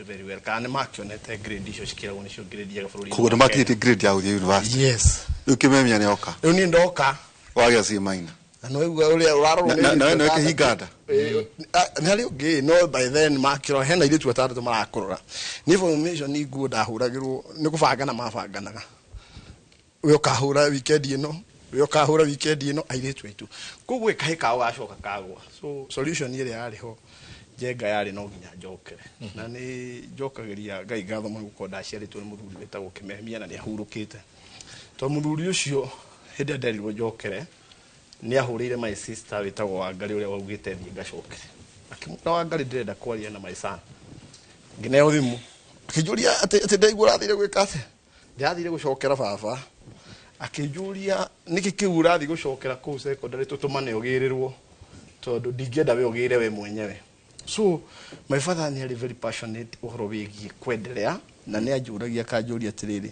very well kana nĩ makĩonete grade icio cikĩragwo nĩcio grade njega bũrũri-inĩ Koguo wa nĩ Kenya. makinyĩtie grade ya gũthiĩ university. Yes. Rĩu Kĩmemia nĩ oka. Rĩu niĩ ndoka. Wagĩa C minor. Na nĩwaigua ũrĩa ũrarorwo Na- nĩ na- airĩtu na weke atandatũ. hinganda? Ĩ, nĩ harĩ ũngĩ, no by then makĩrora hena airĩtu atandatũ marakũrora. Nĩ formation nguo ndahũragĩrwo nĩ kũbangana mabanganaga, we ũkahũra weekend ĩno, we ũkahũra weekend ĩno, airĩtu aitũ. Koguo ĩkahĩ kao gacoka kagwa. So solution ĩrĩa yarĩ ho, Njenga, yarĩ no nginya njokere. Na nĩ njokagĩria Ngai ngatho mũno gũkorwo ndaciarĩtwo nĩ mũthuri wĩtagwo Kĩmemia na nĩ ahurũkĩte, tondũ mũthuri ũcio hĩndĩ ĩrĩa nderirwo njokere nĩ ahũrĩire my sister wĩtagwo Wangarĩ, ũrĩa waugĩte thiĩ ngacokere, akĩmwĩra, "Wangarĩ, ndĩrenda kwaria na my son." Ngĩneo thimũ, akĩnjũria atĩ ndaigua ũrathire gwĩka atĩa. Ndĩrathire gũcokera, baba. Akĩnjũria, "Nĩkĩ kĩu ũrathiĩ gũcokera kũu secondary? Tũtũmane ũgĩrĩrwo, tondũ ndingĩenda we ũgĩre we mwenyewe." So my father nĩ arĩ very passionate ũhoro wĩgiĩ kwendelea, na nĩ anjũragia, akanjũria atĩrĩrĩ,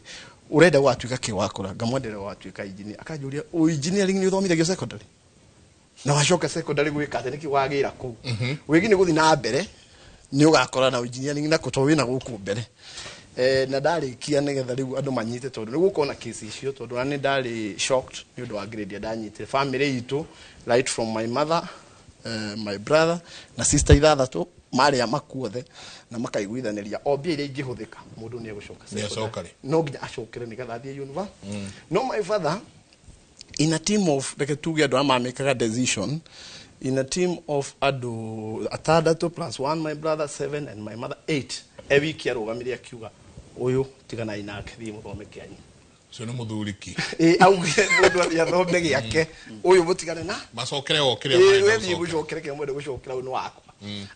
"Ũrenda gũgatuĩka kĩ wakũra?" Ngamwendera gũgatuĩka engineer. Akanjũria, "Ũ engineering nĩ ũthomithagio secondary na wacoka secondary gwĩka atĩ nĩkĩ wagĩra kũu? Wĩgi nĩ gũthiĩ na mbere, nĩ ũgakora na engineering nako tondũ wĩna gũkũ mbere." Na ndarĩkia, nĩgetha rĩu andũ manyite, tondũ nĩ gũkorwo na kesi icio, tondũ ona nĩ ndarĩ shocked nĩ ũndũ wa grade ĩrĩa ndanyitire. Family itũ, right from my mother, my brother na sister ithathatũ, marĩa makuothe na makaiguithanĩria o mbia iria ingĩhũthĩka, mũndũ nĩ egũcoka Nĩ acoka rĩ. No nginya acokere nĩgetha athiĩ university. No my father, in a team of, reke tuge, andũ arĩa mamĩkaga decision, in a team of andũ atandatũ plus one my brother, seven, and my mother, eight, e wiki arũgamire akiuga, "Ũyũ tiganai nake, thiĩ mũthome kĩanyu." Ũcio nĩ mũthuri ki. Ĩ, augire mũndũ athiĩ athome gĩake, ũyũ mũtigane na Macokere o kĩrĩa Ĩ, marenda we thiĩ gũcokera. gũcokere kĩrĩa mwende gũcokera, ũyũ nĩ wakwa.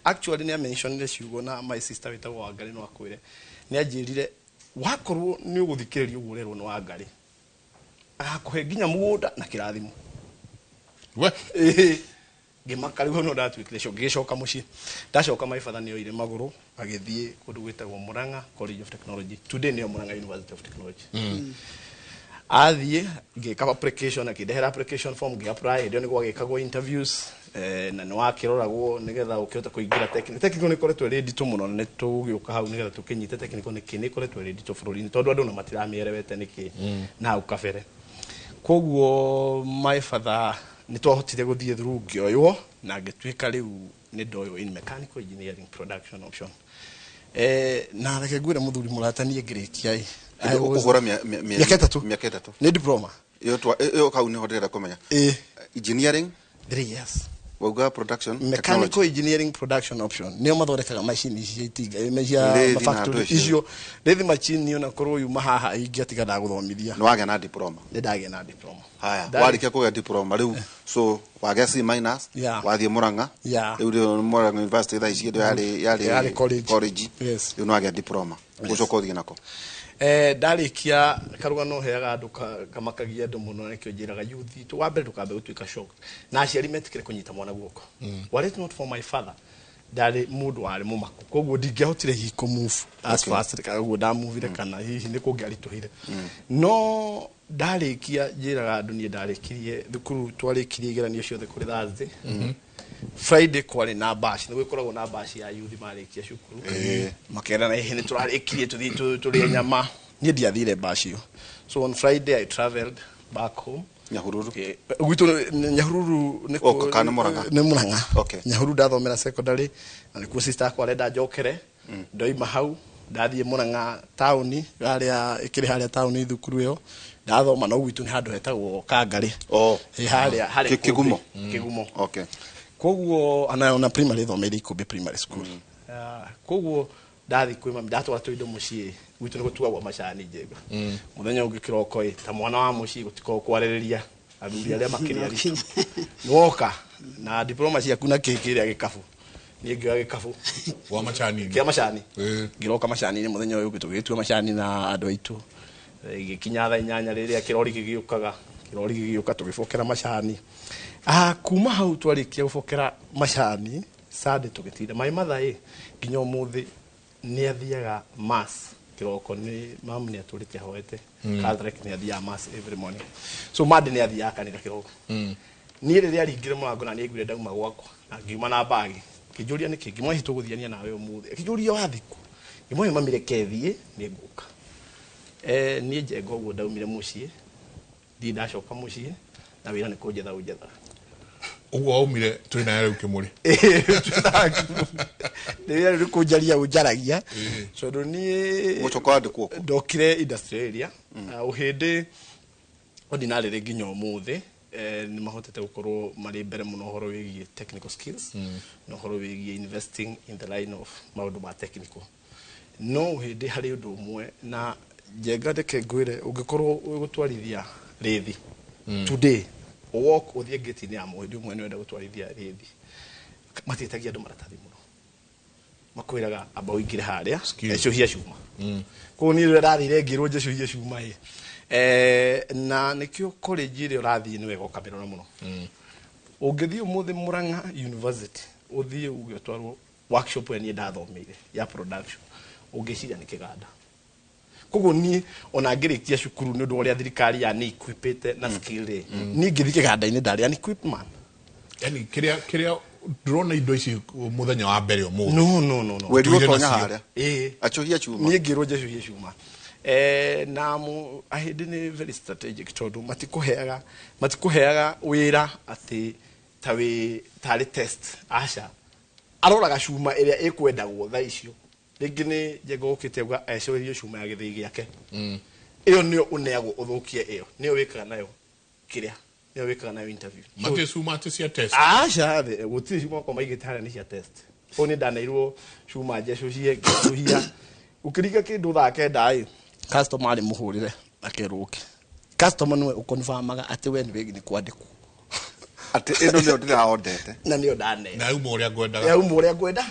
Actually nĩ amentionire ciugo na my sister wĩtagwo Wangarĩ no akwĩre, nĩ anjĩrire, "Wakorwo nĩ ũgũthikĩrĩria ũguo ũrerwo nĩ Wangarĩ, agakũhe nginya mũgũnda na kĩrathimo." We. Ĩĩ, ngĩmaka rĩu no ndatuĩkire cio. Ngĩgĩcoka mũciĩ. Ndacoka, my father nĩ oire magũrũ agĩthiĩ kũndũ gwĩtagwo Murang'a College of Technology, today nĩyo Murang'a University of Technology. Athiĩ ngĩka application, akĩndehera application form, ngĩ apply. Hĩndĩ ĩyo nĩ gwagĩkagwo interviews, na nĩ wakĩroragwo nĩgetha ũkĩhote kũingĩra technical. Technical nĩ ĩkoretwo ĩrĩ nditũ mũno, na nĩ tũgĩũka hau nĩgetha tũkĩnyite technical nĩkĩ nĩ ĩkoretwo ĩrĩ nditũ bũrũri-inĩ, tondũ andũ na matiramĩerewete nĩkĩ na hau kabere. Koguo my father nĩ twahotire gũthiĩ through, ngĩoywo na ngĩtuĩka rĩu nĩ ndoywo in mechanical engineering production option. Na reke ngwĩre, mũthuri mũrata, niĩ ngĩrĩkia ĩ, I was- Ũkũhũra mĩaka 3. Mĩaka 3. Nĩ diploma. Ĩyo kau nĩho ndĩrenda kũmenya. Ĩ. Engineering. 3 years. Wauga production. Mechanical technology. Engineering production option, nĩo mathondekaga macini cia itinga cia Lathe na factory andũ icio. Icio lathe machine, ona korwo yuma haha ingĩatiga ndagũthomithia. Nĩ wagĩa na diploma. Nĩ ndagĩa na diploma. Haya, warĩkia kũgĩa diploma rĩu, so wagĩa C minus. Wathiĩ Murang'a. Rĩu Murang'a University thaa ici ĩndĩ yarĩ Yarĩ college. College. Yes. Rĩu nĩ wagĩa diploma, ũgũcoka ũthiĩ nako? Ndarĩkia, karũgano heaga andũ kamakagia andũ mũno, nĩkĩo njĩraga youth itũ, wa mbere ndũkambe gũtuĩka shocked, na aciari metĩkĩre kũnyita mwana guoko. Were it not for my father, ndarĩ mũndũ warĩ mũmaku, koguo ndingĩahotire hihi kũ move as fast kana ũguo ndamuvire, kana hihi nĩ kũngĩaritũhire. No ndarĩkia, njĩraga andũ, niĩ ndarĩkirie thukuru, twarĩkirie igeranio ciothe kũrĩ Thursday. Friday kwarĩ na bash, nĩ gwĩkoragwo na bash ya youth marĩkia cukuru, makerana, "Ĩhĩ, nĩ tũrarĩkirie, tũthiĩ tũrĩe nyama." Niĩ ndiathire bash ĩyo, so on Friday I traveled back home. Nyahururu? Gwitũ Nyahururu nĩ Oh, kana nĩ Murang'a? Nĩ Murang'a. Nyahururu ndathomera secondary, na nĩkuo sister akwa arenda njokere. Ndoima hau ndathiĩ Murang'a taũni harĩa ĩkĩrĩ harĩa taũni thukuru ĩyo ndathoma, no gwitũ nĩ handũ hetagwo Kangarĩ. Oh. Ĩ, harĩa harĩa Kĩgumo? Kĩgumo. Okay. Koguo ona primary thomeire Ikũmbĩ Primary School. Koguo ndathi kwĩ mami, ndatwara tũindo mũciĩ gwitũ nĩ gũtuagwo macani njega. Mũthenya ũngĩ kĩroko ĩ, ta mwana wa mũciĩ, gũtikoragwo kwarĩrĩria athuri arĩa makĩrĩ aritũ, nĩwoka na diploma ciaku na kĩ kĩrĩa gĩkabu. Niĩ ngĩoya gĩkabu wa macani. Kĩa macani. Ngĩroka macani-inĩ. Mũthenya ũyũ ũngĩ tũgĩtua macani na andũ aitũ. Gĩkinya thaa 8 rĩrĩa kĩrori gĩgĩũkaga, kĩrori gĩgĩũka, tũgĩbokera macani. Kuma hau twarĩkia gũbokera macani Sunday, tũgĩtinda. My mother ĩ, nginya ũmũthĩ nĩ athiaga mass kĩroko. Nĩ mamu nĩ atũrĩte ahoete. Catholic, nĩ athiaga mass every morning, so Monday nĩ athiaga kanitha kĩroko. Niĩ rĩrĩa aringire mũrango na nĩ aiguire ndauma gwakwa na ngiuma na mbagi, kĩnjũria nĩkĩ, ngĩmwĩra, "Hihi tũgũthiania nawe ũmũthĩ?" Akĩnjũria, "Wathiĩ kũ?" Ngĩmwĩra mami reke thiĩ nĩ ngũka. Niĩ Njenga ũguo ndaumire mũciĩ, ndirĩ ndacoka mũciĩ na wĩra nĩ kũnjetha ũnjethaga. Ũguo waumire twĩ nawe rĩu Kĩmũrĩ. Wĩra nĩ kũnjaria ũnjaragia tondũ niĩ Gũcoka wandĩkwo kũ? Ndokire industrial area. Ũhĩndĩ ordinarily nginya ũmũthĩ nĩ mahotete gũkorwo marĩ mbere mũno ũhoro wĩgiĩ technical skills na ũhoro wĩgiĩ investing in the line of maũndũ ma technical. No ũhĩndĩ harĩ ũndũ ũmwe na Njenga, reke ngwĩre, ũngĩkorwo ũgũtwarithia rĩthi today, walk ũthiĩ ngĩti-inĩ ya mũhĩndĩ ũmwe nĩ wenda gũtwarithia rĩthi, matiĩtagia andũ maratathi mũno, makwĩraga amba ũingĩre harĩa Skill. ecũhia cuma. Koguo niĩ rĩrĩa ndathire ngĩrwo njecũhie cuma ĩ, na nĩkĩo college ĩrĩa ũrathiĩ nĩ wega ũkamĩrora mũno. Ũngĩthiĩ ũmũthĩ Murang'a University, ũthiĩ uge ũtwarwo workshop ĩrĩa niĩ ndathomeire ya production, ũngĩciria nĩ kĩganda. Koguo niĩ ona ngĩrĩkia cukuru, nĩ ũndũ wa ũrĩa thirikari yani equipĩte na skill rĩ, niĩ ngĩthiĩ kĩganda-inĩ ndarĩ an equipped man. Yani kĩrĩa ndĩrona indo ici mũthenya wa mbere ũmũthĩ. No, no, no, no. Werirwo Tuire tonya nacio. harĩa Ĩĩ. acũhia cuma. Niĩ ngĩrwo njecũhie cuma. Na ahĩndĩ nĩ very strategic tondũ matikũheaga wĩra atĩ ta wĩ tarĩ test, aca, aroraga cuma ĩrĩa ĩkwendagwo thaa icio. Rĩngĩ nĩ Njenga ũkĩte auga ecũhĩrio cuma ya gĩthĩi gĩake, ĩyo nĩyo ũneagwo ũthũkie, ĩyo nĩyo wĩkaga nayo kĩrĩa nĩyo wĩkaga nayo interview. So, Matirĩ cuma atĩ cia test. Aca, gũtirĩ cuma kwa maigĩte harĩa nĩ cia test. Kũu nĩ ndaneirwo cuma njecũhie, ngecũhia. Ũkĩringa kĩndũ thaa 9 ĩ, customer arĩ mũhũrĩre akerwo ũke. Customer nĩwe ũconfirmaga atĩ we nĩwe nĩ kwandĩkwo. Atĩ ĩno nĩyo ndĩraondete. Na nĩyo ndaneo. Na yauma ũrĩa ngwendaga. Yauma ũrĩa ngwenda.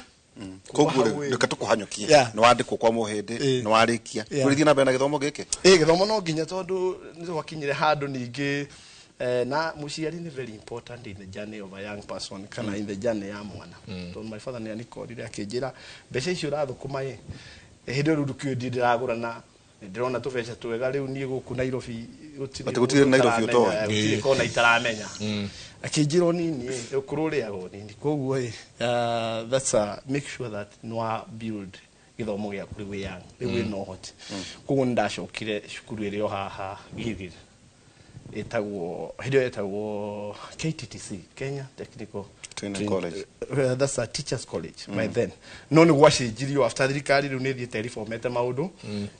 Koguo Kuma hau rĩ, ĩ. reke tũkũhanyũkie. Yeah. Nĩ wandĩkwo kwa mũhĩndĩ, Ĩ. nĩ warĩkia, Yeah. ũrĩthiĩ na mbere na gĩthomo gĩkĩ? Ĩ, gĩthomo no nginya, tondũ nĩ gwakinyire handũ ningĩ na mũciari nĩ very important in the journey of a young person kana in the journey ya mwana, tondũ my father nĩ anikorire akĩnjĩra mbeca icio ũrathũkũma ĩ, hĩndĩ ĩyo rĩu ndũkĩũĩ ndĩ ndĩragũra na nĩ ndĩrona tũbeca twega rĩu niĩ gũkũ Nairobi gũtirĩ. Atĩ gũtirĩ Nairobi ũtoĩ. Gũtirĩ kona itaramenya. Akĩnjĩra ũnini ĩ, ũkũrũ ũrĩaga ũnini, koguo ĩ, that's a, make sure that nĩ wa build gĩthomo gĩaku rĩu wĩ young, rĩu wĩna ũhoti. Koguo nĩ ndacokire cukuru ĩrĩa o haha Gilgil ĩtagwo, hĩndĩ ĩyo ĩtagwo KTTC, Kenya Technical Training College. That's a teachers college by then, no nĩ gwacenjirio after thirikari rĩu nĩ ĩthiĩte reformete maũndũ,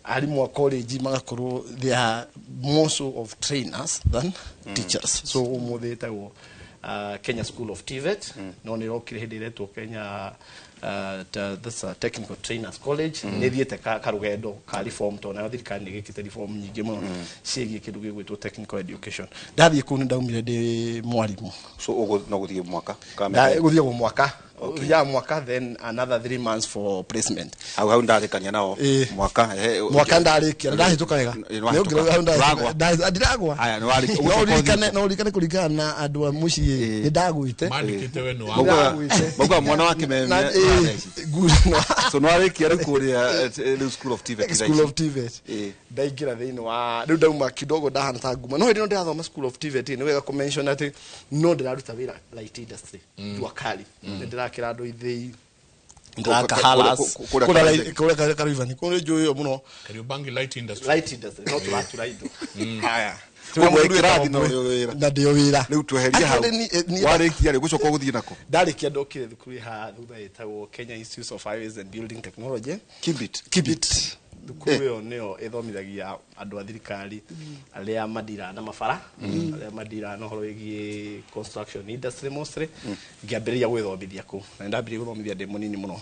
arimũ a college magakorwo they are more so of trainers than teachers. So ũmũthĩ ĩtagwo Kenya School of TVET, no nĩ ĩrokire hĩndĩ ĩretwo Kenya that's a Technical Trainers College. Nĩ ĩthiĩte karũgendo ka reform, tondũ nayo thirikari nĩ ĩgĩkĩte reform nyingĩ mũno ciĩgiĩ kĩndũ gĩgwĩtwo technical education. Ndathiĩ kũu nĩ ndaumire ndĩ mwarimũ. So ũgũ no gũthiĩ mwaka kana mĩaka ĩrĩ? Gũthiagwo mwaka, ũthiaga mwaka, then another 3 months for placement. Hau hau ndarĩkania nao. Ĩ. Mwaka Mwaka ndarĩkia na ndahĩtũka wega. Ĩ, nĩwahĩtũka. Nĩ ũngĩrora hau Ndũragwa. ndiragwa. Haya, nĩwarĩkia. No Ũgũcoka ũririkane, ũthiĩ no ũririkane kũringana na andũ a mũciĩ Ĩ. nĩ ndagwĩte. Mandĩkĩte we nĩ wa Ndagwĩte. Maugaga mwana wake me Na- ĩ, so nĩwarĩkia rĩu kũrĩa rĩu School of TVET School of TVET. Ĩ. Ndaingĩra thĩinĩ wa rĩu ndauma kidogo ndahana ta nguma, no hĩndĩ ĩno ndĩrathoma School of TVET, nĩ wega kũmention atĩ no ndĩraruta wĩra light industry, jua kali, nĩ ndĩrakĩra andũ ithĩi, ndĩraka halas Kũrĩa kũrĩa kũrĩa Karivani, kũrĩa njũĩ ĩyo mũno. Kariobangi light industry. Light industry, no tũratura indo. Haya. Koguo wĩ kĩrathi na ũrĩ o wĩra. Na ndĩ o wĩra. Rĩu tweherie hau. Actually, Warĩkia rĩ, gũcoka ũgũthiĩ nako? Ndarĩkia ndokire thukuru ĩ haha thutha ĩtagwo Kenya Institute of Highways and Building Technology. Kibit. Kibit. Thukuru ĩyo nĩyo ĩthomithagia andũ a thirikari arĩa mandiraga na mabara, arĩa mandiraga na ũhoro wĩgiĩ construction industry mostly. Ngĩambĩrĩria gwĩthomithia kũu na nĩndambĩrĩria gũthomithia ndĩ mũnini mũno.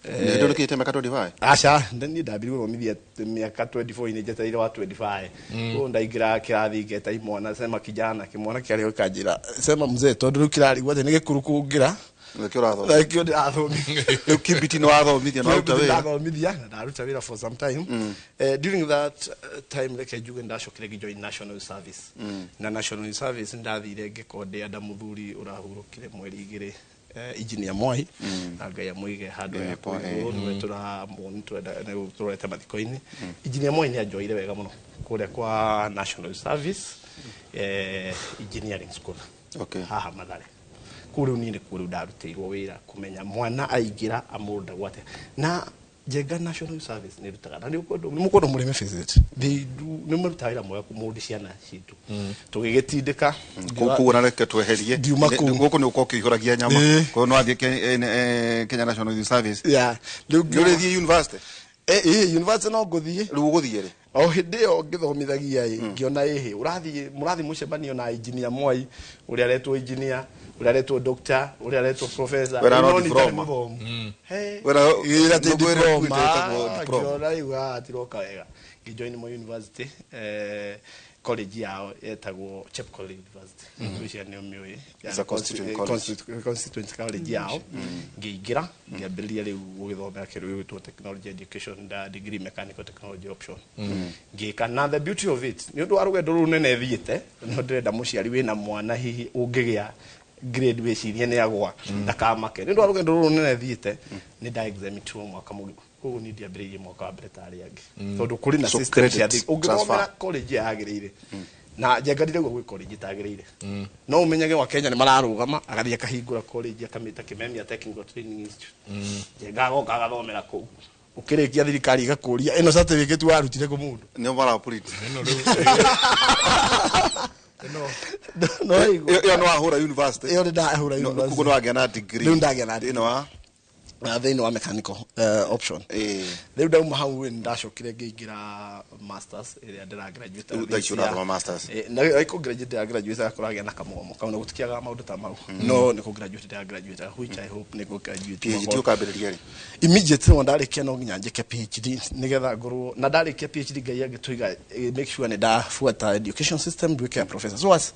Nĩ ndũrĩkĩte mĩaka 25? Aca, niĩ ndambirie gũthomithia mĩaka 24 inĩ, njetereire wa 25. Koguo ndaingĩra kĩrathi ngeta imwana, sema kijana, kĩmwana kĩarĩ gĩkanjĩra, sema mzee, tondũ rĩu kĩrarigwo atĩ nĩ gĩkũrũ kũngĩra. Nĩkĩo ũrathoma. Na nĩkĩo ndĩrathomithia. Rĩu Kibit nĩ wathomithia na waruta wĩra. Ndathomithia na ndaruta wĩra for some time. During that time, reke njuge ndacokire ngĩjoin national service, na national service ndathire ngĩkondea nda mũthuri ũrahurũkire mweri 2, engineer Mwai, na Ngai amũige handũ Eh, ya po, eh. igũrũ, nĩwe tũramwoni tũrorete mathiko-inĩ. Engineer Mwai nĩ anjoire wega mũno kũrĩa kwa national service, engineering school haha Mathare. Kũu rĩu niĩ nĩkuo rĩu ndarutĩirwo wĩra kũmenya mwana aingĩra amũndagwo atĩa na Njenga National Youth Service nĩ ĩrutaga na nĩ mũkwenda mũrĩme visit. They do, nĩ marutaga wĩra mwega kũmũndi ciana citũ. Tũgĩgĩtindĩka. Kũu na reke tweherie. Ngiuma kũu. Gũkũ nĩ ũkorwo ũkĩihũragia nyama. Koguo no athiĩ Kenya National Youth Service. Yeah. Rĩu Nĩ ũrĩthiĩ university? University no ngũthiĩ. Rĩu ũgũthiĩ rĩ? O hĩndĩ ĩyo ngĩthomithagia ĩ, ngĩona ĩhĩ, ũrathiĩ mũrathiĩ mũcemanio na engineer Mwai, ũrĩa aretwo engineer, ũrĩa aretwo doctor, ũrĩa aretwo professor. Wĩra no No nĩ itarĩ diploma. mũthomu. He. Wĩra Wĩra ti nĩguo ĩrĩa diploma. ĩtagwo diploma. Ngĩona rĩu haha tiroka wega. Ngĩjoin Moi University, college yao yetagwo Chepkorir University. Ngwĩciria nĩ ũmĩũĩ. It's a constituent college. Constituent college yao. Ngĩingĩra, ngĩambĩrĩria rĩu gũgĩthomera kĩndũ gĩgwĩtwo technology education, da degree mechanical technology option. Ngĩka, na the beauty of it, nĩ ũndũ wa rũgendo rũrũ nene thiĩte, no ndĩrenda mũciari wĩna mwana hihi ũngĩgĩa grade wĩcirie nĩ agwa, ndakamake. Nĩ ũndũ wa rũgendo rũrũ nene thiĩte, nĩ nda exemptwo mwaka mũgima. Koguo niĩ ndiambĩrĩirie mwaka wa mbere ta arĩa angĩ. Tondũ kũrĩ na So system credit cia thĩ. Ũngĩthomera transfer. college yagĩrĩire. Na Njenga ndirauga gwĩ college itagĩrĩire. No ũmenyage wa Kenya nĩ mararũgama, agathiĩ akahingũra college akamĩta Kimemia Technical Training Institute. Njenga agoka agathomera kũu. Ũkĩrĩkia thirikari ĩgakũria ĩno certificate warutire kũ mũndũ. Nĩo mara print. Ĩno rĩu ĩno No ĩigua. Ĩyo nĩ wahũra university. Ĩyo nĩ ndahũra university. Koguo nĩ wagĩa na degree. Rĩu ndagĩa na Thĩinĩ wa thĩinĩ wa mechanical option. Rĩu ndauma hau nĩ ndacokire ngĩingĩra masters ĩrĩa ndĩra graduate. Rĩu thaa ici ũrathoma masters. Na ĩko graduate ndĩra graduate agakorwo na kamũgomo kau na gũtikĩagaga maũndũ ta mau. No nĩ kũ graduate ndĩra graduate, which I hope nĩ kũ graduate. PhD ũkambĩrĩria rĩ? Immediately no ndarĩkia no nginya njĩke PhD nĩgetha ngorwo na ndarĩkia PhD Ngai angĩtũiga, make sure nĩ ndabuata education system nduĩke ya professor. So as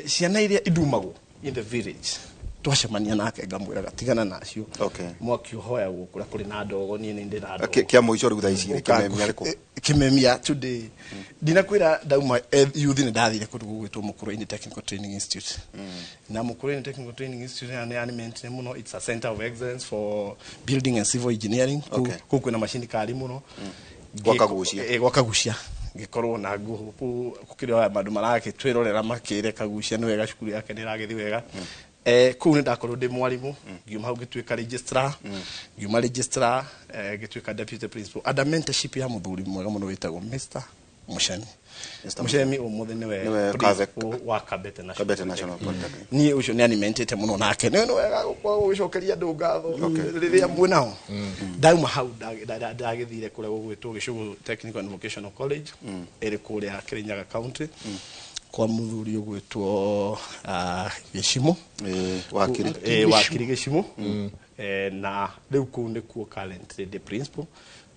ciana iria idumagwo in the village twacemania nake ngamwĩraga tigana nacio. Mwaki ũhoyagwo kũrĩa kũrĩ na ndogo, niĩ nĩ ndĩ na ndogo. Kĩa mũico rĩu thaa ici rĩ, Kĩmemia rĩkũ? Kimemia today ndinakwĩra ndauma youth nĩ ndathire kũndũ gũgwĩtwo Mukurwe-inĩ Technical Training Institute. Na Mukurwe-inĩ Technical Training Institute nĩ animent mũno, it's a center of excellence for building and civil engineering. Kũu kwĩna macini kari mũno. Gwa Kagucia. Gwa Kagucia. Ngĩkorwo na ngũhũpu gũkĩrĩ andũ marakĩtwĩrorera makĩre Kagucia nĩ wega, cukuru yake nĩ ĩragĩthiĩ wega. Kũu nĩ ndakorwo ndĩ mwarimũ, ngiuma hau ngĩtuĩka registrar, ngiuma registrar, ngĩtuĩka deputy principal under mentorship ya mũthuri mwega mũno wĩtagwo Mr. Muchemi. Mr. Muchemi ũmũthĩ nĩwe Nĩwe principal wa Kabete National Kabete National Polytechnic. Niĩ ũcio nĩ animentĩte mũno nake. Nĩ wega gũkorwo ũgĩcokeria andũ ngatho rĩrĩa mwĩ nao. Ndauma hau ndagĩthire kũrĩa gũgwĩtwo Gĩcũgũ Technical and Vocational College ĩrĩ kũrĩa Kirinyaga County kwa mũthuri ũgwĩtwo Gĩcimũ. Wakiri. Wakiri Gĩcimũ. Na rĩu kũu nĩkuo currently ndĩ principal.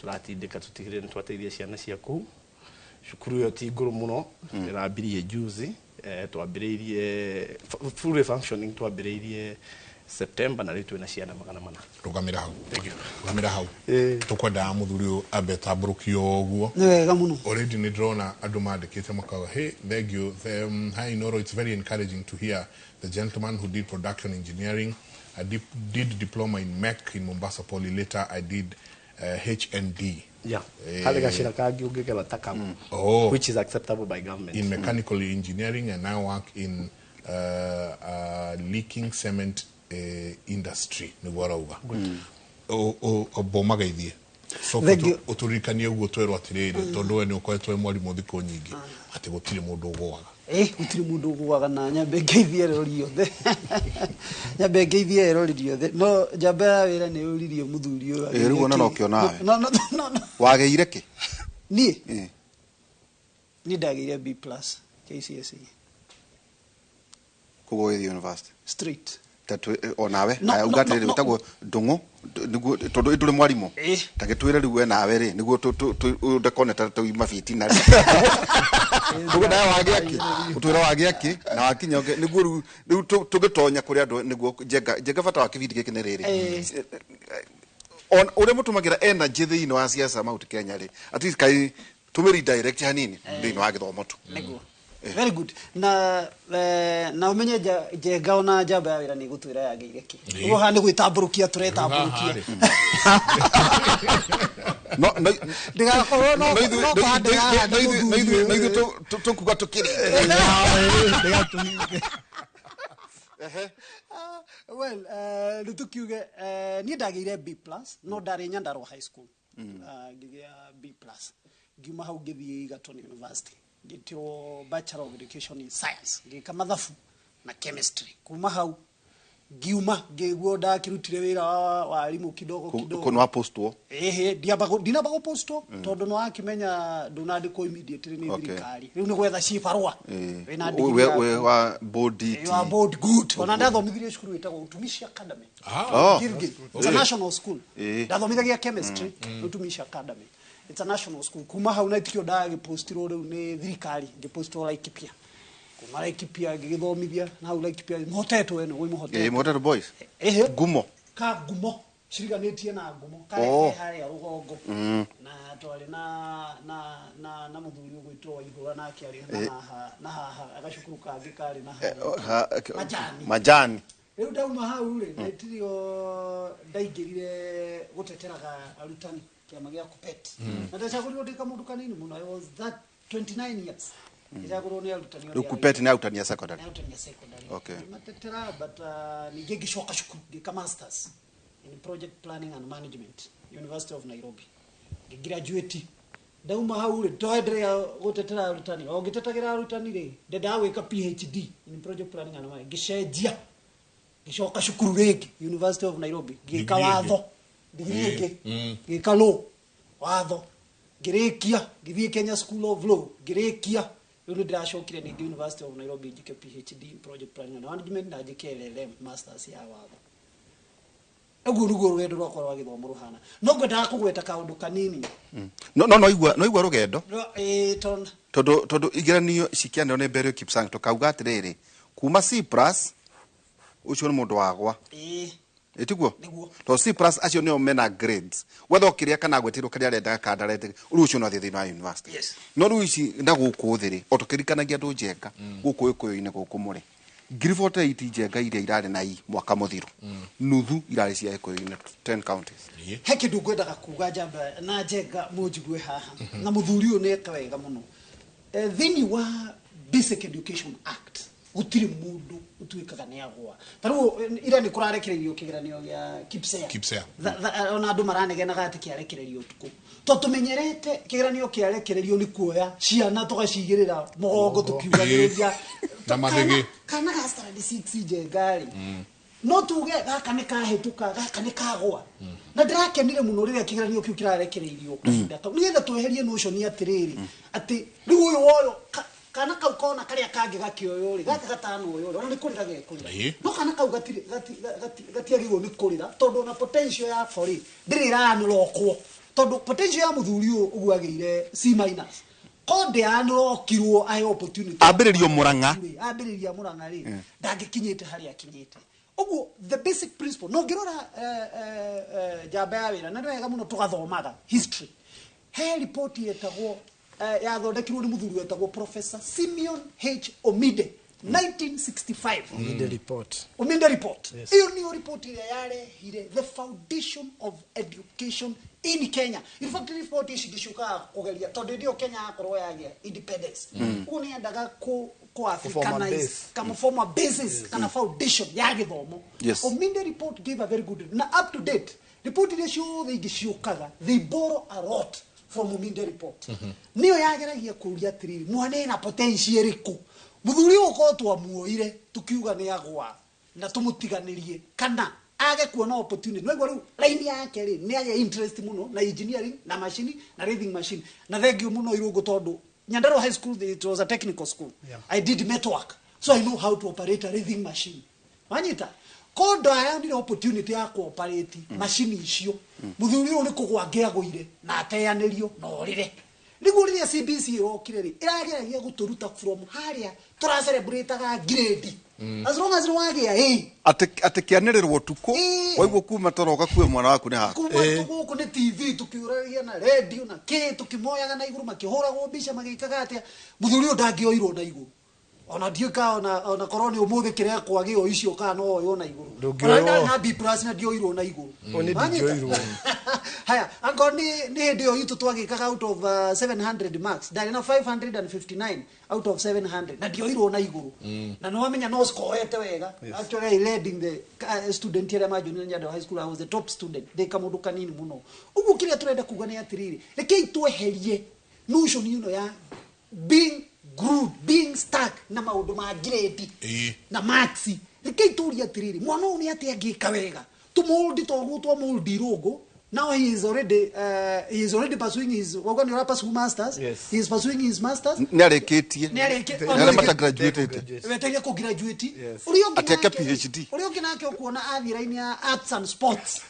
Tũratindĩka tũtigĩrĩre nĩ twateithia ciana cia kũu. Cukuru ĩyo ti ngũrũ mũno, ĩrambirie juzi, twambĩrĩirie fully functioning twambĩrĩirie September na rĩu twĩna ciana 400. Rũgamĩra hau. Rũgamĩra hau. Tũkwendaga mũthuri ũyũ ambe tambũrũkio ũguo. Nĩ wega mũno. Already nĩ ndĩrona andũ mandĩkĩte makauga, hey, thank you. Hi Inooro, it's very encouraging to hear the gentleman who did production engineering. I did diploma in MEC in Mombasa Poly. Later I did HND. Yeah. Harĩ gacĩra kangĩ ũngĩkera ta kau. Which is acceptable by government. In mechanical engineering, and now work in leaking cement industry. Nĩguo arauga. Bomageithie. So Thank you. ũtũririkanie ũguo twerwo atĩrĩrĩ, tondũ we nĩ ũkoretwo wĩ mwarimũ thikũ nyingĩ, atĩ gũtirĩ mũndũ ũgũaga. Gũtirĩ mũndũ ũgũaga na nyambe ngeithie erori othe. Nyambe ngeithie erori othe. No njamba ya wĩra nĩ yũririe mũthuri ũyũ. Rĩu ona no kĩona we. No, no, no, no. Wagĩire kĩ? Niĩ? Niĩ ndagĩire B plus KCSE. Koguo ũgĩthiĩ university? Straight. Ta onawe, No, aya, no, uga no, atĩrĩrĩ, no. wĩtagwo Ndung'u, nĩguo, tondũ ndũrĩ mwarimũ. Ta gĩtwĩre rĩu we nawe rĩ, nĩguo ũyũ ndakone ta tũima fitina rĩ. Koguo nawe wagĩa kĩ? Ũtwĩre wagĩa kĩ, na wakinya ũngĩ, nĩguo rĩu tũgĩtonya kũrĩ andũ, nĩguo Njenga bata wa kĩbindi gĩkĩ nĩ rĩrĩ. Ũrĩa mũtũmagĩra energy thĩinĩ wa siasa Mount Kenya rĩ, at least kai tũmĩ redirect hanini thĩinĩ wa gĩthomo tu. Nĩguo. Very good. Na na umenye Njenga ona njamba ya wĩra nĩ ĩgũtwĩra yagĩire kĩ. Ũguo haha nĩ gwĩtambũrũkia tũretambũrũkia. No, no, Ndĩgakorwo no no ithuĩ- no kũhanda no ĩrahanda ithuĩ- no mũthuri ithuĩ- no ithuĩ ũyũ. tũkuga tũkĩrĩ. Ehe. Ah, well, rä tå kiuge niä ndagä ire B plus, no ndarä Nyandarua High School. Ngĩgĩa B plus, ngiuma hau ngĩthiĩ Egerton University, ngĩtĩrwo Bachelor of Education in Science, ngĩka mathabu na chemistry. Kuma hau ngiuma, ngĩguo ndakĩrutire wĩra wa warimũ kidogo kidogo. Kå nä wa postwo? Ehe, ndiamba ndinamba gũpostwo tondũ nĩ wakĩmenya ndũnandĩkwo immediately nĩ thirikari, rĩu nĩ gwetha cibarũa. Wĩna degree we yaku. We wa bodi? You are board good. Ona ndathomithirie cukuru ĩtagwo Utumishi Academy. Ah. Oh. Gilgil. It's a national school. Ndathomithagia chemistry, Utumishi Academy. It's a national school. Kuma hau na itikio ndagĩpostirwo rĩu nĩ thirikari, ngĩpostirwo Laikipia. Kuma Laikipia ngĩgĩthomithia na hau Laikipia mũhotetwo ĩno, gwĩ mũhotetwo. Motor Boys? Ehe. Ngumo? Ka ngumo ciriganĩtie na ngumo karĩa Oh. ke harĩa rũgongo, na twarĩ na mũthuri ũgwĩtwo Waihũra, nake arĩ na haha na haha agacukuru kangĩ karĩ na harĩa Majani. Majani. Rĩu ndauma hau rĩ, ndetirio ndaingĩrire gũteteraga arutani, kĩama gĩa KUPPET, na ndacagũrirwo ndĩ kamũndũ kanini mũno. I was that 29 years, ndacagũrirwo nĩ arutani othe Rä KUPPET nä arutani a secondary? Nĩ arutani a secondary. Okay. Ngĩmatetera, but ningĩ ngĩcoka cukuru, ngĩka masters in project planning and management, University of Nairobi, ngĩgraduate. Ndauma hau rĩ, twenderea gũtetera arutani, o ngĩtetagĩra arutani rĩ, ndendaga gwĩka PhD in project planning and management. Ngĩcenjia, ngĩcoka cukuru rĩngĩ, University of Nairobi, ngĩka Degree ĩngĩ. watho, degree ĩngĩ, ngĩka law, watho, ngĩrĩkia, ngĩthiĩ Kenya School of Law, ngĩrĩkia. Rĩu nĩ ndĩracokire ningĩ University of Nairobi, njĩke PhD in project planning and management na njĩke LLM masters ya watho. Ũguo nĩguo rũgendo rwakwa rwa gĩthomo rũhana, no ngwendaga kũgweta kaũndũ kanini. No no no igua rũgendo. Tondũ Tondå igeranio cikianĩrwo nĩ Berio Kipsang, tũkauga atĩrĩrĩ, kuma C plus ũcio nĩ mũndũ wagwa. Ĩtiguo? Nĩguo. Tondũ C plus acio nĩo mena grades, wetha ũkĩrĩa kana gwĩtĩrwo kĩrĩa arendaga kana ndarendete, rĩu ũcio no athiĩ thĩinĩ wa university. No rĩu ici na gũkũ thĩ rĩ, o tũkĩririkanagia andũ njenga gũkũ gĩkũyũ-inĩ gũkũ mũrĩ 48,000 njenga iria irarĩ na i mwaka mũthiru, nuthu irarĩ cia gĩkũyũ-inĩ, 10 counties. He kĩndũ ngwendaga kuga, njamba na njenga mũnjigue haha, na mũthuri ũyũ nĩeka wega mũno. Thĩinĩ wa Basic Education Act gũtirĩ mũndũ ũtuĩkaga nĩ agwa. Ta rĩu ira nĩ kũrarekereirio kĩgeranio gĩa KIPSEA. KIPSEA. Ona andũ maranegenaga atĩ kĩarekererio ũtukũ, to tũmenyerete kĩgeranio kĩarekererio nĩ kuoya ciana tũgacigĩrĩra mũgongo tũkiugagĩrĩria. Na mathĩgĩ. Kana ga standard 6, njenga rĩ, no tuge gaka nĩ kahĩtũka, gaka nĩ kagwa. Na ndĩrakenire mũno rĩrĩa kĩgeranio kĩu kĩrarekereirio kahinda kau, nĩgetha tweherie notion atĩrĩrĩ, atĩ rĩu ũyũ woyo kana kau kona karĩa kangĩ gakĩoywo rĩ, gaka gatano ũyũ rĩ, ona nĩ kũrĩra gekũrĩra. No kana kau gatirĩ gatiagĩrĩirwo nĩ kũrĩra, tondũ ona potential yako rĩ, ndĩrĩ ĩranũrokwo, tondũ potential ya mũthuri ũyũ ũguo agĩire C minus ko ndĩanũrokirwo ahe opportunity. Ambĩrĩrio Mũrang'a. Rĩ, ambĩrĩria Mũrang'a rĩ, ndangĩkinyĩte harĩa akinyĩte. Ũguo the basic principle, no ngĩrora njamba ya wĩra, na nĩ wega mũno tũgathomaga history, he ripoti yetagwo yathondekirwo nĩ mũthuri wetagwo Professor Simeon H Ominde, 1965. Ominde report. Ominde report. Yes. Iyo niyo report ĩrĩa yarehire the foundation of education in Kenya. In fact, report ici ngĩciũkaga kũgeria, tondũ hĩndĩ ĩyo Kenya yakorwo yagĩa independence, ũguo nĩ yendaga kũ Africanize base. kama form a basis kana foundation ya gĩthomo. Ominde report gave a very good, na up to date report iria ciothe ingĩ ciũkaga, they borrow a lot from Ominde report. Nĩyo yageragia kũria atĩrĩrĩ, mwana ena potential ĩrĩkũ? Mũthuri ũyũ korwo twamuoire tukiuga nĩ agwa na tũmũtiganĩrie kana age kuona opportunity, nĩwaigua rĩu line yake rĩ, nĩ agĩa interest mũno na engineering na machine na lathe machine. Na thank you mũno Irũngũ, tondũ Nyandarua High School, it was a technical school. I did network, so I know how to operate a lathe machine. Wanyita ko ndayonire opportunity ya kuoperate macini icio, mũthuri ũyũ nĩ kũgwa angĩagũire na ateanĩrio na orĩre. Nĩguo rĩrĩa CBC ĩrokire rĩ, ĩrageragia gũtũruta from harĩa tũracelebrataga grade, as long as nĩwagĩa A. Atä kä anä rä rwo tukå. Waigua kuma toro ũgakue mwana waku nĩ haku. Kuma gũkũ nĩ TV tũkĩũragia na radio na kĩ, tũkĩmoyaga na igũrũ makĩhũragwo mbica magĩkaga atĩa, mũthuri ũyũ ndangĩoirwo na igũrũ. Ona ndiũĩ ka ona korwo nĩ ũmũthĩ kĩrekwa gĩo icio kana no oywo na igũrũ. Ndũngĩoywo. Ona ndarĩ na B plus na ndioirwo na igũrũ. O, nĩ Wanyita? ndingĩoirwo. Haya, angorwo nĩ hĩndĩ ĩyo itũ twagĩkaga out of 700 marks, ndarĩ na 559 out of 700 na ndioirwo na igũrũ. Na nĩ wamenya no scorete wega. Actually I led in the student arĩa manjoinire Nyandarua High School, I was the top student. Ndĩ kamũndũ kanini mũno. Ũguo kĩrĩa tũrenda kuga nĩ atĩrĩrĩ, rekei tweherie notion ĩno ya being glued, being stuck na maũndũ ma grade na marks. Rekei tũrie atĩrĩrĩ, mwana ũyũ nĩ atĩa angĩka wega? Tũmũndi toguo twamũndi rũngũ. Now he is already pursuing his, wauga nĩ ũra pursue masters. Yes. He is pursuing his masters. Nĩ arĩkĩtie. Nĩ arĩkĩ- Nĩ arĩa matagraduatĩte. Wetereire kũ graduate. Yes. Ũrĩa ũngĩ Ateke nake- PhD. Ũrĩa ũngĩ nake ũkuona athiĩ raini ya arts and sports.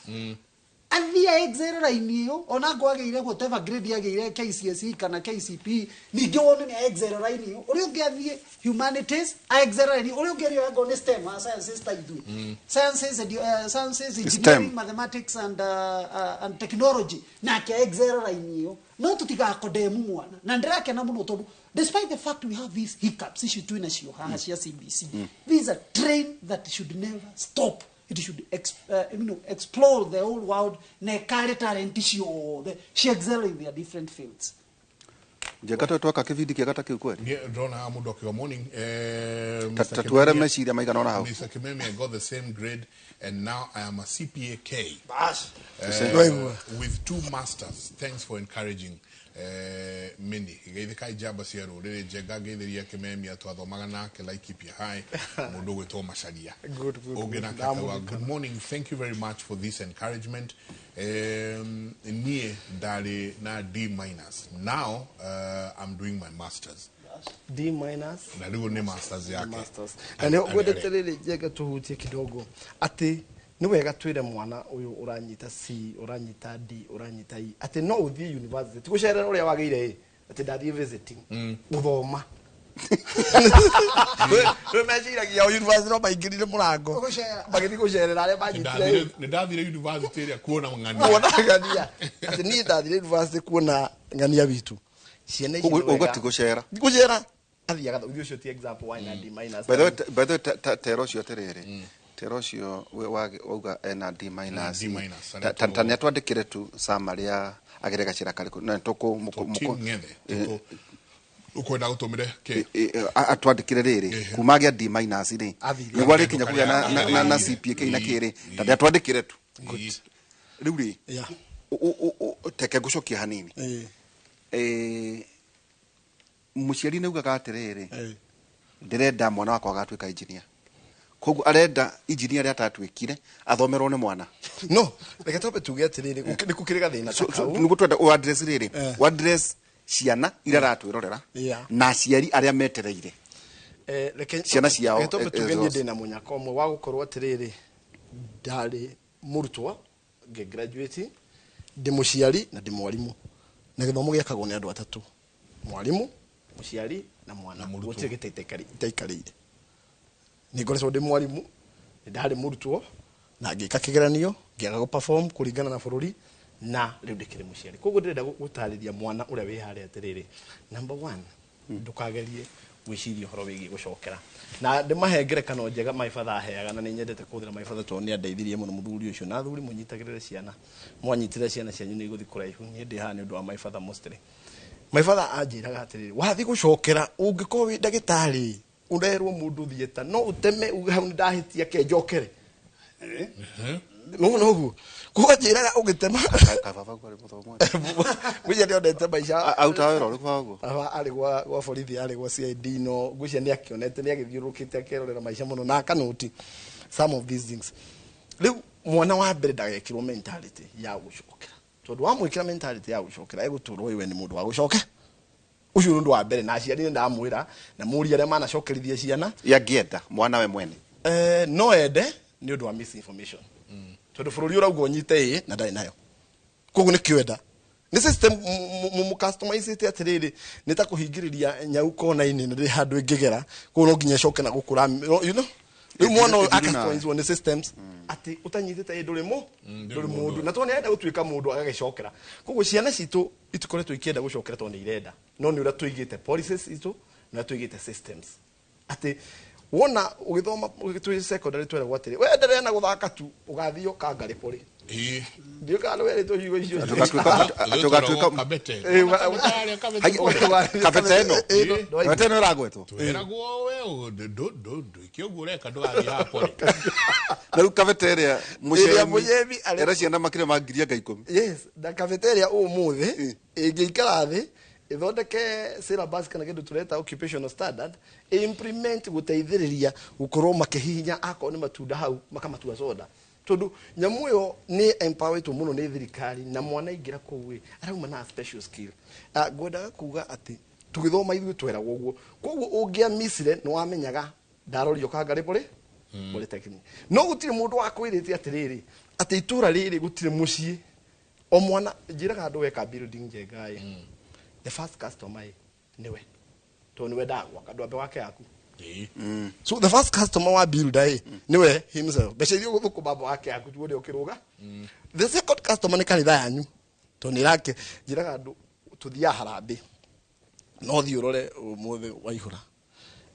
Athiĩ excel raini ĩyo, ona ngo agĩire whatever grade agĩire KCSE kana KCPE, ningĩ wone nĩ excel raini ĩyo. Ũrĩa ũngĩ athiĩ humanities, a excel raini. Ũrĩa ũngĩ arĩ ngo nĩ STEM, sciences ta ithuĩ. Sciences, sciences, engineering, STEM. mathematics and technology, nake excel raini ĩyo. No tũtigakondemu mwana. Na ndĩrakena mũno tondũ despite the fact we have these hiccups ici twĩ nacio haha cia CBC, this is a train that should never stop. It should explore the whole world na ĩkare talent ciothe ci excel in their different fields. Njenga tweka kĩbindi kĩega ta kĩu kweli. Niĩ ndĩrona haha mũndũ akiuga morning, Ta Mr. ta tuere Kimemia- meciria maigana ũna hau. Mr. Kimemia, I got the same grade and now I am a CPAK Waigua. with two masters. Thanks for encouraging many. Geithĩkai njamba cia rũrĩrĩ. Njenga ngeithĩria Kimemia, twathomaga nake Laikipia High, mũndũ ũgwĩtwo Macharia. Good, good, Ũngĩ good. nake akauga, Ndamũririkana. good morning, thank you very much for this encouragement. Niĩ ndarĩ na D minus, now I'm doing my masters. D minus. Na rĩu nĩ masters yake. Masters. Na nĩ ngwendete rĩrĩ, Njenga, tũhutie kidogo atĩ nĩ wega twĩre mwana ũyũ ũranyita C, ũranyita D, ũranyita E, atĩ no ũthiĩ university, ti gũcerera ũrĩa wagĩire ĩ, atĩ ndathiĩ visiting gũthoma. Rĩu meciragia o university no maingĩrire mũrango Gũcera. magĩthiĩ gũcerera arĩa manyitire ĩ. Nĩ ndathire university ĩrĩa kuona ng'ania. Kuona ng'ania, atĩ niĩ ndathire university kuona ng'ania witũ ciana ici. Ũguo Nĩ wega. ũguo ti gũcera. Ti gũcera, athiaga ũthiĩ ũcio ti example wa na D minus. By the way, tera ũcio atĩrĩrĩ, tera ũcio wauga ena D minus. D minus, Ta nĩ atwandĩkĩre tu summary ya agere gacĩra karĩkũ na tũkũ Tim Ng'ethe ũkwenda gũtũmĩre kĩ? Atwandĩkĩre rĩrĩ kuma agĩa D minus rĩ, Athire. nĩguo arĩkinya kũgĩa na CPK na kĩrĩ, ta nĩ atwandĩkĩre tu rĩu rĩ. Teke ngũcokia hanini. Mũciari nĩ augaga atĩrĩrĩ, ndĩrenda mwana wakwa agatuĩka engineer, koguo arenda engineer arĩa atatuĩkire athomerwo nĩ mwana. No reke twambe tuge atĩrĩrĩ, nĩ gũkĩrĩ gathĩna ta kau. Nĩguo twenda ũ address rĩrĩ, ũ address ciana iria aratwĩrorera na aciari arĩa metereire Reke ciana ciao, reke twambe tuge niĩ results. ndĩna mũnyaka ũmwe wa gũkorwo atĩrĩrĩ, ndarĩ mũrutwo ngĩ graduate, ndĩ mũciari na ndĩ mwarimũ, na gĩthomo gĩakagwo nĩ andũ atatũ: mwarimũ, mũciari na mwana. Na mũrutwo. Gũtirĩ gĩtĩ itaikarĩire. Nĩ ngoretwo ndĩ mwarimũ, nĩ ndarĩ mũrutwo na ngĩka kĩgeranio ngĩaga gũ perform kũringana na bũrũri, na rĩu ndĩkĩrĩ mũciari. Koguo ndĩrenda gũtarĩria mwana ũrĩa wĩ harĩa atĩrĩrĩ, number one, ndũkagerie gwĩciria ũhoro wĩgiĩ gũcokera. Na ndĩmahe ngerekano njega my father aheaga, na nĩ nyendete kũhũthĩra my father tondũ nĩ andeithirie mũno. Mũthuri ũcio na athuri, mũnyitagĩrĩre ciana, mwanyitĩrĩra ciana cianyu nĩ igũthiĩ kũraihu. Niĩ ndĩ haha nĩ ũndũ wa my father mostly. My father anjĩraga atĩrĩrĩ, wathiĩ gũcokera, ũngĩkorwo wĩ ndagĩtarĩ, ũrerwo mũndũ thieta, no ũteme uge hau nĩ ndahĩtia, ke njokere. No noguo koguo anjĩraga ũgĩtema. Kababa kwarĩ mũthomo. Ngwĩciria nĩonete maica. Autaga wĩra ũrĩkũ waguo? Baba arĩ gwa borithi, arĩ gwa CID, no ngwĩciria nĩ akĩonete, nĩ agĩthiũrũrũkĩte akerorera maica mũno na akanoti some of these things. Rĩu mwana wa mbere ndagekĩrwo mentality ya gũcokera, tondũ wamwĩkĩra mentality ya gũcokera, egũtũrwo we nĩ mũndũ wa gũcoke. Ũcio nĩ ũndũ wa mbere, na aciari nĩ ndamwĩra na mũria arĩa manacokerithia ciana. Yangĩenda mwana we mwene. No ende nĩ ũndũ wa misinformation, tondũ bũrũri ũrauga ũnyite ĩ na ndarĩ nayo, koguo nĩ kĩwenda nĩ system mũcustomizĩte atĩrĩrĩ, nĩ ta kũhingĩrĩria nyau kona-inĩ na ndĩrĩ handũ ĩngĩgera, koguo no nginya ĩcoke na gũkũra, Rĩu mwana ũyũ Ĩthiru nawe. acustomizwo nĩ systems atĩ ũtanyitĩte ĩ ndũrĩ mũ ndũrĩ mũndũ, na tondũ nĩ arenda gũtuĩka mũndũ agagĩcokera. Koguo ciana citũ itikoretwo ikĩenda gũcokera tondũ nĩ irenda, no nĩ ũrĩa tũigĩte policies itũ na ũrĩa tũigĩte systems. Atĩ wona ũgĩthoma twĩ secondary tweragwo atĩrĩ, we enderea na gũthaka tu ũgathio kangarĩ pori. Ĩĩ. Ndiũ kana nĩ werĩtwo ciugo icio. Atĩ ũgatuĩka Kabete. Ĩĩ, Kabete. Kabete ĩno. Ĩĩ, no, Kabete ĩno ĩragwetwo. Twĩragwo we ndwĩke ũguo ũreka ndũgathiĩ haha pori. Na rĩu kabete ĩrĩa Ĩrĩa mũcemi arĩ- era ciana makĩria ma ngiri anga 10. Yes, na cafeteria ũmũthĩ ĩngĩikara thĩ ĩthondeke syllabus kana kĩndũ tũreta occupational standard, implement gũteithĩrĩria gũkorwo makĩhihinya akorwo nĩ matunda hau makamatua soda, tondũ nyamũ ĩyo nĩ empoweretwo mũno nĩ thirikari na mwana aingĩra kũu ĩ arauma na special skill. Ngwendaga kuga atĩ tũgĩthoma ithuĩ tweragwo ũguo, koguo ũngĩamisire nĩ wamenyaga ndarorio kangarĩ pori polytechnic, no gũtirĩ mũndũ wakwĩrĩte atĩrĩrĩ atĩ itũra rĩrĩ gũtirĩ mũciĩ o mwana. Njĩraga andũ weka building njega ĩ, the first customer ĩ nĩwe, tondũ nĩwe ndagwaka ndwambe wake yaku. Ĩĩ. So the first customer wa builder ĩ niwe himself, mbeca iria ũgũthũkũma amba wake yaku tuone ũkĩrũga. The second customer nĩ kanitha yanyu, tondũ nĩ ĩrake. Njĩraga andũ tũthiaga harambĩ, no thiĩ ũrore ũmũthĩ waihũra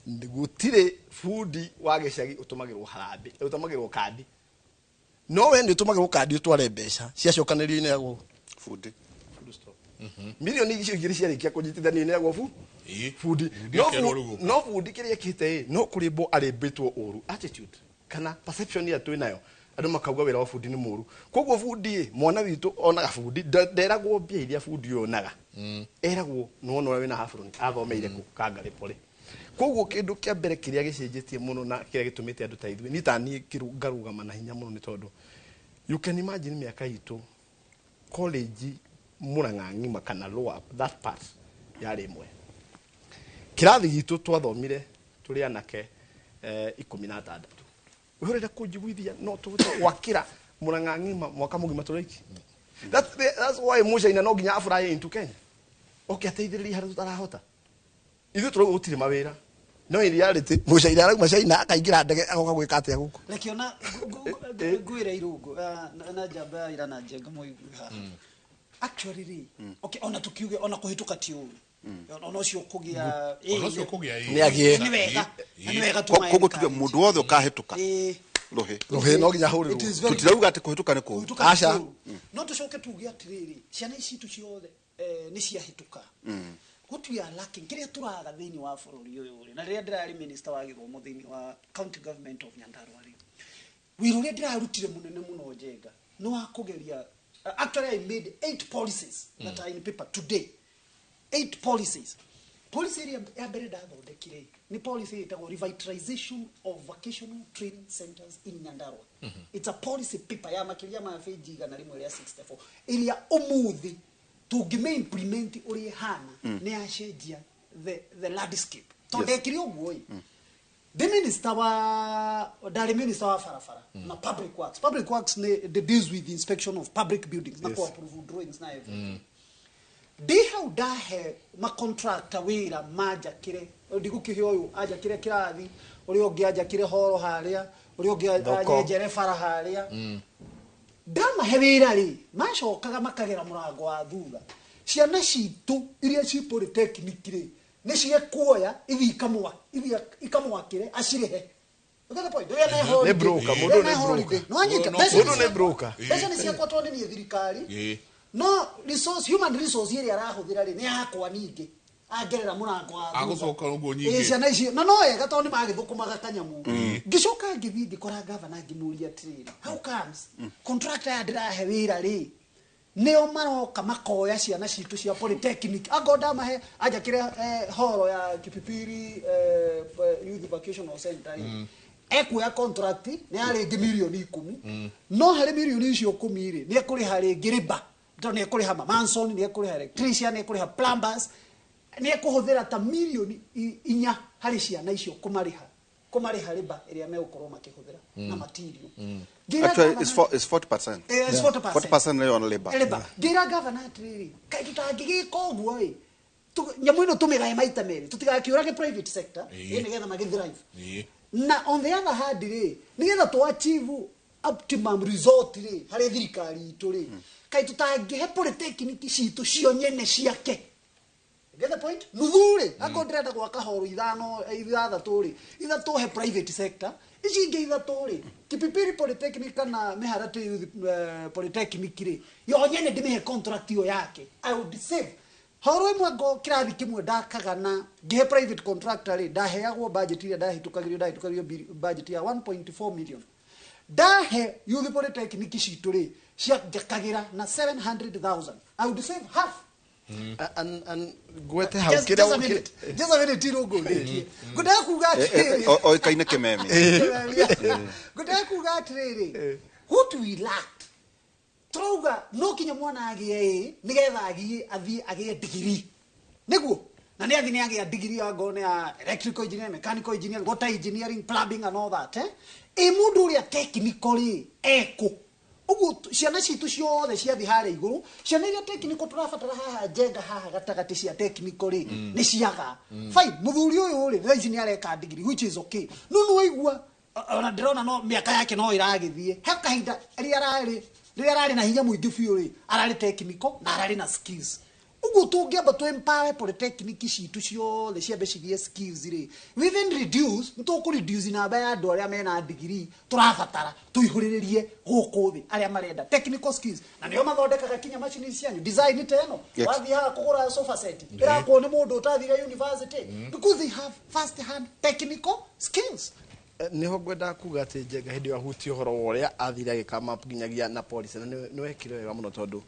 gũtirĩ bundi wa gĩcagi ũtũmagĩrwo harambĩ, ũtũmagĩrwo kandi, no we nĩ ũtũmagĩrwo kandi ũtware mbeca ciacokanĩrio ineagwo Bundi. Full stop. Milioni icio igĩrĩ ciarĩkia kũnyitithanio ineagwo bu Ĩĩ. bundi. Bundi No akerwo rĩu gũka. No bundi kĩrĩa ekĩte ĩ no kũrĩmbwo arĩmbĩtwo ũru attitude kana perception ĩrĩa twĩ nayo, andũ makauga wĩra wa bundi nĩ mũru. Koguo bundi ĩ mwana witũ onaga bundi nderagwo mbia iria bundi ũyũ onaga, eragwo nĩwona ũrĩa wĩna hafroni athomeire kũ kangarĩ pori. Koguo kĩndũ kĩa mbere kĩrĩa gĩcenjetie mũno na kĩrĩa gĩtũmĩte andũ ta ithuĩ niĩ ta niĩ ngarũgama na hinya mũno nĩ tondũ you can imagine mĩaka itũ college Murang'a ng'ima kana lower that part yarĩ ĩmwe. Kĩrathi gitũ twathomire tũrĩ anake 16. Ũrenda kũnjiguithia no tũhote gwakĩra Murang'a ng'ima mwaka mũgima tũrĩ aiki? That's why mũcaina no nginya afurahi into Kenya oke ateithĩrĩrie harĩa tũtarahota. Ithuĩ tũrauga gũtirĩ mawĩra, no in reality mũcaina arauma China akaingĩra ndege agoka gwĩka atĩa gũkũ? Rekiona ngwĩre irũngũ na njamba ya ira na njenga mũigue haha. Actually rĩ, okay, ona tukiuge ona kũhĩtũka ti ũru, ona ũcio kũgĩa Ona ũcio kũgĩa ĩ. Nĩ agĩe. Nĩ wega. Na nĩ wega Koguo tuge mũndũ wothe ũkahĩtũka Ĩĩ. rũhĩ. Rũhĩ no nginya ahũrĩrwo. It is very Tũtirauga atĩ kũhĩtũka nĩ kũũru. kũhĩtũka ti Aca. ũru. No tũcoke tuge atĩrĩrĩ, ciana ici citũ ciothe nĩ ciahĩtũka. What we are lacking, kĩrĩa tũraga thĩinĩ wa bũrũri ũyũ rĩ, na rĩrĩa ndĩrarĩ minister wa gĩthomo thĩinĩ wa county government of Nyandarua rĩ, wĩra ũrĩa ndĩrarutire mũnene mũno njenga nĩ wa kũgeria, actually I made 8 policies that are in paper today. 8 policies. Policy ĩrĩa ya mbere ndathondekire nĩ policy ĩtagwo revitalization of vocational training centers in Nyandarua. It's a policy paper ya makĩria ma page 164 ĩrĩa ũmũthĩ tũngĩmĩ implement ũrĩa ĩhana nĩ yacenjia the landscape. Tondũ ndekire ũguo ĩ, ndĩ minister wa ndarĩ minister wa barabara na public works. Public works nĩ the deals with the inspection of public buildings na Yes. ku approve drawings na everything. Ndĩ hau ndahe macontractor wĩra manjakĩre, ndigũkĩhe ũyũ anjakĩre kĩrathi, ũrĩa ũngĩ anjakĩre horo harĩa, ũrĩa ũngĩ Thoko. anyenjere bara harĩa. Ndamahe wĩra rĩ, macokaga makagera mũrango wa thutha. Ciana citũ iria ci polytechnic rĩ, nĩ ciekuoya ithiĩ ikamwakĩre acirĩhe. You get the point? Rĩrĩa me holiday. Nĩ broker, mũndũ Rĩrĩa nĩ me holiday. broker. Nĩwanyita? No, Mbeca mũndũ nĩ nĩ broker. Mbeca nĩ ciakwa tondũ nĩ niĩ thirikari. Ĩĩ. No resource, human resource ĩrĩa arahũthĩra rĩ, nĩ yakwa ningĩ angerera mũrango wa thutha. Agũcoka ũguo nyingĩ. Ĩĩ, ciana icio na no wega tondũ nĩ magĩthũkũmaga kanyamũ. Ngĩcoka ngĩthiĩ ngĩkora gavana ngĩmũria atĩrĩrĩ, how comes contractor aya ndĩrahe wĩra rĩ nĩo maroka makoya ciana citũ cia polytechnic, angorwo ndamahe anjakĩre horo ya Kipipiri youth vocational center rĩ, ekuoya contract nĩ ya rĩngĩ mirioni 10, no harĩ mirioni icio 10 rĩ, nĩ ekũrĩha rĩngĩ rĩba, tondũ nĩ ekũrĩha mamanson, nĩ ekũrĩha electrician, nĩ ekũrĩha plumbers, nĩ ekũhũthĩra ta mirioni 4 harĩ ciana icio kũmarĩha rĩba ĩrĩa megũkorwo makĩhũthĩra na material. Ngĩra Actually, gavana- it's 40%. It's 40%. 40% nĩyo on labor. Labor. Ngĩra gavana atĩrĩrĩ, kaĩ tũtangĩgĩka ũguo ĩ, nyamũ ĩno tũmĩgae maita merĩ, tũtigakĩũrage private sector Ĩĩ. ĩ nĩgetha magĩthrive. Ĩĩ. Na on the other hand rĩ, nĩgetha tũ achieve optimum result rĩ harĩ thirikari itũ rĩ, kaĩ tũtangĩhe polytechnic citũ cio nyene ciake. Get the point? Nuthu rĩ, akorwo ndĩrenda gwaka horo ithano, ithathatũ rĩ, ithatũ he private sector, ici ingĩ ithatũ rĩ, Kipipiri Polytechnic kana Mĩharatĩ Youth Polytechnic rĩ, yo nyene ndĩmĩhe contract ĩyo yake. I would save. Horo ĩmwe ngo kĩrathi kĩmwe ndakaga na ngĩhe private contractor rĩ, ndaheagwo budget ĩrĩa ndahĩtũkagĩrio budget ya 1.4 million. Ndahe Youth Polytechnic citũ rĩ, cianjakagĩra na 700,000. I would save half. And ngwete hau Just, kĩrĩa just a minute. Just a minute, Irũngũ, ndĩkie. Ngwendaga kuga atĩrĩrĩ. Oĩkaine kĩmemi. Ngwendaga kuga atĩrĩrĩ, what we lacked, tũrauga no kinya mwana agĩe ĩ nĩgetha agĩe athiĩ agĩe digiri, nĩguo na nĩ athiĩ nĩ agĩa digiri ya ngoo nĩ ya electrical engineering, mechanical engineering, water engineering, plumbing and all that, eh? Ĩ mũndũ ũrĩa technical rĩ ekũ? Ũguo ciana citũ ciothe ciathiĩ harĩa igũrũ, ciana iria technical tũrabatara haha njenga haha gatagatĩ cia technical rĩ nĩ ciaga. Fine, mũthuri ũyũ rĩ thaa ici nĩ areka degree, which is okay, no nĩ waigua ona ndĩrona no mĩaka yake no ĩragĩthiĩ. He kahinda rĩrĩa ararĩ na hinya mũingĩ biũ rĩ, ararĩ technical na ararĩ na skills. Ũguo tũngĩamba tũ empower polytechnic citũ ciothe ciambe cigĩe skills rĩ, we even reduce, nĩ tũkũ reduce namba ya andũ arĩa mena degree tũrabatara tũihũrĩrĩrie gũkũ thĩ arĩa marenda technical skills, na nĩo mathondekaga kinya macini cianyu design ta ĩno. Wathiĩ haha kũgũra sofa set ĩrakwo nĩ mũndũ ũtathire university because they have first hand technical skills. Niho ngwendaga kuga atĩ Njenga hĩndĩ ĩyo ahutia ũhoro wa ũrĩa athire agĩka map nginyagia na policy, na nĩ wekire wega mũno tondũ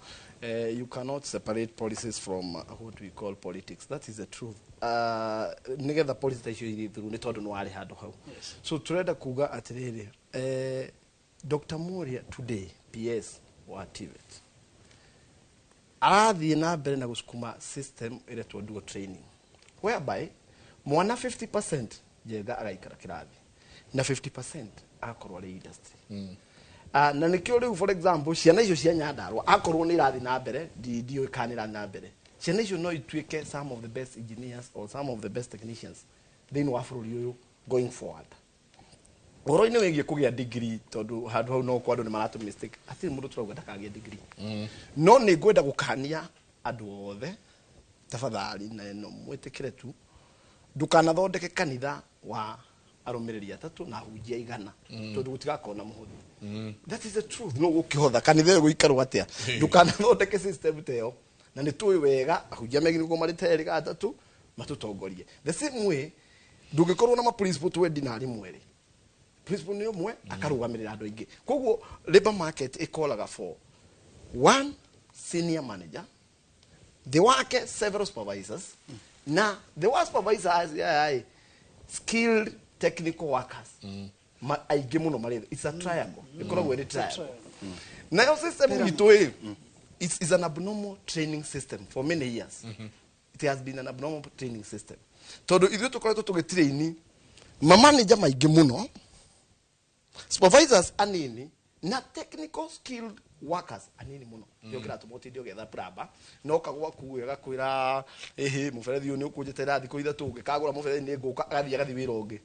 you cannot separate policies from what we call politics. That is the truth. Nĩgetha policy ta icio ithiĩ through nĩ tondũ nĩ warĩ handũ hau. So turenda kuga atĩrĩrĩ, Dr. Muria today, PS wa TVET, arathiĩ na mbere na gũcukuma system ĩretwo dual training, whereby mwana 50% Njenga agaikara kĩrathi na 50% agakorwo arĩ industry. Na nĩkĩo rĩu, for example, ciana icio cia Nyandarua akorwo nĩ irathiĩ na mbere, ndiũĩ kana nĩ irathiĩ na mbere, ciana icio no ituĩke some of the best engineers or some of the best technicians thĩinĩ wa bũrũri ũyũ going forward. Ũhoro-inĩ wĩgiĩ kũgĩa degree, tondũ handũ hau no kwa andũ nĩ maratũ mistake, hatirĩ mũndũ tũrauga ndakagĩe degree, no nĩ ngwenda gũkania andũ othe, tafadhali, na ĩno mwĩtĩkĩre tu, ndũkanathondeke kanitha wa arũmĩrĩri atatũ na ahunjia 100, tondũ gũtigakorwo na mũhothi. That is the truth. No gũkĩhotha kanitha ĩyo gũikarwo atĩa? Ndũkanathondeke system ta ĩyo, na nĩ tũĩ wega ahunjia megĩ nĩguo marĩ ta erĩ kana atatũ matũtongorie. The same way, ndũngĩkorwo na ma principal 20 na arimũ erĩ. Principal nĩ ũmwe akarũgamĩrĩra andũ aingĩ. Koguo labor market ĩkoraga for one senior manager, thĩ wake several supervisors, na the one supervisors aya skilled technical workers aingĩ mũno marĩ. It's a triangle, ĩkoragwo ĩrĩ triangle. Nayo system itũ ĩ is an abnormal training system. For many years it has been an abnormal training system, tondũ ithuĩ tũkoretwo tũgĩtraini mamanager maingĩ mũno, supervisors anini, na technical skilled workers anini mũno. Nĩo kĩratũma ũtinde ũgĩetha plumber no kagwaku agakwĩra ĩhĩ mũberethi ũyũ nĩ ũkũnjeterera thikũ 3, ũngĩkagũra mũberethi nĩ ngũka. Agathiĩ wĩra ũngĩ,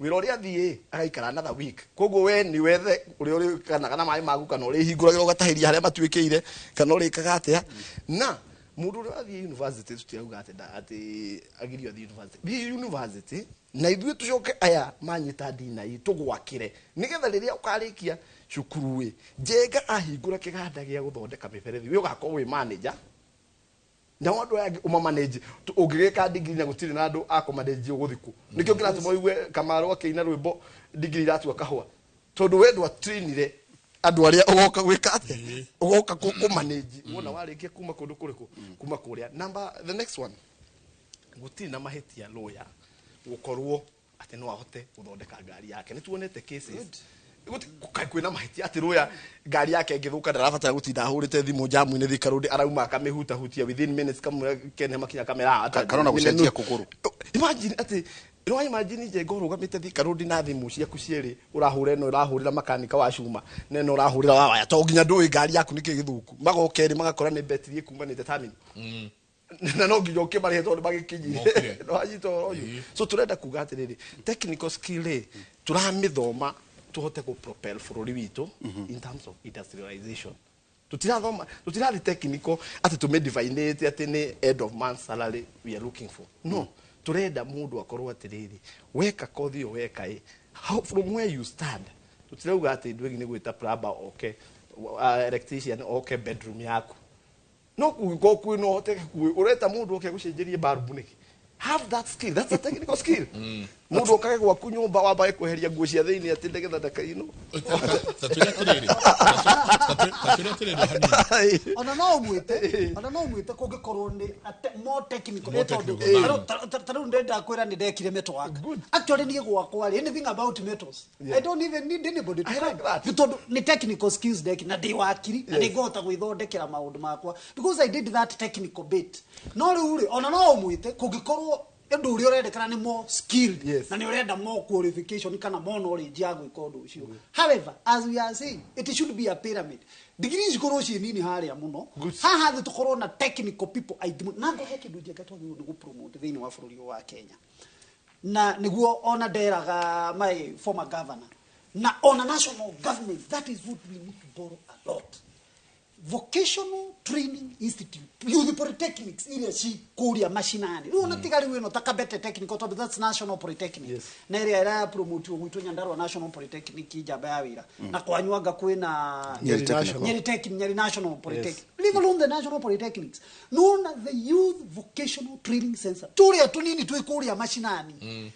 wĩra ũrĩa athiĩ agaikara another week. Koguo we nĩ wethe ũrĩa ũrĩkanaga na maĩ maku, kana ũrĩhingũragĩra ũgatahĩria harĩa matuĩkĩire, kana ũrĩkaga atĩa. Na mũndũ ũrĩa athiĩ university, tũtirauga atĩ atĩ agirio athiĩ university, thiĩ university na ithuĩ tũcoke aya manyita ndina ĩ tũgwakĩre, nĩgetha rĩrĩa ũkarĩkia cukuru ĩ Njenga ahingũra kĩganda gĩa gũthondeka mĩberethi, we ũgakorwo wĩ manager, nao andũ aya angĩ ũmamanage. Ũngĩgĩka degree na gũtirĩ na andũ a kũmanage, ũgũthiĩ kũ? Nĩkĩo kĩratũma ũigue Kamaru akĩina rwĩmbo degree iratua kahũa, tondũ we ndwatrainire andũ arĩa ũgoka gwĩka atĩa, ũgoka kũmanage wona warĩkia kuma kũndũ kũrĩkũ, kuma kũrĩa. Number the next one, gũtirĩ na mahĩtia lawyer gũkorwo atĩ no ahote gũthondeka ngari yake. Nĩ tuonete cases. Kwĩna mahĩtia atĩ lawyer ngari yake ĩngĩthũka ndarabatara gũtinda ahũrĩte thimũ jamu-inĩ Thika Road, arauma akamĩhutahutia within minutes, kamwe kene makinya kamera. Karona gũcenjia kũgũrũ. Imagine atĩ no imagine Njenga ũrũgamĩte Thika Road na thimũ ciaku cierĩ, ũrahũra ĩno ũrahũrĩra makanika wa cuma na ĩno ũrahũrĩra wa waya, to nginya ndũĩ ngari yaku nĩkĩ gĩthũku. Magoka erĩ magakora nĩ betiri ĩkumanĩte terminal, na no nginya ũkĩmarĩhe tondũ magĩkinyire. Mokire. No anyita ũhoro ũyũ. So tũrenda kuga atĩrĩrĩ, technical skill rĩ, tũramĩthoma tũhote gũ propel bũrũri witũ in terms of industrialization. Tutirathoma tutirathi technical ati tumedefinite ati ni end of month salary we are looking for. No, turenda mundu akorwo atiriri weka kothi yo weka i how from where you stand. Tutirauga ati ndwegi ni gwita plumber oke electrician oke bedroom yaku. No kungĩkorwo kwĩ no hoteke kuĩ ũreta mũndũ oke gũcenjerie barubu nĩkĩ? Have that skill, that's a technical skill. Mũndũ okage gwaku nyũmba wambage kweheria nguo cia thĩinĩ atĩ nĩgetha ndakainwo. Ta twĩre atĩrĩrĩ, ta twĩre atĩrĩrĩ hanini. Ona no ũmwĩte, ona no ũmwĩte kũngĩkorwo nĩ more technical. More Nĩ tondũ technical. ta rĩu ndĩrenda kwĩra nĩ ndekire metal work. Actually niĩ gwakwa rĩ, anything about metals, I don't even need anybody to I come. like that. Nĩ tondũ nĩ technical skills ndekire na ndĩ wakiri na nĩngũhota gwĩthondekera maũndũ makwa because I did that technical bit. No rĩu rĩ, ona no ũmwĩte kũngĩkorwo ũndũ ũrĩa ũrendekana nĩ more skilled Yes. na nĩ ũrenda more qualification kana more knowledge ya gwĩka ũndũ ũcio. However, as we are saying, it should be a pyramid. Degree cikorwo ciĩ nini harĩa mũno, haha thĩ tũkorwo na technical people aingĩ mũno. Na ngũhe kĩndũ njega twagĩrĩirwo nĩ gũpromote thĩinĩ wa bũrũri ũyũ wa Kenya, na nĩguo ona nderaga my former governor na ona national government, that is what we need to borrow a lot. Vocational Training Institute, youth polytechnics iria ci kũrĩa macinani rĩu ona tiga rĩu ĩno ta Kabete Technical, tondũ that's national polytechnic. Yes. Na ĩrĩa ĩrapromotiwo gwitũ Nyandarua National Polytechnic njamba ya wĩra, na kwanyu anga kwĩna Nyeri Technical. Nyeri Tech, Nyeri National Polytechnic. Leave alone the national polytechnics, nona the youth vocational training center tũrĩa tũnini twĩ kũrĩa macinani.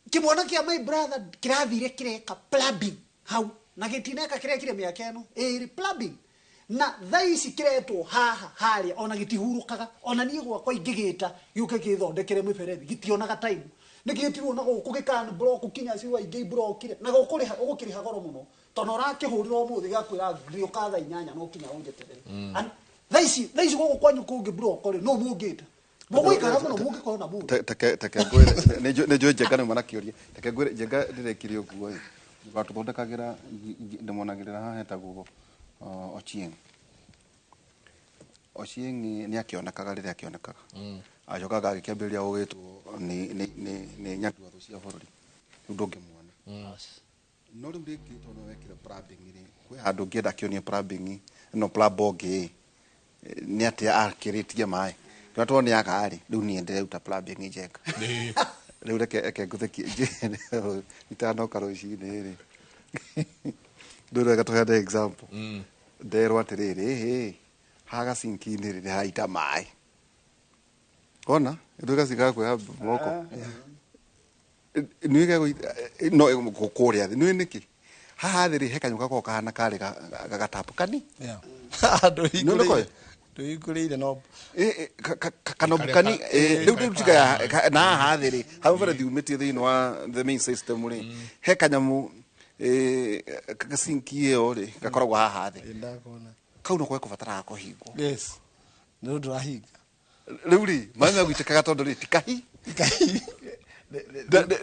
Kĩmwana kĩa my brother kĩrathire kĩreka plumbing hau na gĩtineka kĩrekire mĩaka ĩno ĩrĩ plumbing, na thaa ici kĩretwo haha harĩa ona gĩtihurũkaga. Ona niĩ gwakwa ingĩgĩta gĩũke gĩthondekere mĩberethi gĩtionaga time, nĩgĩtirwo na gũkũ gĩkan block kinya ciwa ingĩ ibrokire na gũkũ rĩha ũgũkĩrĩha goro mũno tondũ ũrakĩhũrĩra ũmũthĩ gĩgakwĩra rĩũka thaa 8 no kinya ũnjeterere. And thaa ici gũkũ kwanyu kũngĩ block rĩ, no mũngĩta mũgũikara mũno mũngĩkorwo na mũndũ. Take ngwĩre nĩ njũĩ Njenga nĩ manakĩũria, take ngwĩre Njenga ndĩrekire ũguo ĩ watũthondekagĩra ndĩmonagĩrĩra haha hetagwo Ochieng. Ochieng nĩ akĩonekaga rĩrĩa akĩonekaga, acokaga agĩkĩambĩrĩria gũgĩtwo nĩ nyatua thũ cia bũrũri, rĩu ndũngĩmuona. No rĩu rĩngĩ tondũ wekire plumbing rĩ, kwĩ handũ ũngĩenda akĩonie plumbing no plumber ũngĩ nĩ atĩa akĩrĩtie maĩ kĩrĩa tondũ nĩ aga rĩ, rĩu niĩ ndĩreruta plumbing Njenga. Rĩu reke ngũthekie itanoka rũcinĩ rĩ, ndũrĩ wega tũheane example. Nderwo atĩrĩrĩ, ĩhĩ haha gacinki-inĩ rĩ nĩ haraita maĩ, ona ndũĩ gacinki ga kuoya moko nĩ no kũrĩa thĩ nĩ nĩkĩ haha thĩ rĩ he kanyũmba gakoragwo kahana karĩ gatapu kani. Nĩ ũkoĩ? Ndũhingũrĩire no Kanobu kani rĩu tiga na haha thĩ rĩ hau mũberethi umĩtie thĩinĩ wa the main system rĩ, he kanyamũ gacinki ĩyo rĩ gakoragwo haha thĩ. Ndakona. Kau no kũbataraga kũhingwo. Yes, nĩ ũndũ ũrahinga. Rĩu rĩ maĩ megũitĩkaga tondũ rĩ tikahi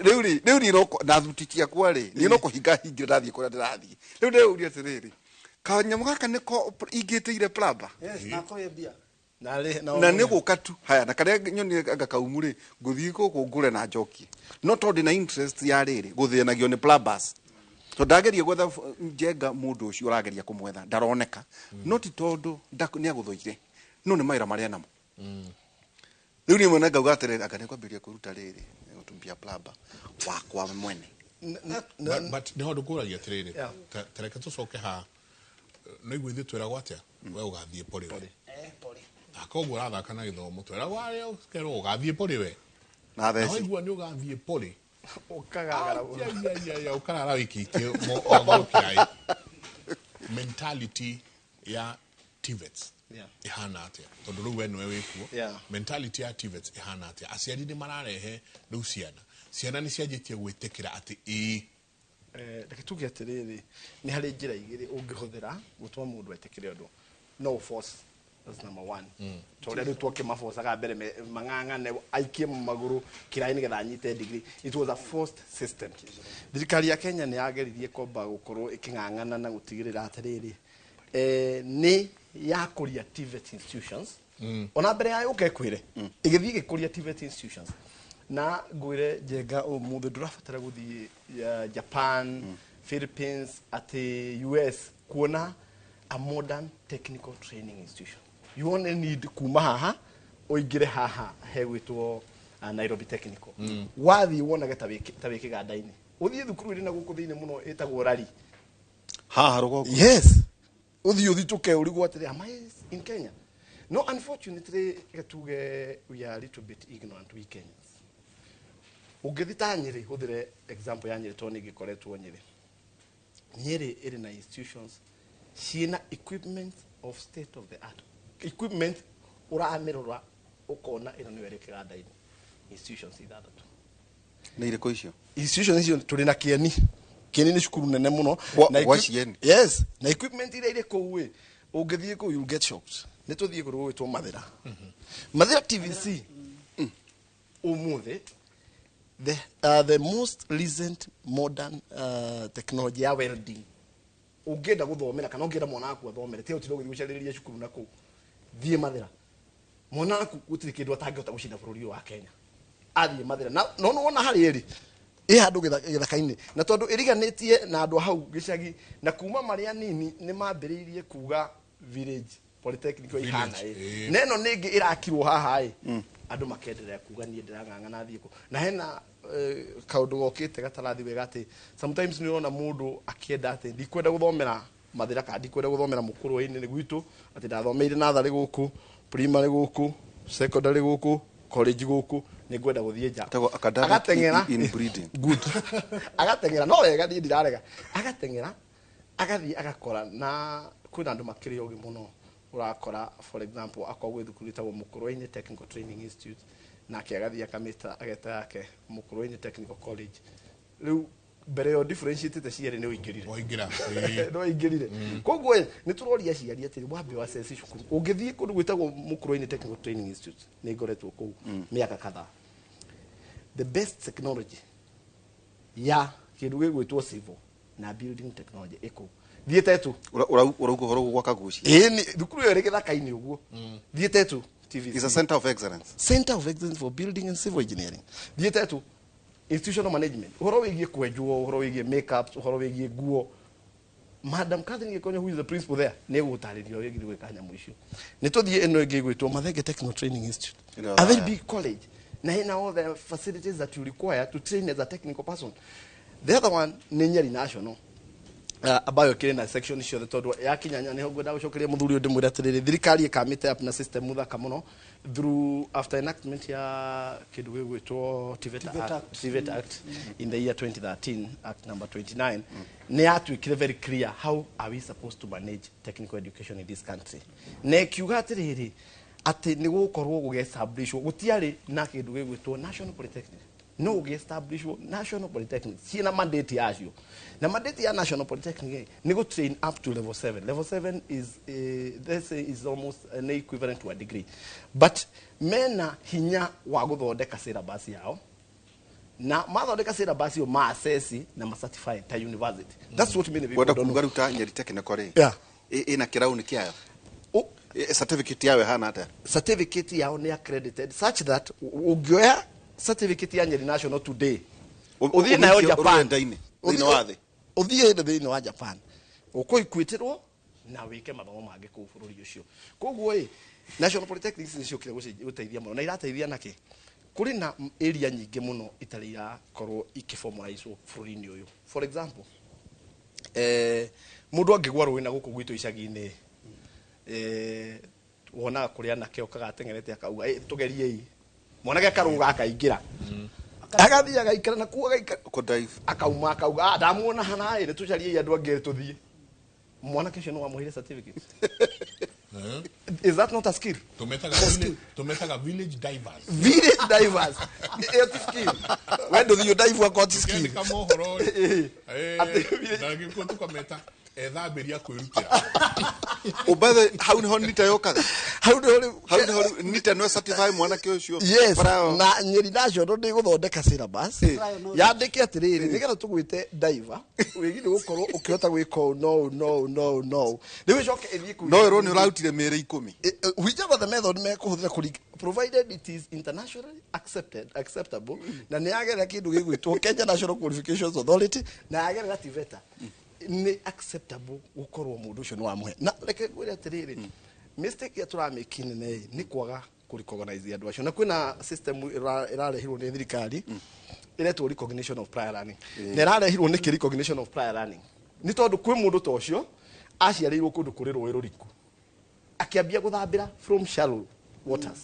rĩu rĩ rĩu niĩ no na thuti ciakwa rĩ niĩ no kũhinga hingire ndathiĩ kũrĩa ndĩrathiĩ. Rĩu ndĩrauria atĩrĩrĩ, kanyamũ gaka nĩko ingĩtĩire plumber. Yes, na kũrĩ mbia. Na nĩ gũka tu haya na karĩa nyoni anga kaumu rĩ ngũthiĩ gũkũ ngũre na njokie, no tondũ ndĩna interest ya rĩrĩ gũthĩnagio nĩ plumbers, tondũ ndageria gwetha Njenga mũndũ ũcio ũrageria kũmwetha ndaroneka, no ti tondũ nĩ agũthũire, no nĩ mawĩra marĩa namo. Rĩu niĩ mwene ngauga atĩrĩrĩ, anga nĩ kwambĩrĩria kwĩruta rĩrĩ gũtumbia plumber wakwa mwene. But nĩ ho ndũkũragia atĩrĩrĩ, Yeah. ta reke tũcoke ha no igua ithuĩ twĩragwo atĩa we ũgathiĩ pori we. Pori. Na koguo ũrathaka na gĩthomo twĩragwo arĩa ũkerwo ũgathiĩ pori we na na theci waigua nĩ ũgathiĩ pori Ũkagagara mũno. Ai, ũkarara wikĩtie ogũkĩra mentality ya TVETs ihana atĩa, tondũ rĩu we nĩwe wĩkuo. Mentality ya TVETs ihana atĩa? Aciari nĩ mararehe rĩu ciana nĩ cianjĩtie gwĩtĩkĩra atĩ ĩĩ? Reke tuge atĩrĩrĩ, nĩ harĩ njĩra igĩrĩ ũngĩhũthĩra gũtũma mũndũ etĩkĩre ũndũ. No force, that's number one, ta ũrĩa rĩu twakĩmabocaga mbere mang'ang'ane aikie magũrũ kĩraĩ nĩgetha anyite degree. It was a forced system. Thirikari ya Kenya nĩ yageririe kwamba gũkorwo ĩkĩng'ang'ana na gũtigĩrĩra atĩrĩrĩ, nĩ yakũria TVET institutions. Ona mbere ya yũke kwĩre ĩgĩthiĩ ĩgĩkũria TVET institutions, na ngwĩre Njenga ũmũthĩ ndũrabatara gũthiĩ Japan, Philippines, atĩ US kuona a modern technical training institution. You only need kuma haha ũingĩre haha hegwĩtwo Nairobi Technical. Wathiĩ wonage ta wĩ kĩganda-inĩ. Ũthiĩ thukuru ĩrĩ na gũkũ thĩinĩ mũno ĩtagwo Rari. Haha rũgongo. Yes. Ũthiĩ ũthitũke ũrigwo atĩrĩ, am I in Kenya? No, unfortunately, tuge we are a little bit ignorant, we Kenyans. Ũngĩthiĩ ta Nyĩrĩ, hũthĩre example ya Nyĩrĩ tondũ nĩ ngĩkoretwo Nyĩrĩ. Nyĩrĩ ĩrĩ na institutions ciĩna equipment of state of the art. Equipment ũramĩrora ũkona ĩno nĩyo ĩrĩ kĩganda-inĩ. Institutions ithathatũ. Nĩ irĩkũ icio? Institutions icio tũrĩ na Kĩeni. Kĩeni nĩ cukuru nene mũno. Gwa Cieni? Yes. Na equipment iria irĩ kũu ĩ, ũngĩthiĩ kũu you'll get shocked. Nĩ tũthiĩ kũndũ gũgwĩtwo Mathĩra. Mathĩra TVC ũmũthĩ the most recent modern technology ya welding. Ũngĩenda gũthomera kana ũngĩenda mwana waku athomere, tiga ũtinde ũgĩthiĩ gũcarĩrĩria cukuru na kũu. Thiĩ Mathĩra. Mwana waku gũtirĩ kĩndũ atangĩhota gũcinda bũrũri ũyũ wa Kenya. Athiĩ Mathĩra. Na no nĩwona harĩa ĩrĩ, ĩ handũ gĩthaka-inĩ. Na tondũ ĩriganĩtie na andũ a hau gĩcagi, na kuma marĩ anini nĩ mambĩrĩirie kuga village polytechnic ĩhana ĩ. Na ĩno nĩ ĩngĩ ĩrakirwo haha ĩ. Andũ makenderea kuga niĩ ndĩrang'ang'ana thiĩ kũ. Na hena kaũndũ gokĩte gatarathi wega atĩ sometimes nĩ ũrona mũndũ akĩenda atĩ ndikwenda gũthomera Mathĩra kana ndikwenda gũthomera Mũkũrwe-inĩ nĩ gwitũ, atĩ ndathomeire natharĩ gũkũ, primary gũkũ, secondary gũkũ, college gũkũ, nĩ ngwenda gũthiĩ nja. Ĩtagwo academic Agateng'era. Inbreeding. Good. Agateng'era, no wega niĩ ndirarega. Agateng'era, agathiĩ agakora na kwĩna andũ makĩrĩ ogĩ mũno. Ũrakora for example akorwo gwĩ thukuru ĩtagwo Mũkũrwe-inĩ Technical Training Institute, nake agathiĩ akamĩta ageta yake Mũkũrwe-inĩ Technical College. Rĩu mbere yo differentiated cierĩ nĩ ũingĩrire. Waingĩra. No ingĩrire. Koguo ĩ, nĩ tũroria aciari atĩrĩ wambe wa-assess cukuru. Ũngĩthiĩ kũndũ gwĩtagwo Mũkũrwe-inĩ Technical Training Institute, nĩ ngoretwo kũu mĩaka kadhaa. The best technology ya kĩndũ gĩgwĩtwo civil na building technology ĩkũu. Thiĩ Tetu. Ũrauga ũhoro gwaka gucia. Ĩĩ, nĩ thukuru ĩyo ĩrĩ gĩthaka-inĩ ũguo. Thiĩ Tetu TVC. Is a center of excellence. Center of excellence for building and civil engineering. Thiĩ Tetu institutional management. Ũhoro wĩgiĩ kwenjwo, ũhoro wĩgiĩ makeups, ũhoro wĩgiĩ nguo. Madam Catherine Gĩkonyo, who is the principal there, nĩ egũgũtarĩria ũrĩa wĩgiĩ gwĩka nyamũ icio. Nĩ tũthiĩ ĩno ĩngĩ ĩgwĩtwo Mathenge Technical Training Institute. Ĩno A very ya. big college. Na ĩna all the facilities that you require to train as a technical person. The other one nĩ Nyeri National. Ambayo kĩrĩ na section ciothe tondũ yakinya nĩho ngwenda gũcokeria mũthuri ũyũ ndĩmwĩre atĩrĩrĩ, thirikari ĩkamĩte up na system thaka mũno through after enactment ya kĩndũ gĩgwĩtwo TVET TVET Act, Act. TVET Act in the year 2013, Act number 29, nĩ yatuĩkire very clear how are we supposed to manage technical education in this country. Na ĩkiuga atĩrĩrĩ atĩ nĩ gũgũkorwo gũgĩestablishwo, gũtiarĩ na kĩndũ gĩgwĩtwo National Polytechnic. No gũgĩestablishwo National Polytechnic ciĩna mandate yacio. Na mandate ya National Polytechnic ĩ, nĩ gũ train up to level 7. Level 7 is let's say is almost an equivalent to a degree. But mena hinya wa gũthondeka syllabus yao. Na mathondeka syllabus yo ma assess na ma certify ta university. That's what many people Wenda don't kuga know. rĩu ta Nyeri Technical rĩ. Yeah. Ĩna kĩrauni kĩayo. Certificate yayo ĩhana atĩa? Certificate yao nĩ accredited such that ũngĩoya certificate ya Nyeri National today, ũthiĩ nayo Ũmĩikie Japan, rũrenda-inĩ, thĩinĩ wa thĩ. ũthiĩ thĩinĩ wa Japan, ũkũikwĩtĩrwo na wĩke mathomo mangĩ kũu bũrũri ũcio. Koguo ĩ, National Polytechnics nĩ ciokire gũteithia mũno na irateithia nakĩ? Kũrĩ na area nyingĩ mũno itarĩ irakorwo ikĩformalizwo bũrũri-inĩ ũyũ. For example, mũndũ angĩgwa rũĩ na gũkũ gwitũ icagi-inĩ, wonaga kũrĩ anake okaga ateng'erete akauga, tũgeriei. Mwanake akarũga akaingĩra. Agathiĩ agaikara na kuo agaikara. Kũdive. Akauma akauga, ndamuona hana ĩ, nĩ tũcariei andũ angĩ tũthiĩ. Mwanake ũcio nĩ wamũheire certificate. Is that not a skill? Tumetaga village divers. Village divers. Ĩyo ti skill. We ndũthiĩ ũdive akorwo ti skill. Ũkĩandĩka mohoro rĩ, Atĩ village- na gĩkũ tũkameta ethambĩria kwĩrutĩra. Ũmbathe hau nĩho nita yokaga. Hau nĩho rĩu- Hau nĩho rĩu nita nĩwe certify mwanake ũcio. Yes, Bara- na Nyeri National ndĩ gũthondeka syllabus. Yandĩke atĩrĩrĩ, nĩgetha tũgwĩte diver, wĩgiĩ gũkorwo ũkĩhota gwĩka ũũ, no, no, no, no. Rĩu ĩcoke ĩthiĩ kũu. No ĩrwo nĩ ũrarutire mĩĩrĩ ikũmi. Whichever the method mekũhũthĩra kũringa, provided it is internationally accepted, acceptable, na nĩ yagerera kĩndũ gĩgwĩtwo Kenya National Qualifications Authority, na yagerera TVETA. Nĩ acceptable gũkorwo mũndũ ũcio nĩ wamũhe. Na reke ngwĩre atĩrĩrĩ, mistake ĩrĩa tũramĩki nene ĩ, nĩ kwaga kũ-recognize andũ acio. Na kwĩna system ĩrarehirwo nĩ thirikari ĩretwo recognition of prior learning. Na ĩrarehirwo nĩkĩ recognition of prior learning? Nĩ tondũ kwĩ mũndũ ta ũcio aciarĩirwo kũndũ kũrĩ rũĩ rũriku, akĩambia gũthambĩra from shallow waters,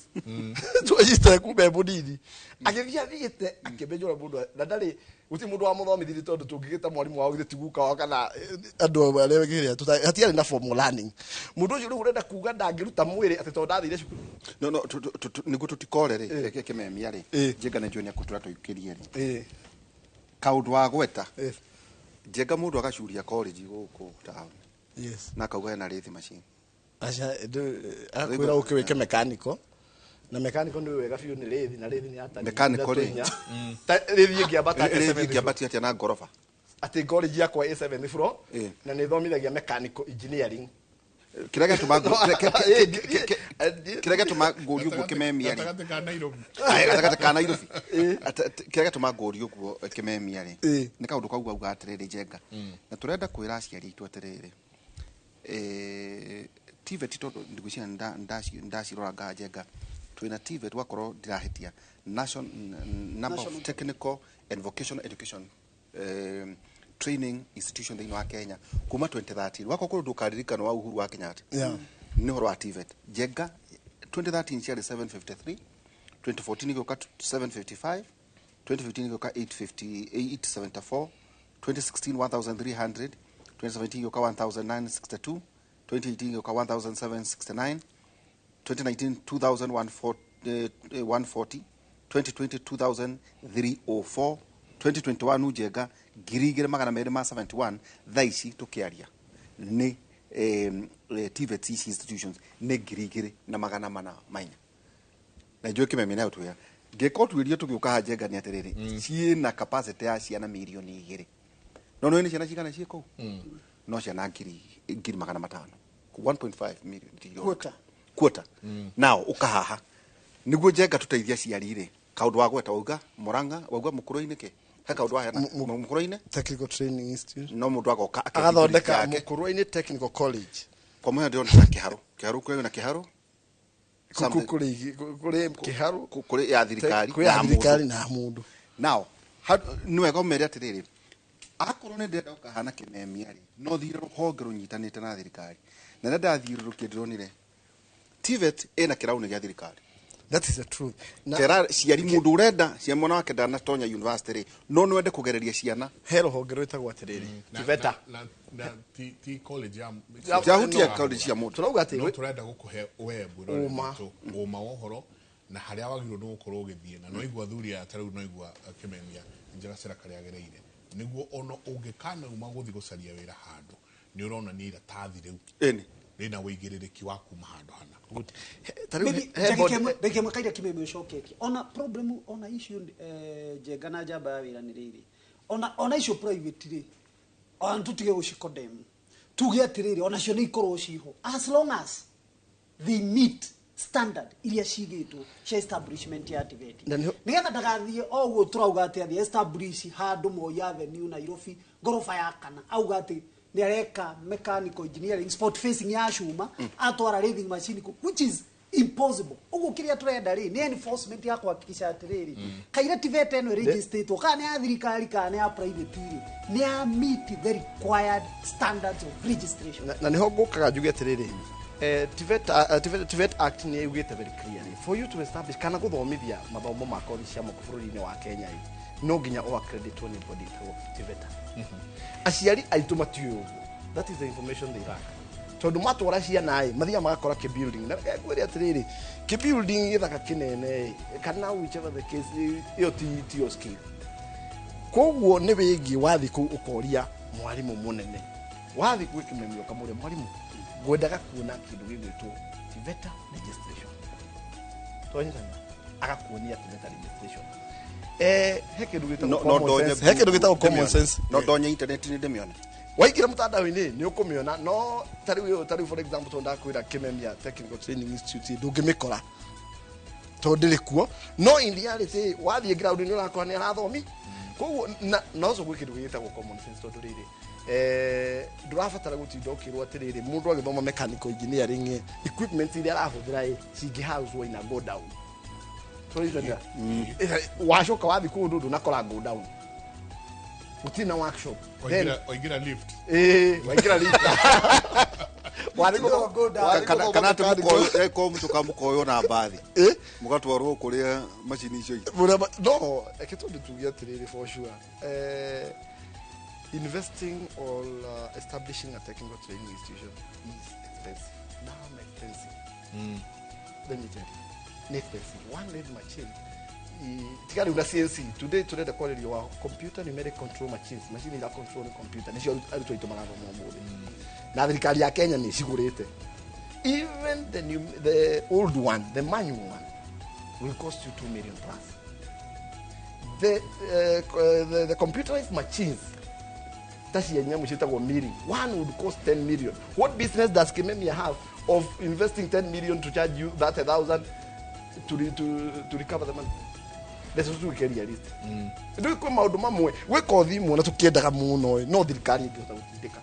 twanyite kumbe mũnini, agĩthiĩ athiĩte akĩmenya ũrĩa mũndũ na ndarĩ gũtirĩ mũndũ wamũthomithirie, tondũ tũngĩgĩta mwarimũ wao githĩ ti guka wao kana andũ arĩa kĩrĩa hatiarĩ na formal learning. Mũndũ ũcio rĩu ũrenda kuga ndangĩruta mwĩrĩ atĩ tondũ ndathire cukuru. No nĩguo tũtikore rĩ, reke kĩmemia rĩ, Njenga nĩ njũĩ nĩ akũtũra tũikĩrie rĩ kaũndũ wa gweta. Njenga, mũndũ agacuria college gũkũ town na akauga hena lathe machine. Aca, akwĩra ũke wĩke mechanical, na mechanical nĩ wega biũ nĩ lathe, na lathe nĩ ya tani Mechanical rĩ. ithatũ inya. Lathe ĩngĩambata atĩa Lathe seventh floor? ĩngĩambatia atĩa na ngoroba? Atĩ college yakwa ĩ seventh floor na nĩ thomithagia mechanical engineering. Kĩrĩa gĩatũma kĩrĩa gĩatũma ngũrie ũguo kĩmemia rĩ, Gatagatĩ ka Nairobi. Aya, gatagatĩ ka Nairobi. Kĩrĩa gĩatũma ngũrie ũguo kĩmemia rĩ, nĩ kaũndũ kau auga atĩrĩrĩ, Njenga, na tũrenda kwĩra aciari aitũ atĩrĩrĩ, TVET, tondũ ndigwĩciria ndacirora nga Njenga, twĩna TVET wakorwo ndirahĩtia national number of National. technical and vocational education training institution thĩinĩ wa Kenya kuma 2013, wakorwo kũrĩ ndũkaririkano wa Uhuru wa Kenyatta. Nĩ ũhoro wa TVET, Njenga, 2013 ciarĩ 753, 2014 igĩũka 755, 2015 igĩũka 850, 874, 2016 1300, 2017 igĩũka 1962, 2018 igĩũka 1769, 2019 2140, 140, 2020 2304, 2021 Njenga 2271. Thaa ici tũkĩaria nĩ TVET ici institutions nĩ 2400. Na njũĩ kĩmemia nayo twĩra ngĩka ũtuĩria tũgĩũka haha, Njenga, nĩ atĩrĩrĩ, ciĩna capacity ya ciana 2 mirioni, no nĩ ciana cigana ciĩ kũu? No ciana 500,000, 1.5 million. Quarter. Quarter. Now ũkahaha nĩguo Njenga tũteithia aciari rĩ, kaũndũ wa gweta wauga Murang'a, wauga mũkũrũ-inĩ kĩ he kaũndũ waheana mũkũrũ-inĩ. Technical Training Institute. No mũndũ agoka agathondeka yake. Mũkũrũ-inĩ Technical College. Kwa mũhiano ndĩrona ta kĩharũ, kĩharũ kwĩ na kĩharũ. Kũrĩ kĩharũ. Kũrĩ ya thirikari. Kũrĩ ya na mũndũ. Thirikari na mũndũ. Now nĩ wega ũmere atĩrĩrĩ, akorwo nĩ ndĩrenda gũkahana kĩmemia rĩ, no thire rũhonge rũnyitanĩte na thirikari, na rĩrĩa ndathiũrũrũkia ndĩronire TVET ĩna kĩrauni gĩa thirikari. That is the truth. Na Kera ciari mũndũ ũrenda cia mwana wake ndanatonya university rĩ, no nĩwende kũgereria ciana. He rũhonge rwĩtagwo atĩrĩrĩ, TVETA. Na ti college ya Tiahutia college cia mũndũ. Tũrauga atĩ No tũrenda gũkũhe we mwĩroreri Ũma. witũ ũma wa ũhoro na harĩa wagĩrĩirwo nĩ gũkorwo ũgĩthiĩ, na noigua athuri aya ta rĩu, noigua kĩmemia njĩra cera karĩa agereire, nĩguo ona ũngĩkanauma gũthiĩ gũcaria wĩra handũ nĩ ũronania iratathi rĩu ĩni rĩna wĩigĩrĩrĩki wa kuma handũ hana. Good. Ta rĩu Maybe he ndagĩka ĩmwe kaira kimeme ũcoketie ona problem, ona issue, Njenga na njamba ya wĩra nĩ rĩrĩ, ona icio private rĩ, ona tũtige gũcicondemn, tuge atĩrĩrĩ, ona cio nĩ ikorwo ciho as long as they meet standard iria cigĩtwo cia establishment ya TVET, Na nigetha ndagathiĩ o ũguo tũrauga atĩ athiĩ establish handũ Moi Avenue, Nairobi, ngoroba ya kana, auga atĩ nĩ areka mechanical engineering, spot facing ya cuma, atwara lathe machine kũ, which is impossible. Ũguo kĩrĩa tũrenda rĩ nĩ enforcement ya kuhakikisha atĩrĩrĩ, kaira TVET ĩno ĩregistatwo, kana nĩ ya thirikari kana nĩ ya private rĩ, nĩ ya meet the required standards of registration. Na niho ngũkaga njuge atĩrĩrĩ, TVET, TVET Act nĩ yugĩte very clearly, for you to establish kana gũthomithia mathomo ma kothi cia moko bũrũri-inĩ wa Kenya ĩ, no nginya o accreditwo nĩ body ĩtagwo TVETA. Aciari aitũ matiũĩ ũguo. That is the information they lack, tondũ matwara ciana ĩ, mathiaga magakora kĩ building, na reke ngwĩre atĩrĩrĩ, kĩ building gĩthaka kĩnene ĩ, kana whichever the case ĩ, ĩyo tiyo skill. Koguo nĩ wĩgiĩ wathiĩ kũu ũkoria mwarimũ mũnene, wathiĩ gwĩ kĩmemio ũkamũria mwarimũ, ngwendaga kuona kĩndũ gĩgwĩtwo TVETA registration. Twanyitana, agakuonia TVETA registration. He kĩndũ gĩtagwo no common ndonye sense. He kĩndũ gĩtagwo common sense. No ndonye internet-inĩ ndĩmĩone? Waingĩra mũtandao-inĩ nĩ ũkũmĩona, no tarĩu for example, tondũ ndakwĩra Kĩmemia Technical Training Institute ndũngĩmĩkora tondũ ndĩrĩ kuo, no in reality wathiĩ ground nĩ ũrakora nĩ arathomi. Koguo na ũcio gwĩ kĩndũ gĩgĩtagwo common sense, tondũ rĩrĩ Ndũrabatara gũtinda ũkĩrwo atĩrĩrĩ mũndũ agĩthoma mechanical engineering equipment iria arahũthĩra ĩ cingĩhouswo ina go down. Wacoka wathi kũndũ ndũnakora go down, gũtirĩ na workshop. Waingĩra lift. Waingĩra lift. Kana atä ko må mukoywo na mbathi mũgatwarwo kũrĩa macini icio. No reke tondũ tuge atĩrĩrĩ, for sure, investing or establishing a technical training institution is expensive. Damn expensive. Let me tell you, ni expensive. One lathe machine tiga rĩu na CNC. Today turenda kwarĩrio wa computer numeric control machines, machine ira control nĩ computer, nĩcio arutwo aitũ marathoma ũmũthĩ, na thirikari ya Kenya nĩ cigũrĩte. Even the new, the old one, the manual one, will cost you 2 million plus. The computerized machines ta cia nyamũ ciĩtagwo milling, one would cost 10 million. What business does Kimemia have of investing 10 million to charge you 30,000 to recover the money? Let's tuike realistic. Rĩu kwĩ maũndũ mamwe gwĩ kothi imwe na tũkĩendaga mũno, no thirikari ĩngĩhota gũtindĩka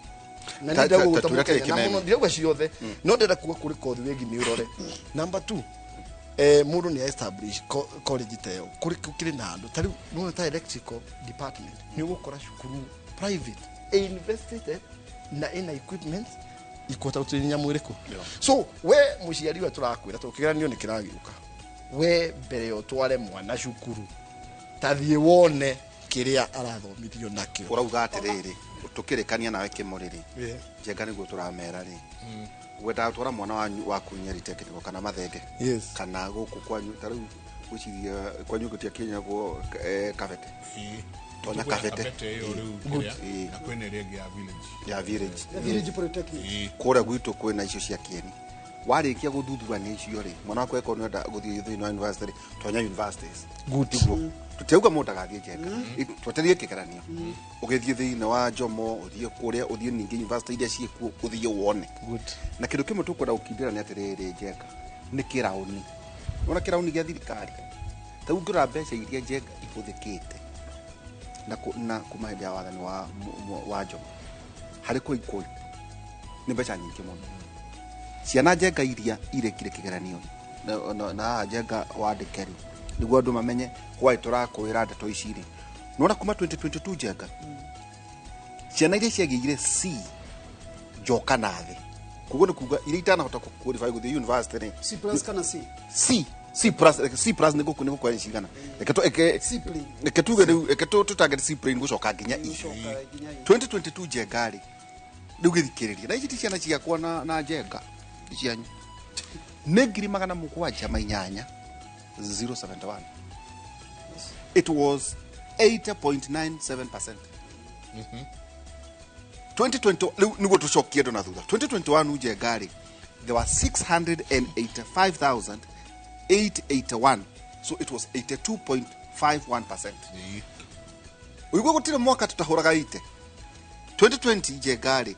na Ta- nĩ ndĩrauga ta- gwĩta ta- Mũkenya, na Kimemia. mũno ndirauga ciothe, no ndĩrenda kuga kũrĩ kothi wĩgiĩ nĩ ũrore. Number two, mũndũ nĩ establish college ta ĩyo kũrĩ kũrĩ na andũ ta rĩu nĩwona ta electrical department, nĩ ũgũkora cukuru private invested na ĩna equipment ikũhota gũtũria nyamũ ĩrĩkũ. So we mũciari we tũrakwĩra tondũ kĩgeranio nĩ kĩragĩũka, we mbere ya ũtware mwana cukuru, tathiĩ wone kĩrĩa arathomithio nakĩo. Ũrauga atĩrĩrĩ, tũkĩrĩkania nawe kĩmũrĩrĩ, Yeah. njenga nĩguo tũramera rĩ, wendaga twara mwana wanyu waku Nyeri Technical kana Mathenge, Yes. kana gũkũ kwanyu ta rĩu gwĩciria kwanyu gũtia kinyagwo Kabete. Tonya Kwĩna Kabete. Kabete ĩyo rĩu Good. kĩrĩa, Ĩĩ. na kwĩna ĩrĩa ĩngĩ ya village. Ya village. The village polytechnic. Kũrĩa gwitũ kwĩna icio cia kĩeni. Warĩkia gũthuthurania icio rĩ, mwana waku eko nĩenda gũthiĩ thĩinĩ wa university rĩ, tonya universities. Good. Tiguo tũtiauga mũndũ ndagathiĩ Njenga. Twetereire kĩgeranio ũgĩthiĩ thĩinĩ wa Jomo, ũthiĩ kũrĩa, ũthiĩ ningĩ university iria ciĩkuo, ũthiĩ wone. Good. Na kĩndũ kĩmwe tũkwenda gũkindĩra nĩ atĩrĩrĩ, Njenga nĩ kĩraũni, wona kĩraũni gĩa thirikari ta rĩu ngĩrora mbeca iria Njenga ihũthĩkĩte na kuma hĩndĩ ya wathani wa Jomo harĩ kũikũi nĩ mbeca nyingĩ mũno. Ciana Njenga iria irekire kĩgeranio na haha Njenga wandĩke rĩ, nĩguo andũ mamenye why tũrakwĩra ndeto ici rĩ, nĩwona kuma 2022 Njenga ciana iria ciagĩire C njoka na thĩ, koguo nĩ kuga iria itanahota qualify gũthiĩ university rĩ. C plus kana C? C, C plus, C plus nĩ gũkũ nĩ gũkũ cigana, reke C plain. Reke tuge rĩu, reke tũ target C plain gũcoka nginya E. Gũcoka nginya E. 2022 Njenga rĩ, rĩu gĩthikĩrĩria na ici ti ciana ciakwa na Njenga ti cianyu, nĩ 708,071. It was 80.97%. 2020 rĩu nĩguo tũcokie andũ na thutha, 2021 Njenga rĩ, there were 685,881, so it was 82.51%. Ũigua gũtirĩ mwaka tũtahũraga ite. 2020 Njenga rĩ,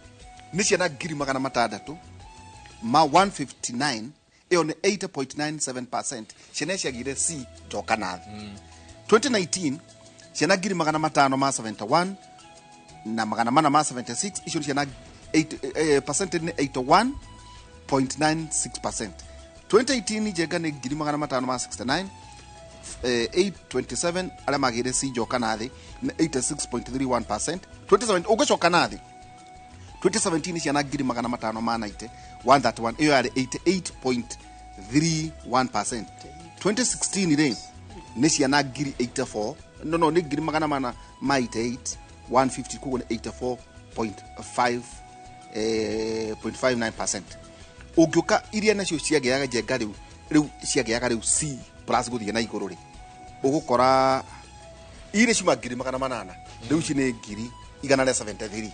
nĩ ciana 600,659, ĩyo nĩ 80.97%, ciana ciagire C njoka na thĩ. 2019 ciana 571,476, icio nĩ ciana percentage nĩ 81.96%. 2018 Njenga nĩ 569,000 827 arĩa magĩire C njoka na thĩ nĩ 86.31%. 27 ũngĩcoka na thĩ, 2017 ciana 590,131, ĩyo yarĩ 88.31%. 2016 rĩ, nĩ ciana 84,000, no nĩ 488,150, koguo nĩ 84.5 0.59%. Ũngĩũka iria nacio ciagĩaga Njenga rĩu ciagĩaga rĩu C plus gũthiĩ na igũrũ rĩ, ũgũkora iria ciuma 800,000, rĩu ici nĩ 173,000,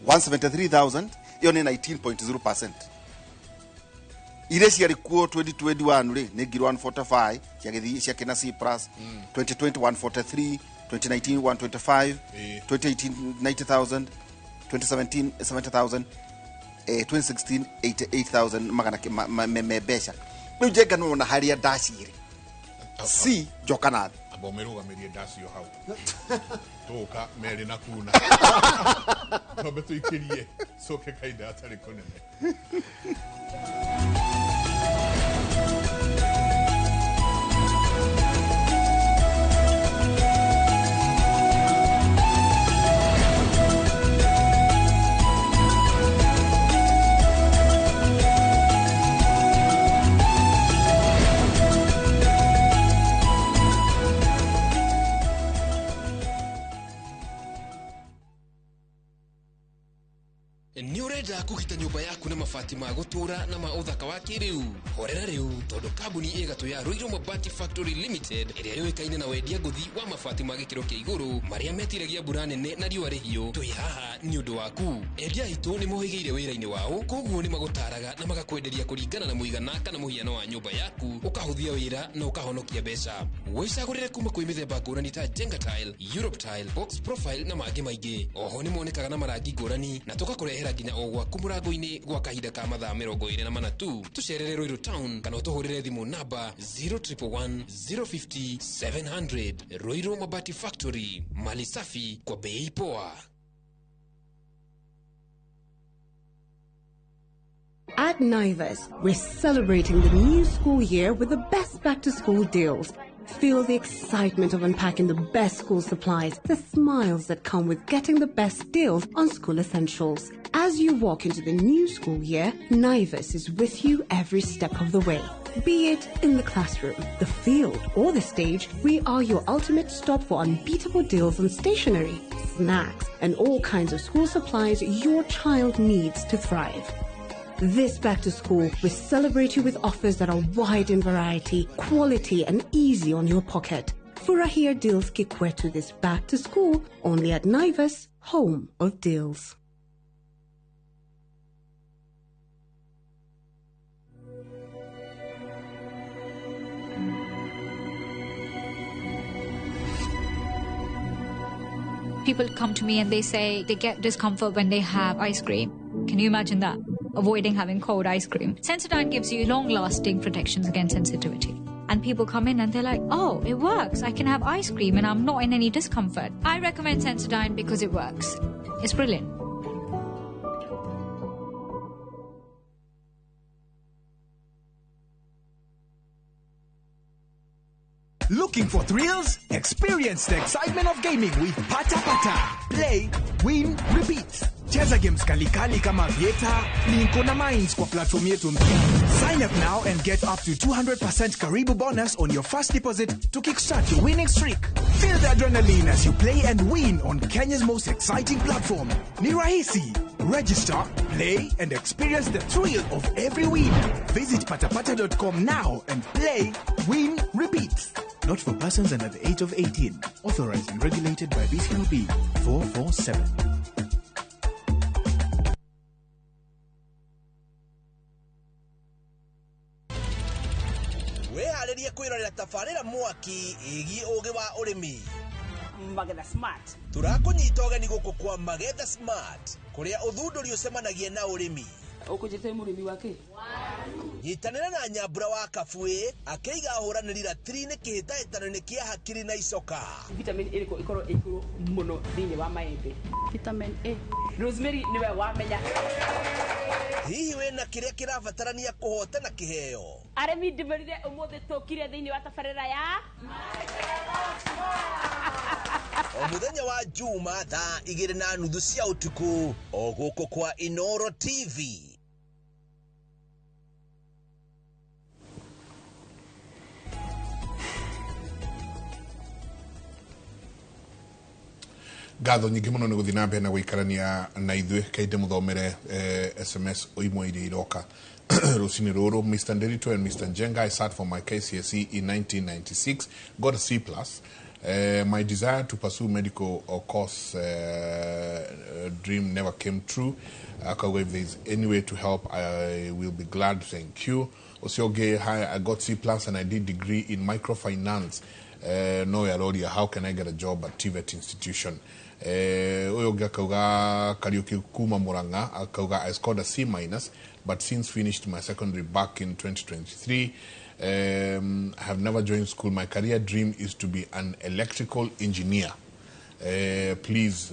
173,000, ĩyo nĩ 19.0%. Iria ciarĩ kuo 2021 rĩ, nĩ 145,000 ciagĩthiĩ ciakĩna C plus, 2020 143, 2019 125, 2018 90,000, 2017 70,000, 2016 88,000 magana me mbeca. Rĩu Njenga nĩwona harĩa ndacirĩ C njoka na thĩ. Amba ũmĩrũgamĩrie ndacio hau tũka merĩ na kuna twambe tũikĩrie coke kahinda gatarĩ kũnene. Nĩ ũrenda kũgita nyũmba yaku na mabati ma gũtũũra na ma ũthaka wa kĩrĩu? Horera rĩu, tondũ kambuni ĩgatũ ya Ruiru Mabati Factory Limited ĩrĩa yũĩkaine na wendia ngũthi wa mabati ma gĩkĩro kĩa igũrũ marĩa metiragia mbura nene na riũa rĩhiũ, twĩ haha nĩ ũndũ waku. Endia aitũ nĩ mohĩgĩire wĩra-inĩ wao, koguo nĩ magũtaraga na magakwenderia kũringana na mũigana kana mũhiano wa nyũmba yaku, ũkahũthia wĩra na ũkahonokia mbeca. Wĩcagũrĩre kuma kwĩ mĩthemba ngũrani ta Jenga Tile, Europe Tile, Box Profile na mangĩ maingĩ. Oho nĩ monekaga na marangi ngũrani na tũgakũrehera nginya o gwaku mũrango-inĩ gwa kahinda ka mathaa 24 tu. Tũcerere Ruiru Town kana ũtũhũrĩre thimũ namba 0111 050 700. Ruiru Mabati Factory, mali safi kwa bei poa. At Naivas, we're celebrating the new school year with the best back to school deals. Feel the excitement of unpacking the best school supplies, the smiles that come with getting the best deals on school essentials. As you walk into the new school year, Naivas is with you every step of the way. Be it in the classroom, the field, or the stage, we are your ultimate stop for unbeatable deals on stationery, snacks, and all kinds of school supplies your child needs to thrive. This back to school, we celebrate you with offers that are wide in variety, quality, and easy on your pocket. Furahia deals kikwetu this back to school only at Naivas, home of deals. People come to me and they say they get discomfort when they have ice cream. Can you imagine that? Avoiding having cold ice cream. Sensodyne gives you long-lasting protections against sensitivity. And people come in and they're like, oh, it works. I can have ice cream and I'm not in any discomfort. I recommend Sensodyne because it works. It's brilliant. Looking for thrills? Experience the excitement of gaming with Pata Pata. Play, win, repeat. Cheza games kalikali kama Vieta, Linko na Mines kwa platform yetu mpya. Sign up now and get up to 200% Karibu bonus on your first deposit to kickstart your winning streak. Feel the adrenaline as you play and win on Kenya's most exciting platform. Ni rahisi. Register, play, and experience the thrill of every win. Visit patapata.com now and play, win, repeat. Not for persons under the age of 18. Authorized and regulated by BCLB 447. Wĩharĩrie kwĩrorera tabarĩra mwaki ĩgiĩ ũgĩ wa ũrĩmi. Magetha Smart. Tũrakũnyita ũgeni gũkũ kwa Magetha Smart, kũrĩa ũthundũri ũcemanagia na ũrĩmi. Ũkũnjĩte mũrĩmi wake? Nyitanĩra na Nyambura wa Kabui akĩiga ahũranĩri ratiri-inĩ kĩhĩtahĩtano-inĩ kĩa hakiri na icoka. Vitamin ĩrĩkũ ĩkorwo ĩ igũrũ mũno thĩinĩ wa maembe? Vitamin A. Rosemary nĩwe wamenya. Hihi wĩna kĩrĩa kĩrabatarania kũhotana kĩheo? Arĩmi ndĩmerire ũmũthĩ tũkire thĩinĩ wa tabarĩra ya O mũthenya wa Juma thaa 2:30 cia ũtukũ o gũkũ kwa Inoro TV. Ngatho nyingĩ mũno nĩ gũthiĩ na mbere na gũikarania na ithuĩ. Kainde mũthomere SMS imwe iria iroka rũcinĩ rũrũ. Mr. Nderito and Mr. Njenga, I sat for my KCSE in 1996, got a C+. My desire to pursue medical course dream never came true. If there is any way to help, I will be glad. Thank you. Osioge, hi, I got C+ and I did degree in microfinance. No, Yaroria, how can I get a job at TVET institution? Oyoga kauga Kariuki Kuma Muranga, kauga I scored a C-, but since finished my secondary back in 2023, I have never joined school. My career dream is to be an electrical engineer. Please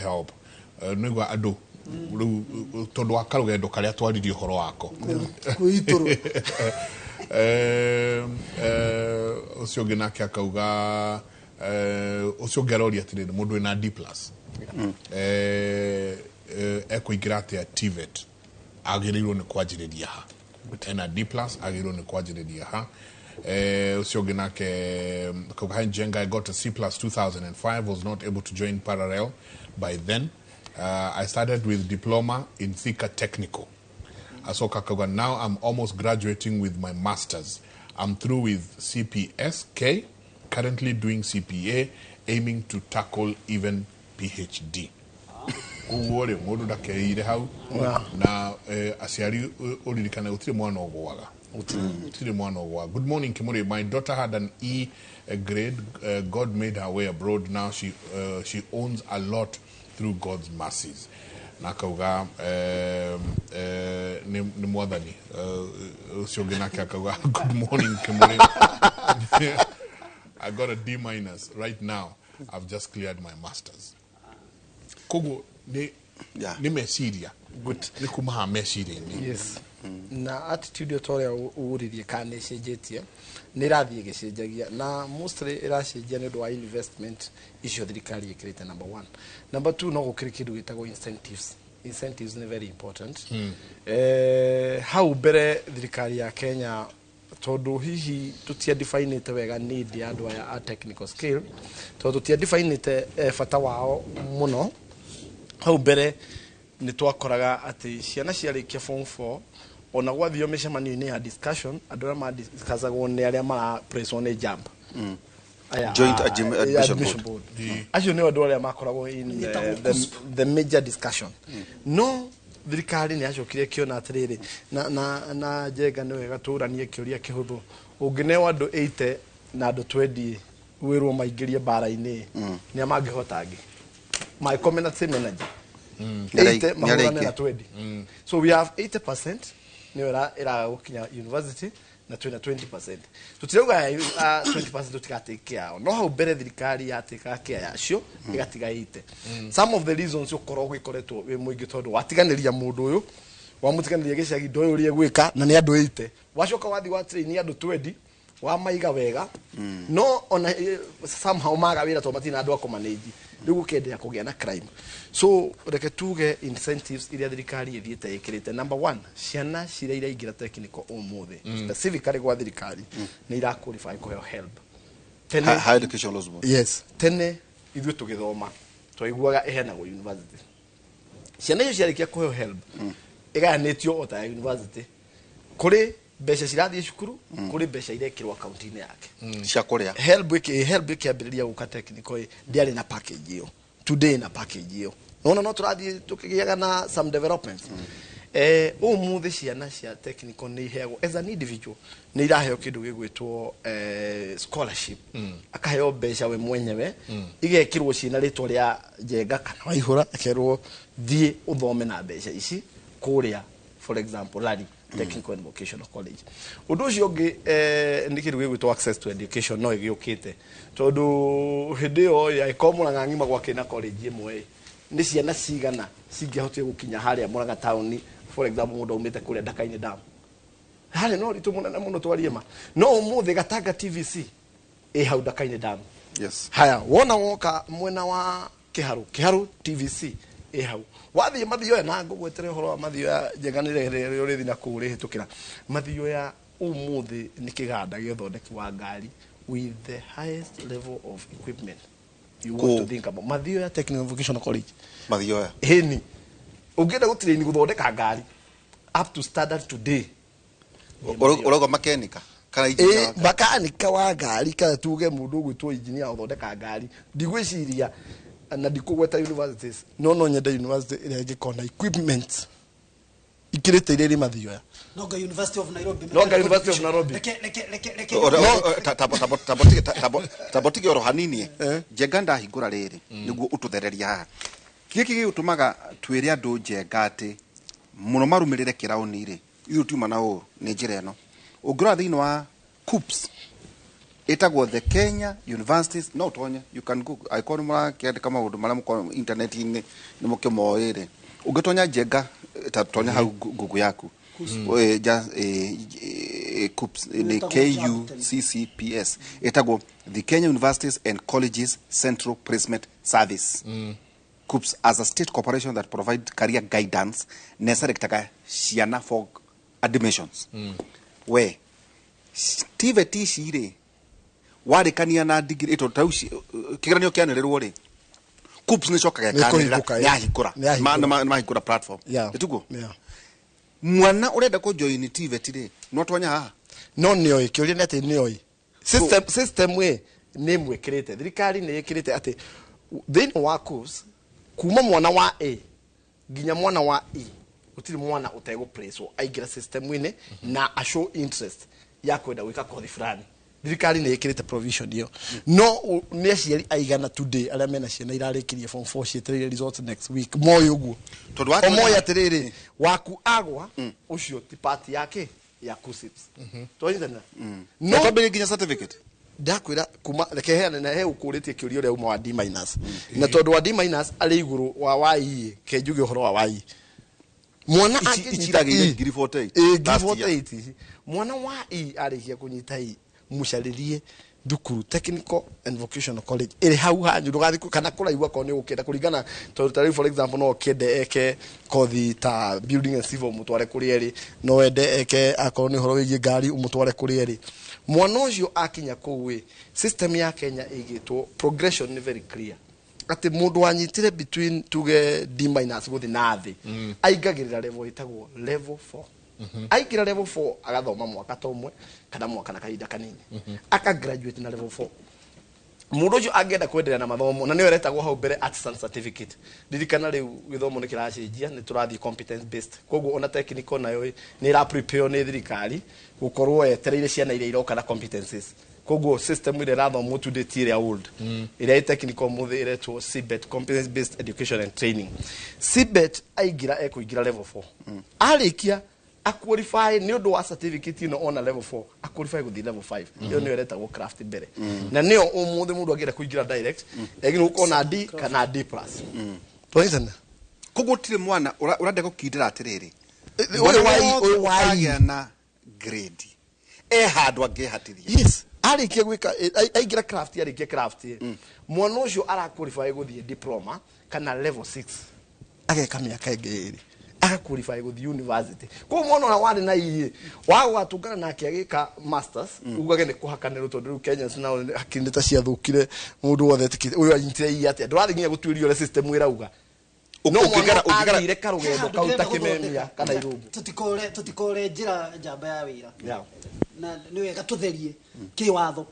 help. Nĩgua andũ rĩu tondũ wa karũgendo karĩa twaririe ũhoro wako. Kwĩitũrwo. Ũcio ũngĩ nake akauga, ũcio ũngĩ aroria atĩrĩrĩ, mũndũ wĩna D plus ekũingĩra atĩa TVET? Agĩrĩirwo nĩ kwanjĩrĩria ha? Ena D plus, agĩrĩirwo nĩ kwanjĩrĩria ha? Ũcio ũngĩ nake akauga, "Hi Njenga, I got a C plus 2005, was not able to join parallel by then. I started with diploma in Thika Technical." Asoka akauga, "Now I'm almost graduating with my masters. I'm through with CPSK, currently doing CPA, aiming to tackle even PhD." Koguo rĩ, mũndũ ndakeire hau na aciari ũririkane gũtirĩ mwana ũgũaga, gũtirĩ mwana ũgũaga. "Good morning, Kimuri. My daughter had an E grade. God made her way abroad. Now she owns a lot through God's mercies." Na akauga nĩ mwathani. Ũcio ũngĩ nake akauga, "Good morning, Kimuri. I got a D minus. Right now I've just cleared my masters." Koguo nĩ nĩ meciria. Good. Nĩ kuma haha meciria-inĩ. Yes, na attitude ta ũrĩa ũririe kana nĩ ĩcenjetie, nĩ ĩrathiĩ ĩgĩcenjagia, na mostly ĩracenjia nĩ ũndũ wa investment icio thirikari ĩkĩrĩte, number one. Number two, no gũkĩrĩ kĩndũ gĩtagwo incentives. Incentives nĩ very important. Hau mbere thirikari ya Kenya, tondũ hihi tũtiadefinĩte wega need ya andũ aya a technical skill, tondũ tũtiadefinĩte bata wao mũno, hau mbere nĩ twakoraga atĩ ciana ciarĩkia form 4, ona gwathio mĩcemanio-inĩ ya discussion, andũ arĩa madiscussagwo nĩ arĩa marapresswo nĩ JAMB. Aya, Joint Admission Admission Board. Board. Acio nĩo andũ arĩa makoragwo in Ĩtagwo the major discussion. No thirikari nĩ yacokire ĩkĩona atĩrĩrĩ, na Njenga, nĩ wega tũranie kĩũria kĩhũthũ. Ũngĩneo andũ 80 na andũ 20 wĩrwo maingĩrie mbara-inĩ, nĩa mangĩhota angĩ mangĩkomena same energy? 80 mahũrane na 20. So we have 80% nĩyo ĩraga gũkinya university, na twĩna 20%. Tũtirauga 20% tũtigatake care yao, no hau mbere thirikari yatĩkaga care yacio ĩgatiga 80. Some of the reasons ũkorwo gĩkoretwo wĩ mũingĩ, tondũ watiganĩria mũndũ ũyũ, wamũtiganĩria gĩcagi, ndoĩ ũrĩa gwĩka, na nĩ andũ 80. Wacoka wathi wa train andũ 20, wamaiga wega, no ona somehow maga wĩra tondũ matirĩ na andũ a kũmanage, rĩu gũkenderea kũgĩa na crime. So reke tuge incentives iria thirikari ĩthiĩte ĩkĩrĩte, number one, ciana ciria iraingĩra technical ũmũthĩ, specifically gwa thirikari, nĩ ira qualify kũheo HELB. Tene Higher Education Loans Board. Yes, tene ithuĩ tũgĩthoma twaiguaga ĩheanagwo university. Ciana icio ciarĩkia kũheo HELB, ĩgayanĩtio o ta ya university, kũrĩ mbeca cirathiĩ cukuru, kũrĩ mbeca irekĩrwo akaunti-inĩ yake cia kũrĩa. HELB ĩkĩambĩrĩria gũka technical ĩ, ndĩarĩ na package ĩyo. Today na package ĩyo, nona no tũrathiĩ tũkĩgĩaga na some developments. Ũmũthĩ ciana cia technical nĩ iheagwo, as an individual, nĩ iraheo kĩndũ gĩgwĩtwo scholarship. Akaheo mbeca we mwenyewe, igekĩrwo ciĩna rĩtwa rĩa Njenga kana Waihũra, akerwo thiĩ ũthome na mbeca ici kũrĩa, for example, Lari Technical and Vocational College. Ũndũ ũcio ũngĩ nĩ kĩndũ gĩgwĩtwo access to education no ĩgĩũkĩte, tondũ hĩndĩ ĩyo ĩkorwo Mũrang'a ng'ima gwakĩrĩ na college ĩmwe ĩ, nĩ ciana cigana cingĩahotire gũkinya harĩa Mũrang'a taũni? For example, mũndũ aumĩte kũrĩa Ndaka-inĩ Dam, harĩ no ũritũ mũnene mũno, twarie ma. No ũmũthĩ Gatanga TVC ĩ hau Ndaka-inĩ Dam. Haya, wona woka mwena wa Kiharu, Kiharu TVC ĩ hau. Wathiĩ Mathioya, na ngũgwetere ũhoro wa Mathioya, njenganĩre rĩrĩa ũrĩthiĩ na kũu ũrĩhĩtũkĩra Mathioya, ũmũthĩ nĩ kĩganda gĩa ũthondeki wa ngari with the highest level of equipment you want to think about. Mathioya Technical Vocational College. Mathioya. Hĩni ũngĩenda gũtrain gũthondeka ngari up to standard today. Ũrauga makenika kana engineer wa ngari? Makanika wa ngari, kana tuge mũndũ ũgwĩtwo engineer ũthondeka ngari. Ndigwĩciria na ndikũgweta universities, no nyende university ĩrĩa ĩngĩkorwo na equipment ikĩrĩte iria irĩ Mathioya. Nonga University of Nairobi. Nonga University of Nairobi. Reke reke reke reke. Tambotige oro hanini. Njenga, ndahingũra rĩrĩ nĩguo ũtũthereria haha gĩkĩ gĩgũtũmaga twĩre andũ, Njenga, atĩ mũno marũmĩrĩre kĩraũni rĩ, ithuĩ tiuma na ũru nĩ njĩra ĩno. Ũngĩrora thĩinĩ wa KUCCPS, ĩtagwo the Kenya Universities, no ũtonye, you can go, angĩkorwo nĩ mũrakĩandĩka maũndũ marĩa mũkorwo internet-inĩ nĩ mũkĩmoĩ rĩ, ũngĩtonya Njenga, ta tonya hau Google yaku. KUCCPS nĩ KUCCPS, ĩtagwo the Kenya Universities and Colleges Central Placement Service. KUCCPS as a state corporation that provide career guidance, nĩ selectaga ciana for admissions. We TVET ici rĩ, warĩkania na degree ĩto tau kĩgeranio kĩanĩrĩrwo rĩ, KUCCPS nĩ cokaga Nĩ ĩkanĩrĩra. kũhingũka, Nĩ yahingũra. Nĩ yahingũra. Nĩ mahingũra platform. Ĩtiguo? Yeah. Mwana ũrenda kũ join TVET rĩ, no tonya haha? No nĩoĩ, kĩũria nĩ atĩ nĩoĩ system ĩ nĩ ĩmwĩkĩrĩte, thirikari nĩ ĩkĩrĩte atĩ thĩinĩ wa KUCCPS kuma mwana wa A nginya mwana wa E gũtirĩ mwana ũtegũplacewo aingĩra system-inĩ na a show interest ya kwenda gwĩka kothi fulani. Thirikari nĩ ĩkĩrĩte provision ĩyo, no nĩ aciari aigana today arĩa mena ciana irarĩkirie form 4 cietereire results next week moĩ ũguo? Tondũ watonya- Omoĩ atĩrĩrĩ, waku agwa ũcio ti part yake ya KUCCPS, twanyitanĩra? No twambĩrĩrie nginya certificate. Ndakwĩra kuma reke heane na he ũkũrĩtie kĩũria ũrĩa uma wa D minus, na tondũ wa D minus arĩ igũrũ wa YE, ke njuge ũhoro wa YE, mwana angĩnyita Ici iragĩire E, ngiri 48 ĩ, ngiri last year. 48. Mwana wa E arĩkia kũnyita E, mũcarĩrie thukuru technical and vocational college ĩrĩ hau hanyu, ndũgathiĩ kana kũraihu akorwo nĩ ũgũkĩenda kũringana, tondũ ta rĩu for example no ũkĩende eke kothi ta building and civil, mũtware kũrĩa ĩrĩ, no wende eke akorwo nĩ ũhoro wĩgiĩ ngari, ũmũtware kũrĩa ĩrĩ. Mwana ũcio akinya kũu ĩ, system ya Kenya ĩgĩtwo progression nĩ very clear atĩ mũndũ wanyitire between tuge D minus gũthiĩ na thĩ aingagĩrĩra level ĩtagwo level 4. Aingĩra level 4 agathoma mwaka ta ũmwe kana mwaka na kahinda kanini, aka graduate na level 4. Mũndũ ũcio angĩenda kwenderea na mathomo, na nĩyo ĩretagwo hau mbere artisan certificate. Ririkana rĩu gĩthomo nĩ kĩracenjia, nĩ tũrathiĩ competence based, koguo ona technical nayo ĩ, nĩ ĩra prepare nĩ thirikari gũkorwo yetereire ciana iria iroka na competencies. Koguo system ĩrĩa ĩrathomwo today ti ĩrĩa old, ĩrĩa ĩ technical mũthĩ ĩretwo CBET, competence based education and training. CBET aingĩra ekũingĩra level 4, arĩkia aqualify nĩ ũndũ wa certificate ĩno ona level 4 aqualify gũthiĩ level 5. Ĩyo nĩyo ĩretagwo craft mbere, na nĩyo ũmũthĩ mũndũ angĩenda kũingĩra direct agĩrĩirwo gũkorwo na D kana D plus. Twanyitanĩra? Koguo tirĩ mwana ũrenda gũkindĩra atĩrĩrĩ, Ũyũ wa E, ũyũ wa E. ũkagĩa na grade e handũ angĩhatithia. Yes, arĩkia gwĩka aingĩra craft, arĩkia craft, mwana ũcio araqualify gũthiĩ diploma kana level 6, ageka mĩaka ĩngĩ ĩrĩ, agaqualify gũthiĩ university. Koguo mwana ũrĩa warĩ na iĩ wa gũgatũngana nake agĩka masters, ugage nĩ kũhakanĩrwo, tondũ rĩu Kenyans nao hakiri nĩ ta ciathũkire, mũndũ wothe etĩkĩte ũyũ anyitire ii atĩa, ndũrathiĩ nginya gũtuĩria ũrĩa system ĩrauga, no mwana athire karũgendo kau ta Kĩmemia kana Irũngũ. Tũtikore njĩra njamba ya wĩra na nĩ wega tũtherie kĩwatho.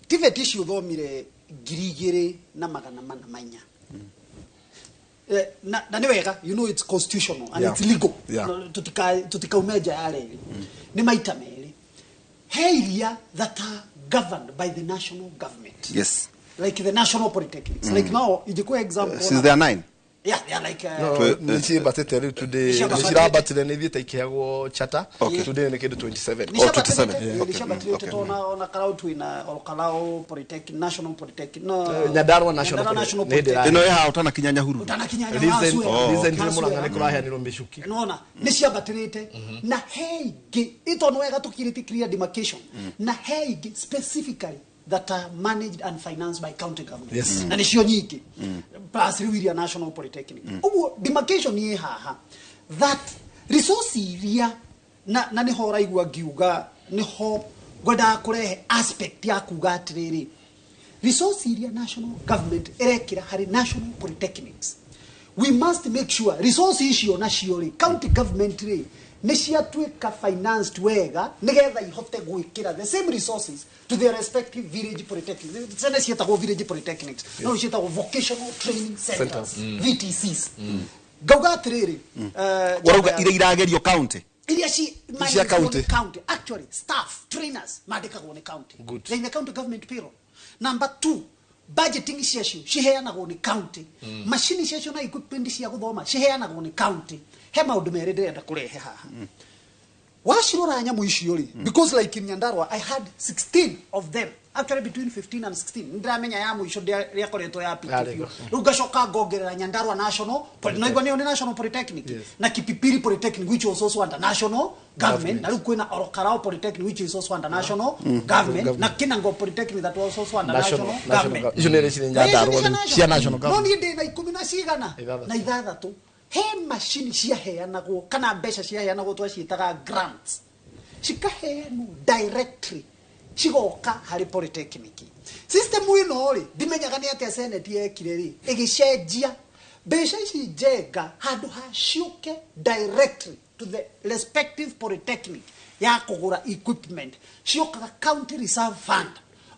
TVET ici ũthomire 2404, na nĩ wega, you know it's constitutional and it's legal. No, tutikaume nja ya reri nĩ maita merĩ he iria that are governed by the national government, like the national polytechnics, like now ingĩkũhe example. Since they are nine. Yeah, they are like No, nĩ ciambatĩte rĩu today. Nĩ nĩ cirambatire, nĩ ithiĩte ikĩheagwo charter. Today nĩ kĩndũ 27. Nĩ Oh, 27. ciambatĩrĩte, nĩ ciambatĩrĩte. Tona ona Karau twĩna Olkalou Polytechnic, National Polytechnic, no. Nyandarua National Nyandarua National Polytechnic. Nĩ Polytechnic. Ĩno ĩ haha ũtanakinya Nyahururu. Ũtanakinya Recent- Nyahururu. Recently Murang'a nĩ kũraheanirwo mĩcuki. Nona nĩ ciambatĩrĩte, na he ingĩ ito nĩ wega tũkirĩte clear demarcation, na he ingĩ specifically that are managed and financed by county government, na nĩcio nyingĩ, plus rĩu iria national polytechnic. Ũguo demarcation ĩ haha that resource iria na nĩho ũraigua ngiuga nĩho ngwendaga kũrehe aspect ya kuga atĩrĩrĩ, resource iria national government ĩrekĩra harĩ national polytechnics, we must make sure resource icio nacio rĩ, county government rĩ, nĩ ciatuĩka financed wega nĩgetha ihote gwĩkĩra the same resources to their respective village polytechnics. Tene ciĩtagwo village polytechnics, no rĩu ciĩtagwo vocational training centers, VTCs. Ngauga atĩrĩrĩ, Ũrauga iria iragerio county. Iria ci Cia county. nĩ county. Actually staff trainers mandĩkagwo nĩ county. Good. They're in the county government payroll. Number two, budgeting ciacio ciheanagwo nĩ county, macini ciacio na equipment cia gũthoma ciheanagwo nĩ county. He maũndũ merĩ ndĩrenda kũrehe haha. Wacirora nyamũ icio rĩ, because like in Nyandarua I had 16 of them, actually between 15 and 16. Ndiramenya ya mũico rĩakoretwo ya PTP. Rĩu ngacoka ngongerera Nyandarua National Polytechnic, nĩo nĩ National Polytechnic, na Kipipiri Polytechnic, which was also under national government, na rĩu kwĩna Orokarao Polytechnic, which is also under national government, na Kinango Polytechnic that was also under national government. Icio nĩ cirĩ Nyandarua rĩu cia national No government. niĩ ndĩ na ikũmi na cigana na ithathatũ. He macini ciaheanagwo kana mbeca ciaheanagwo twaciĩtaga grants, cikaheanwo directly cigoka harĩ polytechnic. System ĩno rĩ, ndimenyaga nĩ atĩa senate yekire rĩ, ĩgĩcenjia mbeca ici njenga handũ ha ciũke directly to the respective polytechnic ya kũgũra equipment, ciokaga county reserve fund.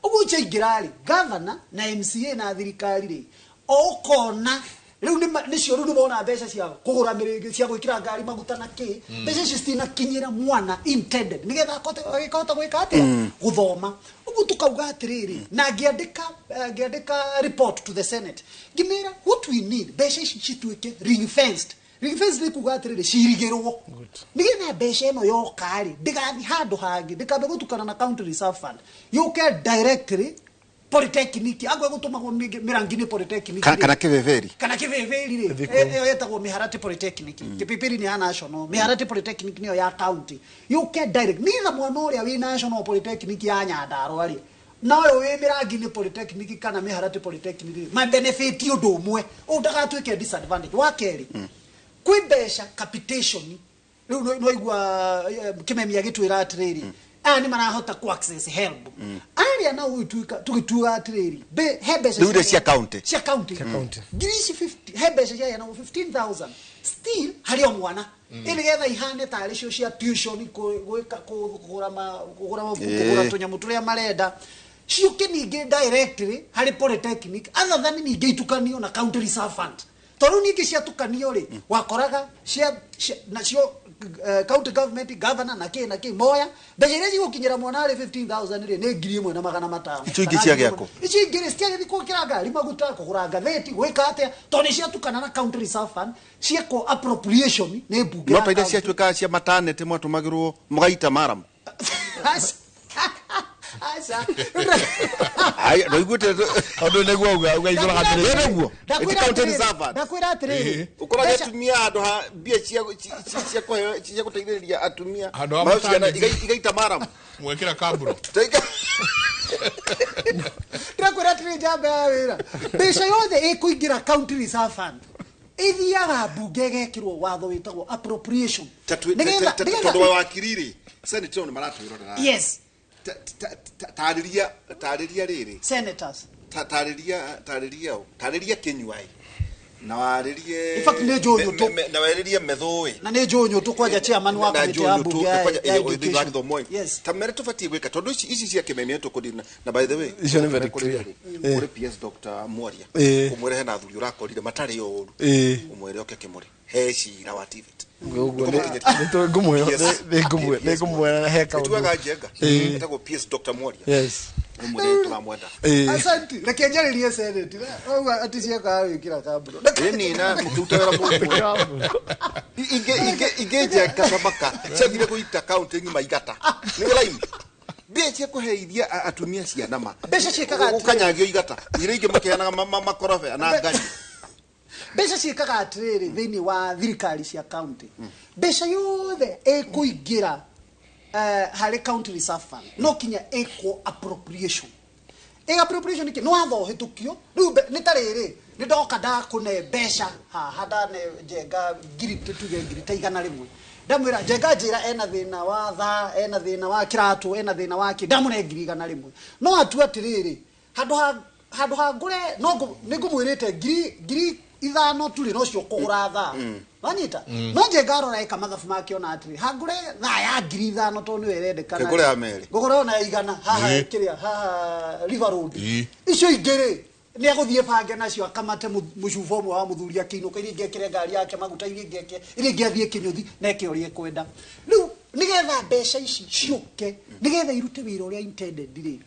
Ũguo ciaingĩra rĩ, governor na MCA na thirikari rĩ, ũkona rĩu nĩcio rĩu nĩmona mbeca cia kũgũra mĩrĩngĩ cia gwĩkĩra ngari maguta na kĩ, mbeca icio citinakinyĩra mwana intended nĩgetha akahota gwĩka atĩa, gũthoma. Ũguo tũkauga atĩrĩrĩ, na ngĩandĩka report to the senate, ngĩmĩra what we need, mbeca ici cituĩke ring fenced. Ring fenced nĩ kuga atĩrĩrĩ, cirigĩrwo nĩgetha mbeca ĩno yoka rĩ, ndĩgathiĩ handũ hangĩ, ndĩkambe gũtukana na county reserve fund, yũke directly polytechnic. Agwe gũtũmagwo mĩrangi-inĩ polytechnic Kana kĩbeberi. Kana kĩbĩbĩri rĩ, ĩyo ĩtagwo Mĩharati Polytechnic. Kĩbĩbĩri nĩ ya national, Mĩharati Polytechnic nĩyo ya county, yũke direct nĩgetha mwana ũrĩa wĩ National Polytechnic ya Nyandarua rĩ, na ũyũ wĩ Mĩrangi-inĩ Polytechnic kana Mĩharati Polytechnic rĩ, ma benefit ũndũ ũmwe, ũũ ndagatuĩke disadvantage. Wa kerĩ, kwĩ mbeca capitation rĩu no igua kĩmemia gĩtwĩra atĩrĩrĩ, aya nĩ marahota ku access help arĩa na ũgĩtuĩka tũgĩtuaga atĩrĩrĩ, he mbeca Rĩu iria cia county. Cia county ngiri ici 50, he mbeca ciaheanagwo 15,000 still harĩ o mwana, nĩgetha ihane tarĩ cio cia tuition, gwĩka kũgũra mabuku, kũgũra tũnyamũ tũrĩa marenda, ciũke ningĩ directly harĩ polytechnic, other than ningĩ itukanio na county reserve fund. Tondũ ningĩ ciatukanio rĩ, wakoraga cia nacio county government, governor na kĩ na kĩ moya mbeca iria cigũkinyĩra mwana arĩ 15,000 rĩ, nĩ 1,500. Icio ingĩ ciagĩakũ? Icio ingĩ rĩ, citiagĩthiĩ gwĩkĩra ngari maguta, kũgũra ngathĩti, gwĩka atĩa, tondũ nĩ ciatukana na county reserve fund, ciekwo appropriation nĩ mbunge No ya ta iria county. ciatuĩkaga cia maternity mwatũmagĩrwo mũgaita maramu. Aca. Aca. Ai, ndaiguĩte Tondũ nĩguo auga igũraga Ĩ, nĩguo. Ndakwĩra Ĩti county atĩrĩrĩ, reserve fund. ndakwĩra atĩrĩrĩ, Ũkoraga mbeca- atumia handũ ha mbia cia kũheo cia gũteithĩrĩria atumia Handũ ha maheo ciana maternity. igaita maramu. Mwekĩra kaburo. Ndĩrakwĩra atĩrĩ, njamba ya wĩra, mbeca yothe ĩkũingĩra county reserve fund ĩthiaga mbunge ĩgekĩrwo watho wĩtagwo appropriation. Tondũ wa wakiri rĩ, senate nĩ maratwĩrorera. Yes. Tarĩria tarĩria rĩrĩ. Senators. Tarĩria tarĩria ũ, tarĩria Kĩnyuai na warĩrie. In fact, nĩ njũĩ nyũtũ. Na warĩrie Methũĩ. Na nĩ njũĩ nyũtũ kwanja chairman wa Na kamĩtĩ ya njũĩ nyũtũ, mbunge na kwanja ya ĩrĩa ũthĩ wa education. gĩthomo ĩ. Yes. Ta mere tũbatiĩ gwĩka tondũ ici cia kĩmemia tũkũdina na by the way Icio nĩ very kũrĩ- clear. kũrĩ PS Dr. Mwaria ũmwĩre hena athuri ũrakorire matarĩ ũru, ũmwĩre oke kĩmũrĩ he cira wa TVET. Ũguo nĩ ngũmwĩra he kaũndũ. Ĩtuaga njenga ĩtagwo PS Dr. Mwaria. Yes. Ũmwĩre tũramwenda. Asante, reke njarĩrie senate auga atĩ ciekaga gwĩkĩra kamburo. Ĩni na mũkĩruta wĩra mũru. Ingĩ njenga tabaka ciathire gũita kaunti ng'ima igata nĩ raini mbia cia kũheithia atumia ciana ma Mbeca ciĩkaga atĩrĩrĩ. Gũkanyagio igata iria ingĩ makĩheanaga makorobe na ngari. Mbeca ciĩkaga atĩrĩrĩ, thĩinĩ wa thirikari cia county, mbeca yothe ĩkũingĩra harĩ county reserve fund no kinya ĩkwo appropriation. Ĩ appropriation nĩkĩ? Nĩ watho ũhĩtũkio rĩu nĩ ta rĩrĩ, nĩ ndoka ndakũne mbeca haha, ndane njenga ngiri, tuge ngiri ta 100, ndamwĩra njenga njĩra ena thĩna wa thaa, ena thĩna wa kĩratũ, ena thĩna wa kĩ, ndamũne ngiri 100, no atua atĩrĩrĩ, handũ ha ngũre no nĩ ngũmwĩrĩte ngiri 5 turĩ nocio kũgũra thaa, wanyita, no njenga arora eka mathabu make ona atĩrĩ, hangũre thaa ya ngiri 5 tondũ nĩyo ĩrendekana. Kĩngũre ya merĩ. Ngũgũre ona ya 100 haha kĩrĩa haha River Road. Icio ingĩ rĩ, nĩ agũthiĩ bange nacio akamate mũcuba ũmwe wa mũthuri akĩinũka, iria ingĩ ekĩre ngari yake maguta, iria ingĩ eke, iria ingĩ athiĩ kĩnyũthi na eke ũrĩa ekwenda. Rĩu nĩgetha mbeca ici ciũke, nĩgetha irute wĩra ũrĩa intended rĩ,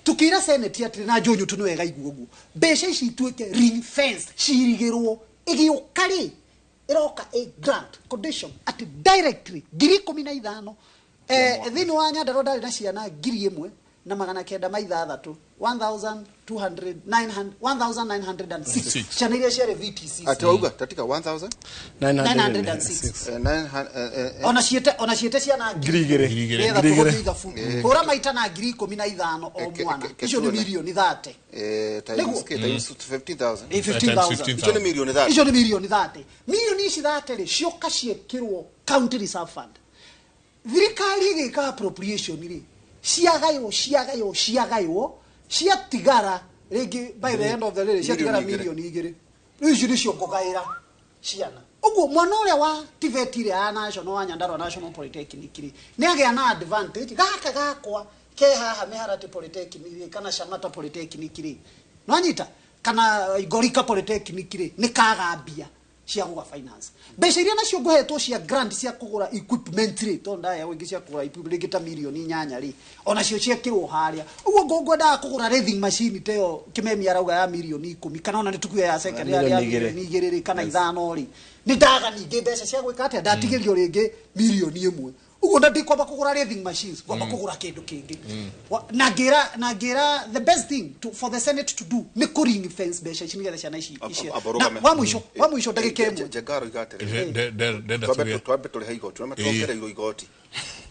tukĩra senate atĩrĩ, na njũnyũ tu nĩ wega igua ũguo, mbeca ici ituĩke ring fenced, cirigĩrwo ĩgĩũka rĩ, Ĩroka a grant condition atĩ directly 15,000 thĩinĩ wa Nyandarua ndarĩ na ciana 1906, 1906 ciana iria ciarĩ VTC. Ati wauga tatika 1000 906. 900. Ona ciĩte ciana 2,000. 2,000 2,000. tũgũthiĩ ithabu hũra maita na 15,000 o mwana, icio nĩ mirioni 30. Times Nĩguo. K times 15,000. 15,000. Icio nĩ mirioni 30. Icio nĩ mirioni 30. Mirioni ici 30 rĩ, cioka ciĩkĩrwo county reserve fund, thirikari ĩgĩka appropriation rĩ, ciagaywo ciagaywo ciagaywo, ciatigara rĩngĩ by the end of the day ciatigara Mirioni. Mirioni 2. Rĩu icio nĩcio ngũgaĩra ciana. Ũguo mwana ũrĩa wa TVET ĩrĩa ya national, wa Nyandarua National Polytechnic rĩ, nĩ agĩa na advantage. Gaka gakwa ke haha Mĩharatĩ Polytechnic rĩ, kana Shamata Polytechnic rĩ, nwanyita, kana Ngorika Polytechnic rĩ, nĩ kaga mbia cia gũga finance. Mbeca iria nacio ngũhetwo cia grant cia kũgũra equipment rĩ, tondũ ndaya ingĩ cia kũgũra equipment rĩngĩ ta mirioni 8 rĩ, onacio ciekĩrwo harĩa. Ũguo ngwendaga kũgũra lathe machine ta ĩyo Kĩmemi arauga ya mirioni 10, kana ona nĩ tukue ya second ya Mirioni 2. mirioni 2 rĩ, kana 5 rĩ, nĩ ndaga ningĩ mbeca cia gwĩka atĩa, ndatigĩrio rĩngĩ mirioni 1. Ũguo na ndikwamba kũgũra lathe machines, ngwamba kũgũra kĩndũ kĩngĩ. Na ngĩra the best thing for the Senate to do nĩ kũ ring fence mbeca ici nĩgetha ciana ici Abarũgame. Na wa mũico ndagĩka 1. Njengaro iga atĩrĩ. Ndenda Twambe tũrĩhe igoti. Twambe tuongereirwo igoti.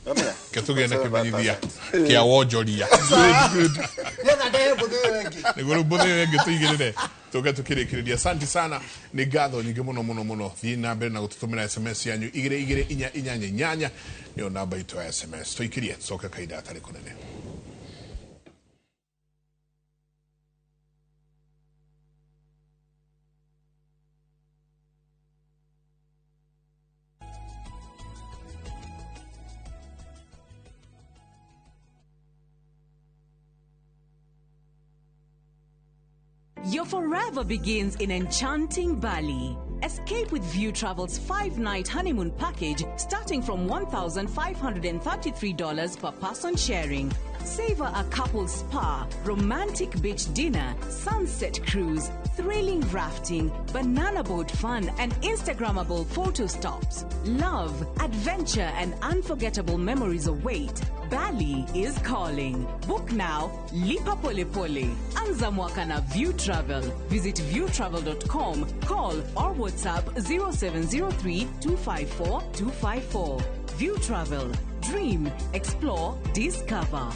Wamenya? Tũgĩe na kĩmenyithia kĩa wonjoria. Nĩgetha ndehe mbũthĩ ĩyo ĩngĩ. Nĩguo rĩu mbũthĩ ĩyo ĩngĩ tũigĩrĩre tũke tũkĩrĩkĩrĩria. Asante sana, nĩ ngatho nyingĩ mũno mũno mũno. Thiĩ na mbere na gũtũtũmĩra SMS yanyu, 22488 nĩyo namba itũ ya SMS. Tũikĩrie tũcoke kahinda gatarĩ kũnene. Your forever begins in enchanting Bali. Escape with View Travel's 5-night honeymoon package starting from $1,533 per person sharing. Savor a couple spa, romantic beach dinner, sunset cruise, thrilling rafting, banana boat fun, and Instagrammable photo stops. Love, adventure, and unforgettable memories await. Bali is calling. Book now. Lipa pole pole. Anza mwaka na View Travel. Visit viewtravel.com, call or WhatsApp 0703 254 254. View Travel. Dream, explore, discover.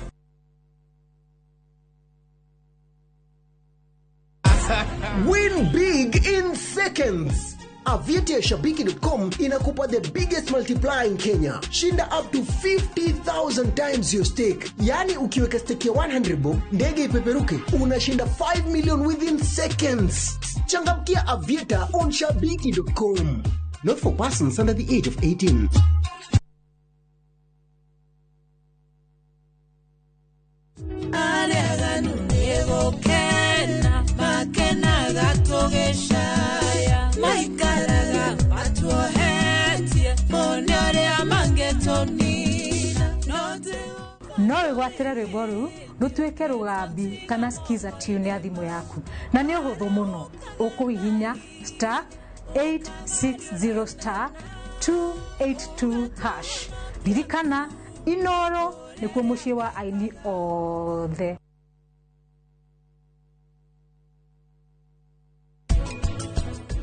Win big in seconds. Aviator ya Shabiki.com inakupa the biggest multiplier in Kenya. Shinda up to 50,000 times your stake. Yaani ukiweka stake ya 100 bob, ndege ipeperuke, unashinda 5 million within seconds. Changamkia Aviator on Shabiki.com. Not for persons under the age of 18. Arĩa nĩgũkena makenaga tũgĩcaya, maikaraga matuohetie mone ũrĩa mangĩtũnina no No wĩgwatĩre rwĩmbo rũu rũtuĩke rũgambi kana skiza tune ya thimũ yaku, na nĩ ũhũthũ mũno. Ũkũhihinya *860 *282#. Ririkana, Inoro nĩkuo mũciĩ wa aini othe.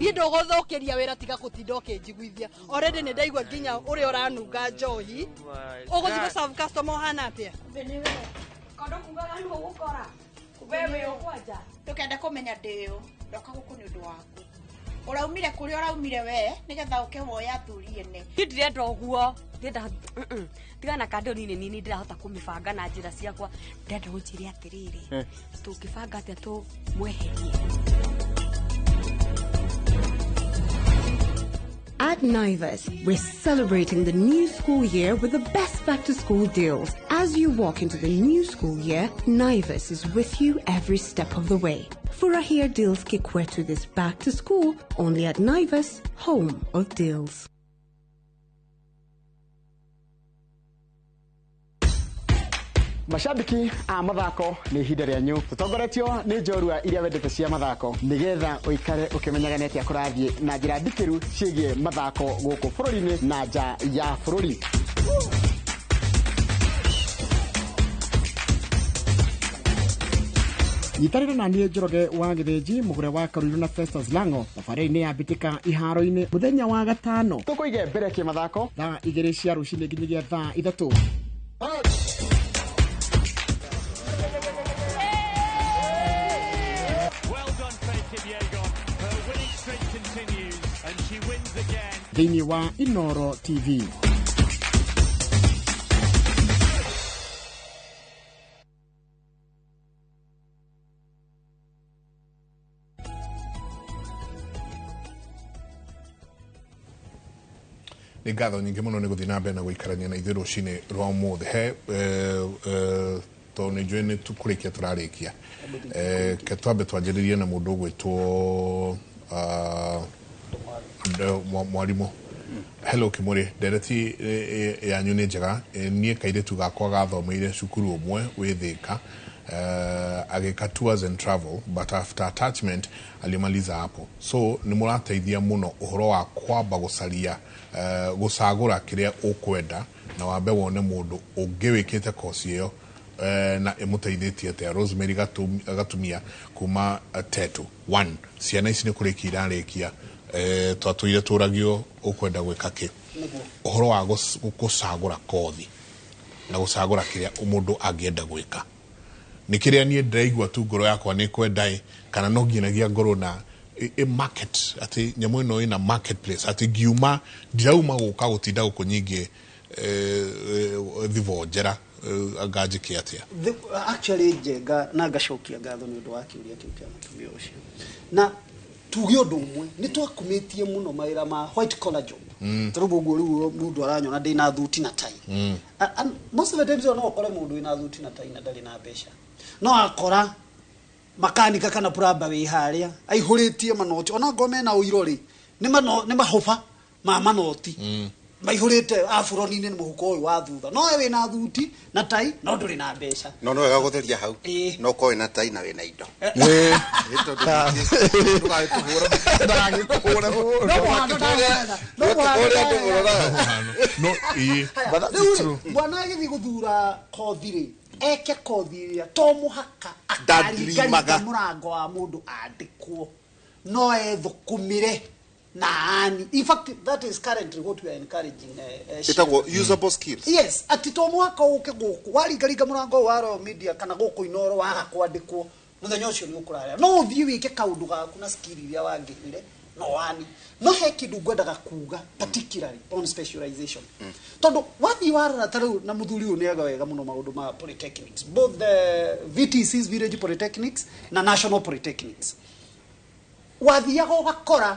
Niĩ ndũgũthũkĩria wĩra, tiga gũtinda ũkĩnjiguithia. Already nĩ ndaigua nginya ũrĩa ũranunga njohi. Ũgũthiĩ gũ serve customer ũhana atĩa? Kondo kugaga nũ ũgũkora we wĩ ũkwanja. Ndũkende kũmenya ndĩũ ndoka gũkũ nĩ ũndũ waku. Ũraumire kũrĩa ũraumire we nĩgetha ũke woe athuri ene. Niĩ ndirenda ũguo, ndĩrenda tigana kando nini nini, ndĩrahota kũmĩbanga na njĩra ciakwa. Ndĩrenda ũnjĩre atĩrĩrĩ, tũngĩbanga atĩa tũmweherie? At Naivas, we're celebrating the new school year with the best back to school deals. As you walk into the new school year, Naivas is with you every step of the way. Furahia deals kikwetu this back to school only at Naivas, home of deals. Mashabiki a mathako nĩ ihinda rĩanyu tũtongoretio nĩ njorua iria wendete cia mathako nĩgetha ũikare ũkĩmenyaga nĩ atĩa kũrathiĩ na njĩra ndikĩru ciĩgiĩ mathako gũkũ bũrũri-inĩ na nja ya bũrũri. Nyitanĩra na niĩ Njoroge wa Gĩthĩnji mũgũre wa Karuiru na Festus Lango thabarĩ-inĩ ya mbĩtĩka iharo-inĩ mũthenya wa gatano tũkũige mbere kĩmathako thaa 2 cia rũcinĩ nginyagia thaa 3. Thĩinĩ wa Inoro TV. Nĩ ngatho nyingĩ mũno nĩ gũthiĩ na mbere na gũikarania na ithuĩ rũcinĩ rwa ũmũthĩ he tondũ nĩ njũĩ nĩ tũkũrĩkia tũrarĩkia. Ke twambe twanjĩrĩrie na mũndũ ũgwĩtwo mwarimũ. Hello Kimuri, ndereti yanyu nĩ njega. Niĩ kairĩtu gakwa gathomeire cukuru ũmwe wĩ Thĩka, agĩka tours and travel, but after attachment alimaliza hapo. So nĩ mũrateithia mũno ũhoro wa kwamba gũcaria gũcagũra kĩrĩa ũkwenda na wambe wone mũndũ ũngĩ wĩkĩte kosi ĩyo na ĩmũteithĩtie atĩa. Rosemary Gatumia kuma Tetu 1 ciana ici nĩ kũrĩkia irarĩkia, twatũire tũragio ũkwenda gwĩka kĩ, ũhoro wa gũcagũra kothi na gũcagũra kĩrĩa mũndũ angĩenda gwĩka nĩ kĩrĩa niĩ ndĩraigua tu ngoro yakwa nĩ kwenda ĩ, kana no nginyagia ngorwo na market atĩ nyamũ ĩno ĩna marketplace atĩ ngiuma ndirauma gũka gũtinda gũkũ nyingĩ thibonjera nganjĩke atĩa. Actually Njenga na ngacokia ngatho nĩ ũndũ wa kĩũria kĩu kĩa mũtumia ũcio, na tuge ũndũ ũmwe nĩ twakumĩtie mũno mawĩra ma white collar job. Tondũ ũguo rĩu mũndũ aranyona ndĩna thuti na tai. And most of the times no ũkore mũndũ wĩna thuti na tai na ndarĩ na mbeca, no akora makanika kana plumber wĩ harĩa aihũrĩtie manoti, ona ngorwo mena ũiro rĩ nĩ mahoba ma manoti maihũrĩte aburoni-inĩ nĩ mũhuko ũyũ wa thutha, no we wĩna thuti na tai no ndũrĩ na mbeca. No no wega gũtheria hau, no ũkorwo wĩna tai na wĩna indo. Bwana agĩthiĩ gũthura kothi rĩ, eke kothi ĩrĩa to mũhaka akaringaringa mũrango wa mũndũ andĩkwo, no ethũkũmĩre na ani. In fact, that is currently what we are encouraging. Ĩtagwo usable skills. Yes, atĩ to mũhaka ũke gũkũ waringaringa mũrango wa Royal Media kana gũkũ Inoro waga kwandĩkwo mũthenya ũcio nĩ ũkũrarĩa, no ũthiĩ wĩke kaũndũ gaku na skill iria wangĩire no ani. No he kĩndũ ngwendaga kuga particularly on specialization, tondũ wathiĩ warora ta rĩu na mũthuri ũyũ nĩaga wega mũno maũndũ ma polytechnics, both the VTCs, village polytechnics na national polytechnics, wathiaga ũgakora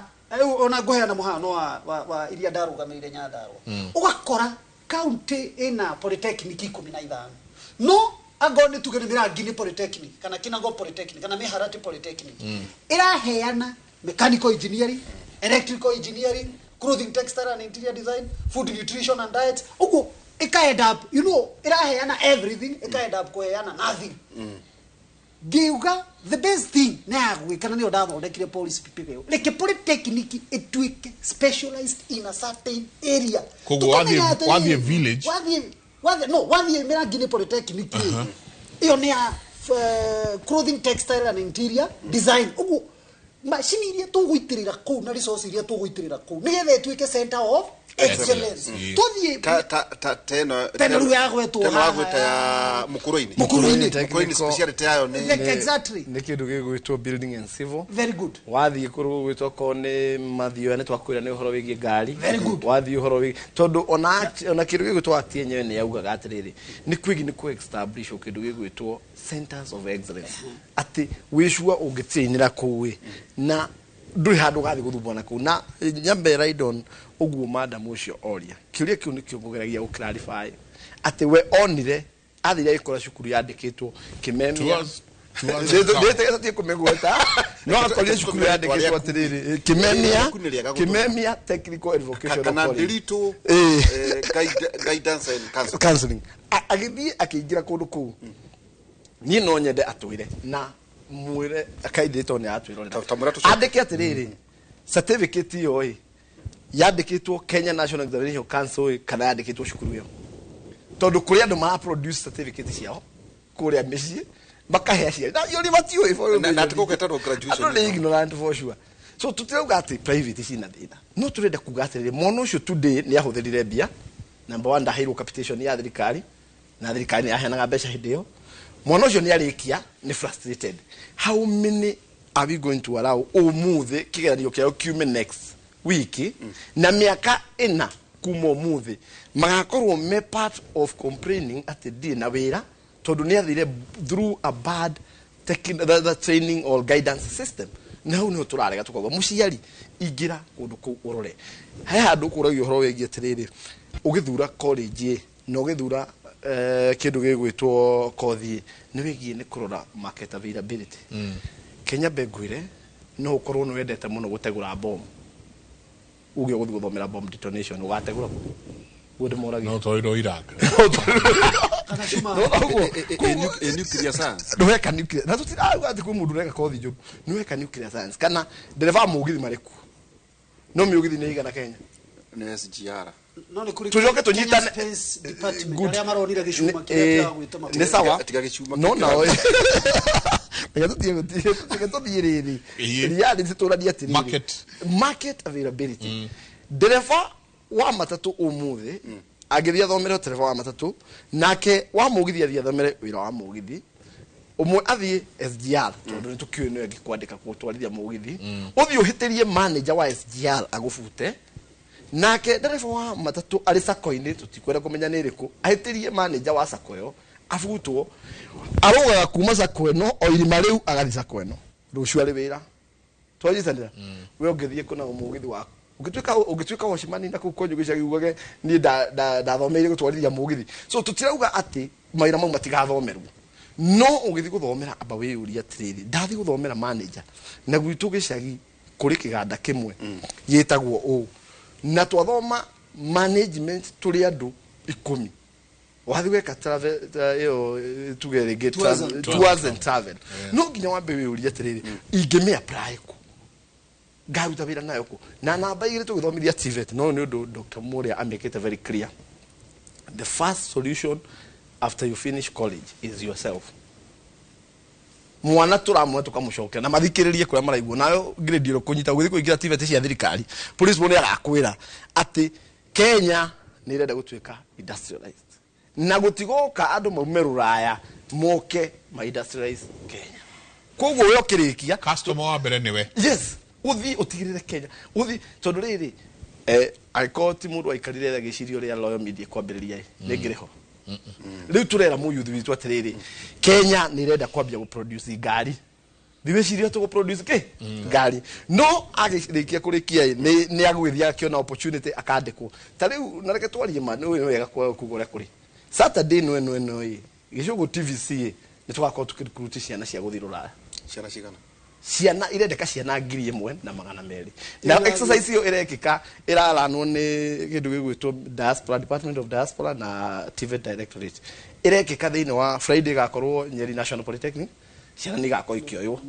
ona ngũheana mũhano wa iria ndarũgamĩrĩire Nyandarua, ũgakora county ĩna polytechnic 15, no angorwo nĩ tuge nĩ Mĩrangi-inĩ polytechnic kana Kinago polytechnic kana Mĩharati polytechnic, ĩraheana mechanical engineering, electrical engineering, clothing textile and interior design, food nutrition and diet, ũguo ĩka end up, you know, ĩraheana everything, ĩka end up kũheana nothing. Ngiuga the best thing nĩ ya gwĩka, na nĩyo ndathondekire policy PPP, reke polytechnic ĩtuĩke specialized in a certain area. Koguo wathiĩ village, no wathiĩ Mĩrangi-inĩ polytechnic ĩyo nĩ ya clothing textile and interior design, ũguo macini iria tũgũitĩrĩra kũu na resource iria tũgũitĩrĩra kũu nĩgetha ĩtuĩke center of excellence. Tũthiĩ teno rĩu yagwetwo haha ya Mukuruini, Mukuruini speciality yayo nĩ exactly nĩ kĩndũ gĩgwĩtwo building and civil. Very good. Wathiĩ kũrũ gũgwĩtwo ko nĩ mathioya nĩ twakwĩra nĩ ũhoro wĩgiĩ ngari. Very good. Wathiĩ ũhoro wĩgiĩ tondũ ona kĩndũ gĩgwĩtwo ati yenyewe nĩ yaugaga atĩrĩrĩ nĩ kwĩgiĩ nĩ kũ establish kĩndũ gĩgwĩtwo centers of excellence, atĩ wĩcua ũngĩtiinĩra kũu ĩ na ndũrĩ handũ ũgathiĩ gũthumbwo na kũu. Na nyambe Raidon ũguo madam ũcio oria kĩũria kĩu nĩkĩo ngũgeragia gũ clarify atĩ we onire athire agĩkora cukuru yandĩkĩtwo Kimemia Ndĩtĩgĩtie kũmĩgweta no akorire cukuru yandĩkĩtwo atĩrĩrĩ, Kimemia, Kimemia Technical and Vocational Kana College. Ndiritu guidance and counseling. Counseling. Agĩthiĩ akĩingĩra kũndũ kũu, niĩ no nyende atwĩre na mwĩre akaindĩ tondũ nĩ aratwĩrorera, andĩke atĩrĩrĩ, certificate ĩyo ĩ yandĩkĩtwo Kenya National Examination Council ĩ, kana yandĩkĩtwo cukuru ĩyo, tondũ kũrĩ andũ mara produce certificate ciao kũrĩa mĩciĩ makahe aciari na yũri matiũĩ for Na atĩ gũgeterwo graduation. Andũ nĩ ignorant for sure. So tutirauga atĩ private cina thĩna, no tũrenda kuga atĩrĩrĩ, mwana ũcio today nĩ ahũthĩrire mbia. Number one, ndaheirwo capitation ya thirikari, na thirikari nĩ yaheanaga mbeca hĩndĩ ĩyo. Mwana ũcio nĩ arĩkia, nĩ frustrated. How many are we going to allow ũmũthĩ kĩgeranio kĩao kiume next week, na mĩaka 4 kuma ũmũthĩ magakorwo me part of complaining atĩ ndirĩ na wĩra, tondũ nĩ athire through a bad the training or guidance system? Na hau niho tũrarega, tũkauga mũciari, ingĩra kũndũ kũu ũrore. He handũ ũkũragio ũhoro wĩgiĩ atĩrĩrĩ, ũgĩthura college ĩ, na ũgĩthura kĩndũ gĩgwĩtwo kothi ĩ, nĩ wĩgiĩ nĩ kũrora market availability. Kenya mbengwĩre, no ũkorwo nĩ wendete mũno gũtegũra bomu, uge ũgũthiĩ gũthomera bomb detonation, ũgategũra kũ? Guo ndĩmoragia. No twarirwo Iraq. Nuclear science. Ndweka nuclear, na tutirauga atĩ kwĩ mũndũ ũreka kothi njũru, nĩweka nuclear science kana ndereba wa mũgithi marĩ kuo, no mĩũgithi nĩ igana Kenya? Nĩ SGR. No nĩ kũrĩ Tũcoke Kenya tũnyitane. Space Department, Good. arĩa maronire gĩcuma kĩrĩa kĩragwĩtwo Nĩ sawa. Tiga gĩcuma. No nao reke tũthiĩ rĩrĩ reality, tũranie atĩrĩrĩ, market availability. Ndereba wa matatũ ũmũthĩ angĩthiĩ athomere ũtereba wa matatũ, nake wa mũgithi athiĩ athomere wĩra wa mũgithi, ũmwe athiĩ SGR tondũ nĩ tũkĩũĩ nĩwe angĩkwandĩka gũtwarithia mũgithi, ũthiĩ ũhĩtĩrie manager wa SGR agũbute, nake ndereba wa matatũ arĩ sako-inĩ, tũtikwenda kũmenya nĩ ĩrĩkũ, ahĩtĩrie manager wa sako ĩyo abutwo, arũgaga kuma sako ĩno o irima rĩu agathiĩ sako ĩno rũciũ arĩ wĩra. Twanyitanĩra, we ũngĩthiĩ kũna mũgithi waku, ũngĩtuĩka wacimani na kũu kwanyu gĩcagi, ugage niĩ ndathomeire gũtwarithia mũgithi. So tũtirauga atĩ mawĩra mau matigathomerwo, no ũgĩthiĩ gũthomera, amba wĩyũrie atĩrĩrĩ, ndathiĩ gũthomera manager na gwitũ gĩcagi kũrĩ kĩganda kĩmwe gĩtagwo ũũ, na twathoma management tũrĩ andũ 10, wathiĩ gweka travel ĩyo, tuge rĩngĩ Tours and tours and travel, no nginya wambe wĩyũrie atĩrĩrĩ, ingĩmĩ apply kũ, ngaruta wĩra nayo kũ? Na namba 2, tũgĩthomithia TVET, no nĩ ũndũ Dr. Muria amĩkĩte very clear, the first solution after you finish college is yourself. Mwana tũramwona tũkamũcokera na mathikĩrĩrie kũrĩa maraigua nayo grade ĩyo kũnyita gũthiĩ kũingĩra TVET cia thirikari, principal nĩ agakwĩra atĩ Kenya nĩ ĩrenda gũtuĩka industrialized, na gũtigoka andũ maume rũraya moke ma industrialize Kenya. Koguo we ũkĩrĩkia, customer wa mbere nĩwe. Yes, ũthiĩ ũtigĩrĩre Kenya ũthiĩ, tondũ rĩrĩ, angĩkorwo ti mũndũ aikarire agĩciria ũrĩa Royal Media kwambĩrĩria ĩ, nĩ ngĩrĩ ho rĩu. Tũrera mũyuthi witũ atĩrĩrĩ, Kenya nĩ ĩrenda kwambia gũproduce ngari, thiwĩciria tũgũproduce kĩ ngari, no agĩrĩkia kũrĩkia ĩ, nĩ agũgĩthiĩ akĩona opportunity akandĩkwo ta rĩu. Na reke twarie ma, nĩ wega kuga ũrĩa kũrĩ. Saturday ĩno ĩno ĩno ĩ gĩcũgũ TVC ĩ, nĩ tũgakorwo tũkĩrikuruti ciana cia gũthiĩ rũraya. Ciana cigana? Ciana irendeka ciana 1,200, na exercise ĩyo ĩrekĩka, ĩraranwo nĩ kĩndũ gĩgwĩtwo diaspora, Department of Diaspora na TVET Directorate. Ĩrekĩka thĩinĩ wa Friday, ĩgakorwo Nyeri National Polytechnic, ciana nĩ igakorwo ikĩoywo.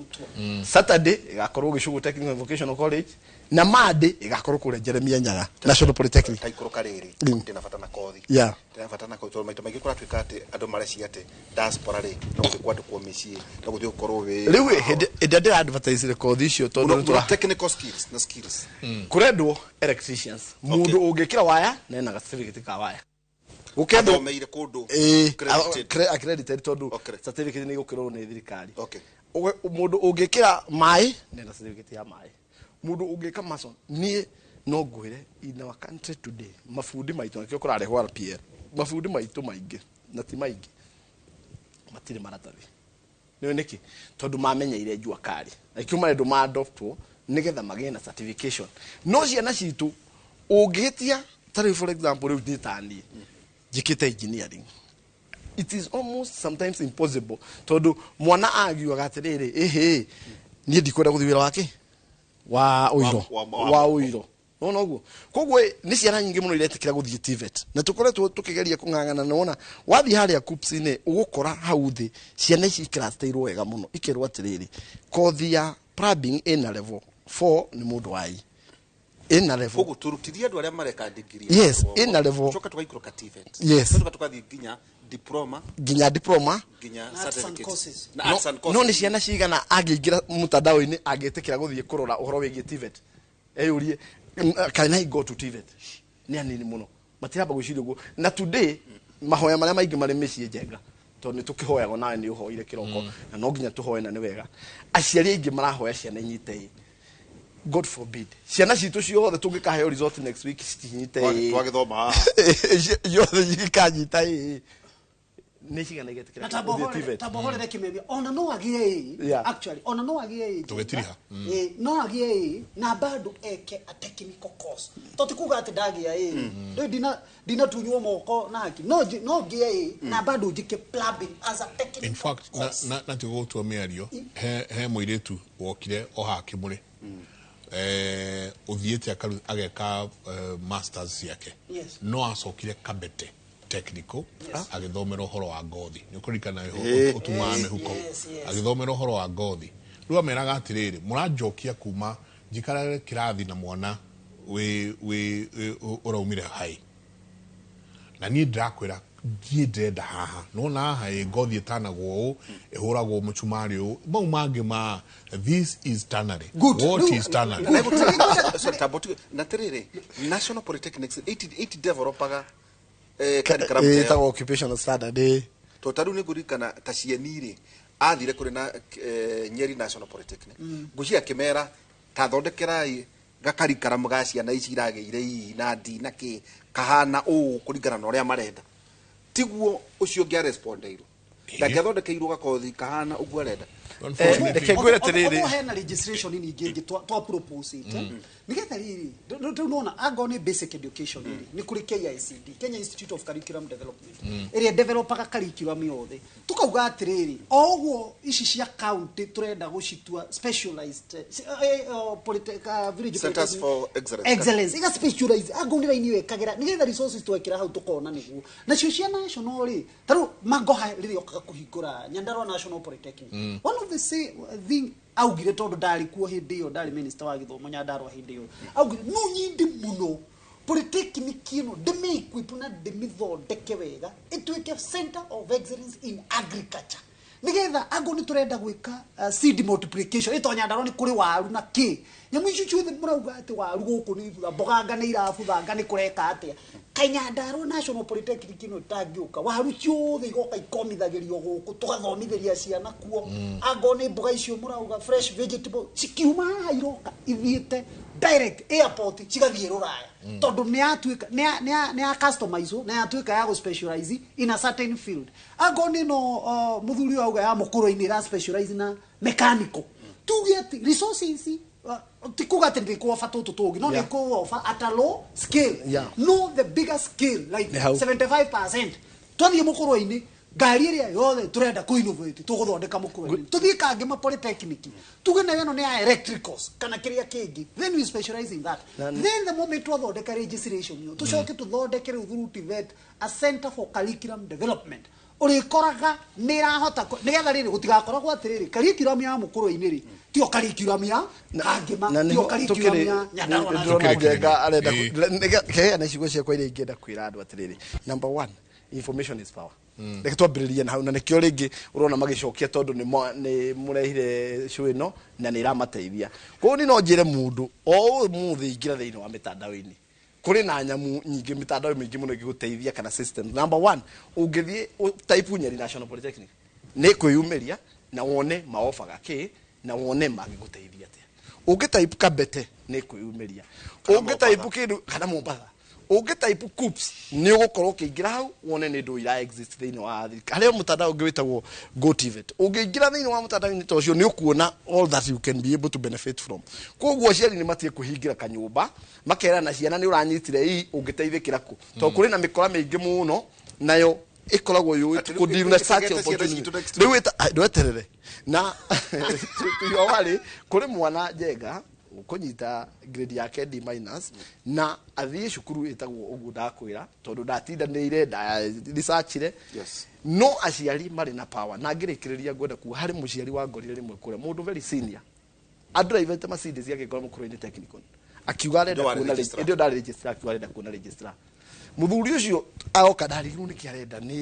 Saturday ĩgakorwo Gĩcũgũ Technical and Vocational College, na Monday ĩgakorwo kũrĩa Jeremia Nyaga National Polytechnic. Ta ikũrũka rĩrĩ, ndĩna bata na kothi. Ndĩna bata na kothi tondũ maita maingĩ kũratuĩka atĩ andũ mareciria atĩ diaspora rĩ, no gũthiĩ kwandĩkwo mĩciĩ, no gũthiĩ gũkorwo wĩ Rĩu ĩ, hĩndĩ ĩrĩa ndĩra advertise kothi icio, tondũ Mũno- nĩ tũra- mũno technical skills na skills. Kũrendwo electricians, mũndũ ũngĩkĩra waya na ena certificate ka waya. Gũkendwo Athomeire kũndũ Ĩĩ, accredited. Accredited, tondũ certificate nĩ igũkĩrwo nĩ thirikari. Mũndũ ũngĩkĩra maĩ nenda certificate ya maĩ, mũndũ ũngĩka mason. Niĩ no ngwĩre, in our country today, mabundi maitũ, nakĩo kũrarehwo RPL, mabundi maitũ maingĩ na ti maingĩ matirĩ maratathi. Nĩũĩ nĩkĩ? Tondũ mamenyeire jua kari, na ikĩo marendwo maadoptwo nĩgetha magĩe na certification. No ciana citũ ũngĩhĩtia, ta rĩu for example, rĩu nĩ taniĩ njĩkĩte engineering, It is almost sometimes impossible tondu mwana agiuaga atiriri, ihi niĩ ndikwenda gũthiĩ wĩra wake wa ũiro, wa ũiro. Nona ũguo, koguo nĩ ciana nyingĩ mũno iretĩkĩra gũthiĩ TVET, na tũkoretwo tũkĩgeria kũng'ang'ana. Nona wathiĩ harĩa KUCCPS-inĩ, ũgũkora hau thĩ ciana ici ikĩracitĩirwo wega mũno, ikerwo atĩrĩrĩ, kothi ya plumbing ĩna level 4 nĩ mũndũ wa I ĩna level. Koguo turutirie andu aria mareka degree. Yes, ina level. Tucoka tugaikũrũka TVET. Yes. Tucoka tugathiĩ nginya diploma. Nginya diploma. Nginya Na arts and certificate. courses. Na arts and courses. No nĩ ciana cigana angĩingĩra mtandao-inĩ angĩtĩkĩra gũthiĩ kũrora ũhoro wĩgiĩ TVET, eyũrie, "Can I go to TVET?" Nĩ anini mũno matiramba gwĩciria ũguo. Na today mahoya marĩa maingĩ marĩ mĩciĩ njenga, tondũ nĩ tũkĩhoyagwo, nawe nĩ ũhoire kĩroko, na no nginya tũhoe, na nĩ wega. Aciari aingĩ marahoya ciana inyite ĩ. God forbid ciana citũ ciothe tũngĩkaheo result next week citinyite ĩ. Twagĩthoma haha. Ciothe cingĩkanyita ĩ, nĩ cigana igetĩkĩra Na gũthiĩ TVET? tambohorere kimemia, ona no agĩe ĩ. Actually, ona no agĩe ĩ. Tũgĩtiriha. No agĩe ĩ na bado eke a technical course, to ti kuga atĩ ndagĩa ĩ rĩu ndinatunywo moko na haki, no no ngĩe ĩ na bado njĩke plumbing as a technical In fact, na tigũgũtua mĩario, he mũirĩtu wokire o haha Kĩmũrĩ, ũthiĩte ageka masters ciake. No acokire Kabete Technical agĩthomera ũhoro wa ngothi. Nĩ ũkũririkana ũtumaga mĩhuko? Agĩthomera ũhoro wa ngothi. Rĩu ameraga atĩrĩrĩ, mũranjokia kuma njikarage kĩrathi na mwana wĩ ũraumire hai, na niĩ ndĩrakwĩra niĩ ndĩrenda haha nona haha ĩ ngothi ĩtanagwo ũũ, ĩhũragwo mũcumarĩ ũũ, mau mangĩ ma this is tannery. Good. What Rĩu- is tannery? Na sorry, tambo na tiriri, national polytechnics iti developaga curriculum ta ĩyo. Ĩtagwo occupational standard ĩ. To ta rĩu nĩ ngũririkana ta cieni rĩ, athire kũrĩ na Nyeri National Polytechnic, ngũci akĩmera ta thondekerai gakarikaramu ga ciana ici iragĩire ii na ndi na kĩ, kahana ũũ kũringana na ũrĩa marenda. Tiguo ũcio ũngĩ arespondeirwo, ndangĩathondekeirwo gakothi kahana ũguo arenda. Reke ngwĩre atĩrĩrĩ. Although hena legislation ningĩ ĩngĩ twa propose ite nigetha rĩrĩ, rĩu nona angorwo nĩ basic education rĩ, nĩ kũrĩ KICD, Kenya Institute of Curriculum Development, ĩrĩa developaga curriculum yothe. Tukauga atĩrĩrĩ, o ũguo ici cia county tũrenda gũcitua specialized village Centers for excellence. Excellence iga specialize angorwo nĩ raini ĩyo ĩkagĩra nigetha resources twekĩra hau tũkona nĩguo. Nacio cia national rĩ, ta rĩu Magoha rĩrĩa okaga kũhingũra Nyandarua National Polytechnic, one of the say thing augire, tondũ ndarĩ kuo hĩndĩ ĩyo, ndarĩ minister wa gĩthomo Nyandarua hĩndĩ ĩyo, augire no nyindi mũno polytechnic ĩno ndĩmĩ-equip na ndĩmĩthondeke wega ĩtuĩke center of excellence in agriculture, nigetha angorwo nĩ tũrenda gwĩka seed multiplication ĩto Nyandarua nĩ kũrĩ waru na kĩ nyamũ icio ciothe mũrauga atĩ waru gũkũ nĩ ibutha, mboganga nĩ irabuthanga, nĩ kũreka atĩa kaĩ Nyandarua National Polytechnic ĩno ĩtangĩũka, waru ciothe igoka ikomithagĩrio gũkũ, tũgathomithĩria ciana kuo. Angorwo nĩ mboga icio mũrauga, fresh vegetable cikiuma haha iroka ithiĩte direct airport cigathiĩ rũraya, tondũ nĩ yatuĩka nĩ ya customize nĩ yatuĩka ya gũ specialize in a certain field. Angorwo nĩ no mũthuri ũyũ auga ya mũkũrũ-inĩ ĩra specialize na mechanical, tuge atĩ resources ti kuga atĩ ndĩ kuoba tũtũ tũngĩ, no nĩ kuoba at a low scale, no the bigger scale like Nĩ hau. 75% twathiĩ mũkũrũ-inĩ, ngari ĩrĩa yothe tũrenda kũ innovate tũgũthondeka mũkũrũ-inĩ, tũthiĩ kangĩ ma polytechnic tuge nayo ĩno nĩ ya electricals kana kĩrĩa kĩngĩ, then we specialize in that. Then the moment twathondeka legislation ĩyo, tũcoke tũthondeke rĩu through TVET a center for curriculum development, ũrĩkoraga nĩ ĩrahota nĩgetha rĩrĩ gũtigakoragwo atĩrĩrĩ, curriculum ya mũkũrũ-inĩ rĩ tiyo curriculum ya Kangĩma, Na tiyo nĩho curriculum tũkĩrĩ ya Nyandarua. ndĩrona Njenga arenda keheana ciugo ciakwa iria ingĩenda kwĩra andũ atĩrĩrĩ, number one, information is power. Reke twambĩrĩrie na hau, na nĩkĩo rĩngĩ ũrona magĩcokia, tondũ nĩ mũrehire show ĩno na nĩ ĩramateithia. Koguo niĩ no njĩre mũndũ o ũmũthĩ, ingĩra thĩinĩ wa mĩtandao-inĩ, kũrĩ na nyamu nyingĩ, mĩtandao mĩingĩ mũno ĩngĩgũteithia kana system. Number one, ũngĩthiĩ type Nyeri National Polytechnic, nĩ kwĩyumĩria na wone maobaga kĩ na wone mangĩgũteithia atĩa. Ũngĩ type Kabete, nĩ kwĩyumĩria. Ũngĩ type kĩndũ kana Mombatha, ũngĩ type KUCCPS, nĩ ũgũkorwo ũkĩingĩra hau wone nĩ ndũ ira exist thĩinĩ wa thirikari. Harĩ mũtandao ũngĩ wĩtagwo GoTVET. Ũngĩingĩra thĩinĩ wa mũtandao-inĩ ta ũcio, nĩ ũkuona all that you can be able to benefit from. Koguo aciari nĩ matige kwĩhingĩra kanyũmba makerana ciana nĩ ũranyitire ii ũngĩteithĩkĩra kũ, tondũ kũrĩ na mĩkora mĩingĩ mũno nayo. ĩkoragwo yũĩ Atĩ rĩu kũdeal na ĩtagete such ciana opportunity. citũ next Rĩu ndweterere na tuiwa warĩ kũrĩ mwana njenga ũkũnyita grade yake D minus na athiĩ cukuru ĩtagwo ũguo ndakwĩra, tondũ ndatindanĩire nda researchire. Yes. No aciari marĩ na power, na ngĩrĩkĩrĩria ngwenda kuga harĩ mũciari wangorire rĩmwe kũrĩa, mũndũ very senior, andrivete Mercedes agĩkora Mũkũrũ-inĩ Technical, akiuga arenda Ndio warĩ kuona registrar. Ndio ndarĩ registrar, akiuga arenda kuona registrar. Mũthuri ũcio aoka ndarigirwo nĩkĩ arenda nĩ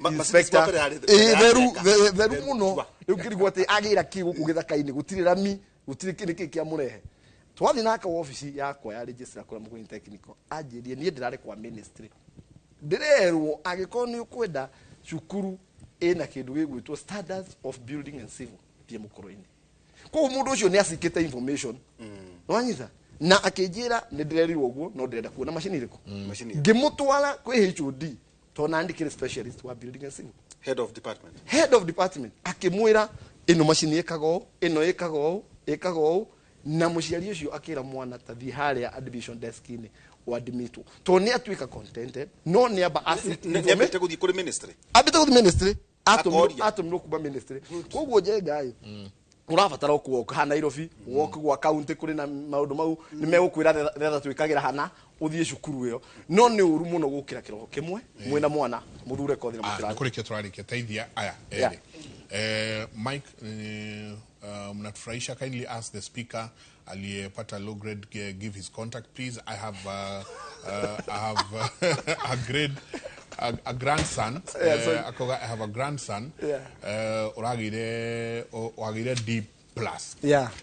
Mercedes inspector. wa mbere yarĩ- Ĩ, mbere theru ya theru mũno. Rĩu ngĩrigwo atĩ agĩra kĩ gũkũ gĩthaka-inĩ, gũtirĩ rami, gũtirĩ kĩ, nĩkĩ kĩamũrehe. Twathiĩ nake wabici yakwa ya registrar kũrĩa Mũkũrũ-inĩ Technical, anjĩrie niĩ ndĩrarĩ kwa ministry, ndĩrerwo angĩkorwo nĩ ũkwenda cukuru ĩna kĩndũ gĩgwĩtwo standards of building and civil, thiĩ Mũkũrũ-inĩ. Koguo mũndũ ũcio nĩ acikĩte information, wanyita, na akĩnjĩra nĩ ndĩrerirwo ũguo, no ndĩrenda kuona macini ĩrĩkũ. Macini. Ngĩmũtwara kwĩ HOD, tondũ nani ndikĩrĩ specialist wa building and civil. Head of department. Head of department akĩmwĩra ĩno macini ĩkaga ũũ, ĩno ĩkaga ũũ, ĩkaga ũũ, na mũciari ũcio akĩra mwana ta thiĩ harĩa admission desk-inĩ ũadmitwo, tondũ nĩ atuĩka contented, no nĩ amba Nĩ ambĩte gũthiĩ kũrĩ ministry. Ambĩte gũthiĩ ministry. Akoria. Atũmirwo kuma ministry. Koguo njenga ĩ ũrabatara ũkũwoka ha Nairobi, woke gwa county kũrĩ na maũndũ mau nĩ megũkwĩra retha twĩkagĩra hana ũthiĩ cukuru ĩyo, no nĩ ũru mũno gũkĩra kĩroko kĩmwe mwĩna mwana mũthure kothi na Ah, mũkĩrathi. nĩ kũrĩkia tũrarĩkia teithia aya Yeah. erĩ. Mike, mnatufurahisha. Kindly ask the speaker aliyepata low grade, give his contact, please. I have a grade a grandson. Yeah, sorry. Akoga I have a grandson ũragĩire wagĩire D plus.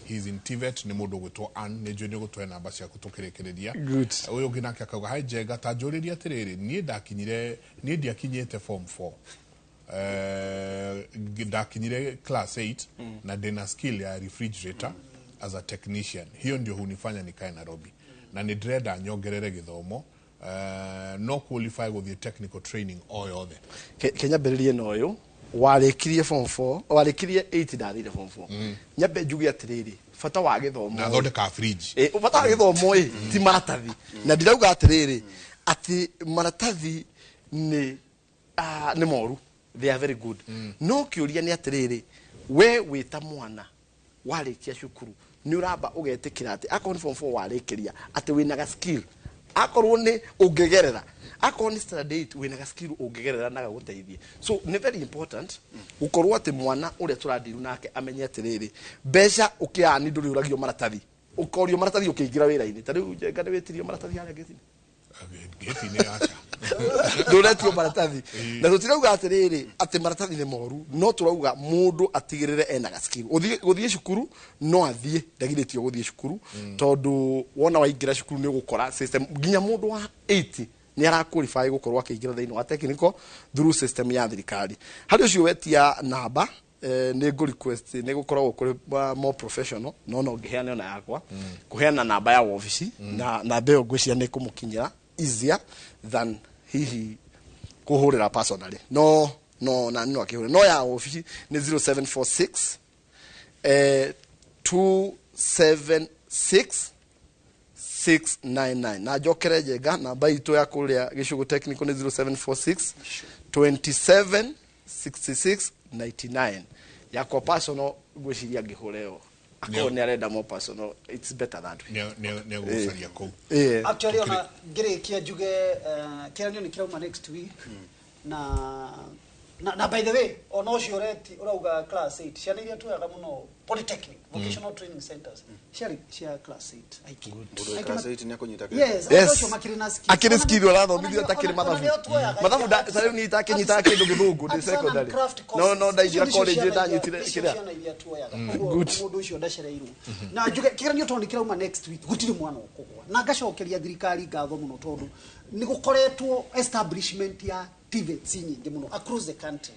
He's in TVET. Nĩ mũndũ ũgwĩtwo Ann, nĩ njũĩ nĩ ũgũtũhe namba ciaku tũkĩrĩkĩrĩria. Good. Ũyũ ũngĩ nake akauga, "Hi Njenga, ta njũrĩrie atĩrĩrĩ, niĩ ndakinyire, niĩ ndiakinyĩte form 4, ndakinyire class 8 na ndĩna skill ya refrigerator as a technician. Hiyo ndio hunifanya nikae Nairobi na nĩ ndĩrenda nyongerere gĩthomo. No qualify gũthiĩ technical training o yothe?" Ke nyambĩrĩrie na ũyũ warĩkirie form 4, warĩkirie 8, ndathire form 4. Nyambe njuge atĩrĩrĩ, bata wa gĩthomo Na thondeka fridge. Bata wa gĩthomo ĩ ti maratathi, na ndirauga atĩrĩrĩ atĩ maratathi nĩ nĩ moru, they are very good. No kĩũria nĩ atĩrĩrĩ, we wĩta mwana warĩkia cukuru nĩ ũramba ũgetĩkĩra atĩ akorwo nĩ form 4 warĩkĩria atĩ wĩna ga skill, akorwo nĩ ũngĩgerera, akorwo nĩ standard 8 wĩna ga skill ũngĩgerera na gagũteithie. So nĩ very important gũkorwo atĩ mwana ũrĩa tũrandiru nake amenye atĩrĩrĩ, mbeca ũkĩani ndũrĩ ũragio maratathi, ũkorio maratathi ũkĩingĩra wĩra-inĩ. Ta rĩu Njenga nĩ wĩtirio maratathi harĩa gĩti? Gĩti-inĩ aca. Ndũretio maratathi, na tũtirauga atĩrĩrĩ atĩ maratathi nĩ moru, no tũrauga mũndũ atigĩrĩre ena ga skill. Gũthiĩ cukuru no athiĩ, ndagirĩtio gũthiĩ cukuru, tondũ wona waingĩra cukuru nĩ ũgũkora system nginya mũndũ wa 80 nĩ ara qualify gũkorwo akĩingĩra thĩinĩ wa technical through system ya thirikari. Harĩ ũcio wetia namba, nĩ ngũ request nĩ gũkoragwo kũrĩ more professional, no ngĩheane ona yakwa kũheana namba ya wabici, na namba ĩyo ngwĩciria nĩ kũmũkinyĩra easier than hihi kũhũrĩra personally. No na no akĩhũrĩra, no ya wabici nĩ 0746 276 699. Na njokere Njenga, namba itũ ya kũrĩa Gĩcugu Technical nĩ 0746 27 66 99. Yakwa personal ngwĩciria ngĩhũra ĩyo akorwo nĩ arenda more personal, it's better that way. Nĩ egũcaria kũu. Actually, ona ngĩrĩkia njuge kĩgeranio nĩ kĩrauma next week, na by the way, ona ũcio ũreti ũrauga class 8, ciana iria tuoyaga mũno polytechnic vocational training centers ciarĩ cia class 8 aingĩ. Mũndũ wa class 8 nĩ akũnyita? Yes. Yes. Andũ acio makĩrĩ na skills. Akĩrĩ skill, arathomithio atakĩrĩ mathabu. Mathabu ta rĩu niĩ itakĩnyitaga kĩndũ gĩthũngũ ndĩ secondary, no ndaingĩra college ndanyitire kĩrĩa. Ciana iria tuoyaga. Good. Mũndũ ũcio ndacereirwo. Na njuge kĩgeranio tondũ nĩ kĩrauma next week, gũtirĩ mwana ũkũgwa, na ngacokeria thirikari ngatho mũno tondũ nĩ gũkoretwo establishment ya TVETs nyingĩ mũno across the country,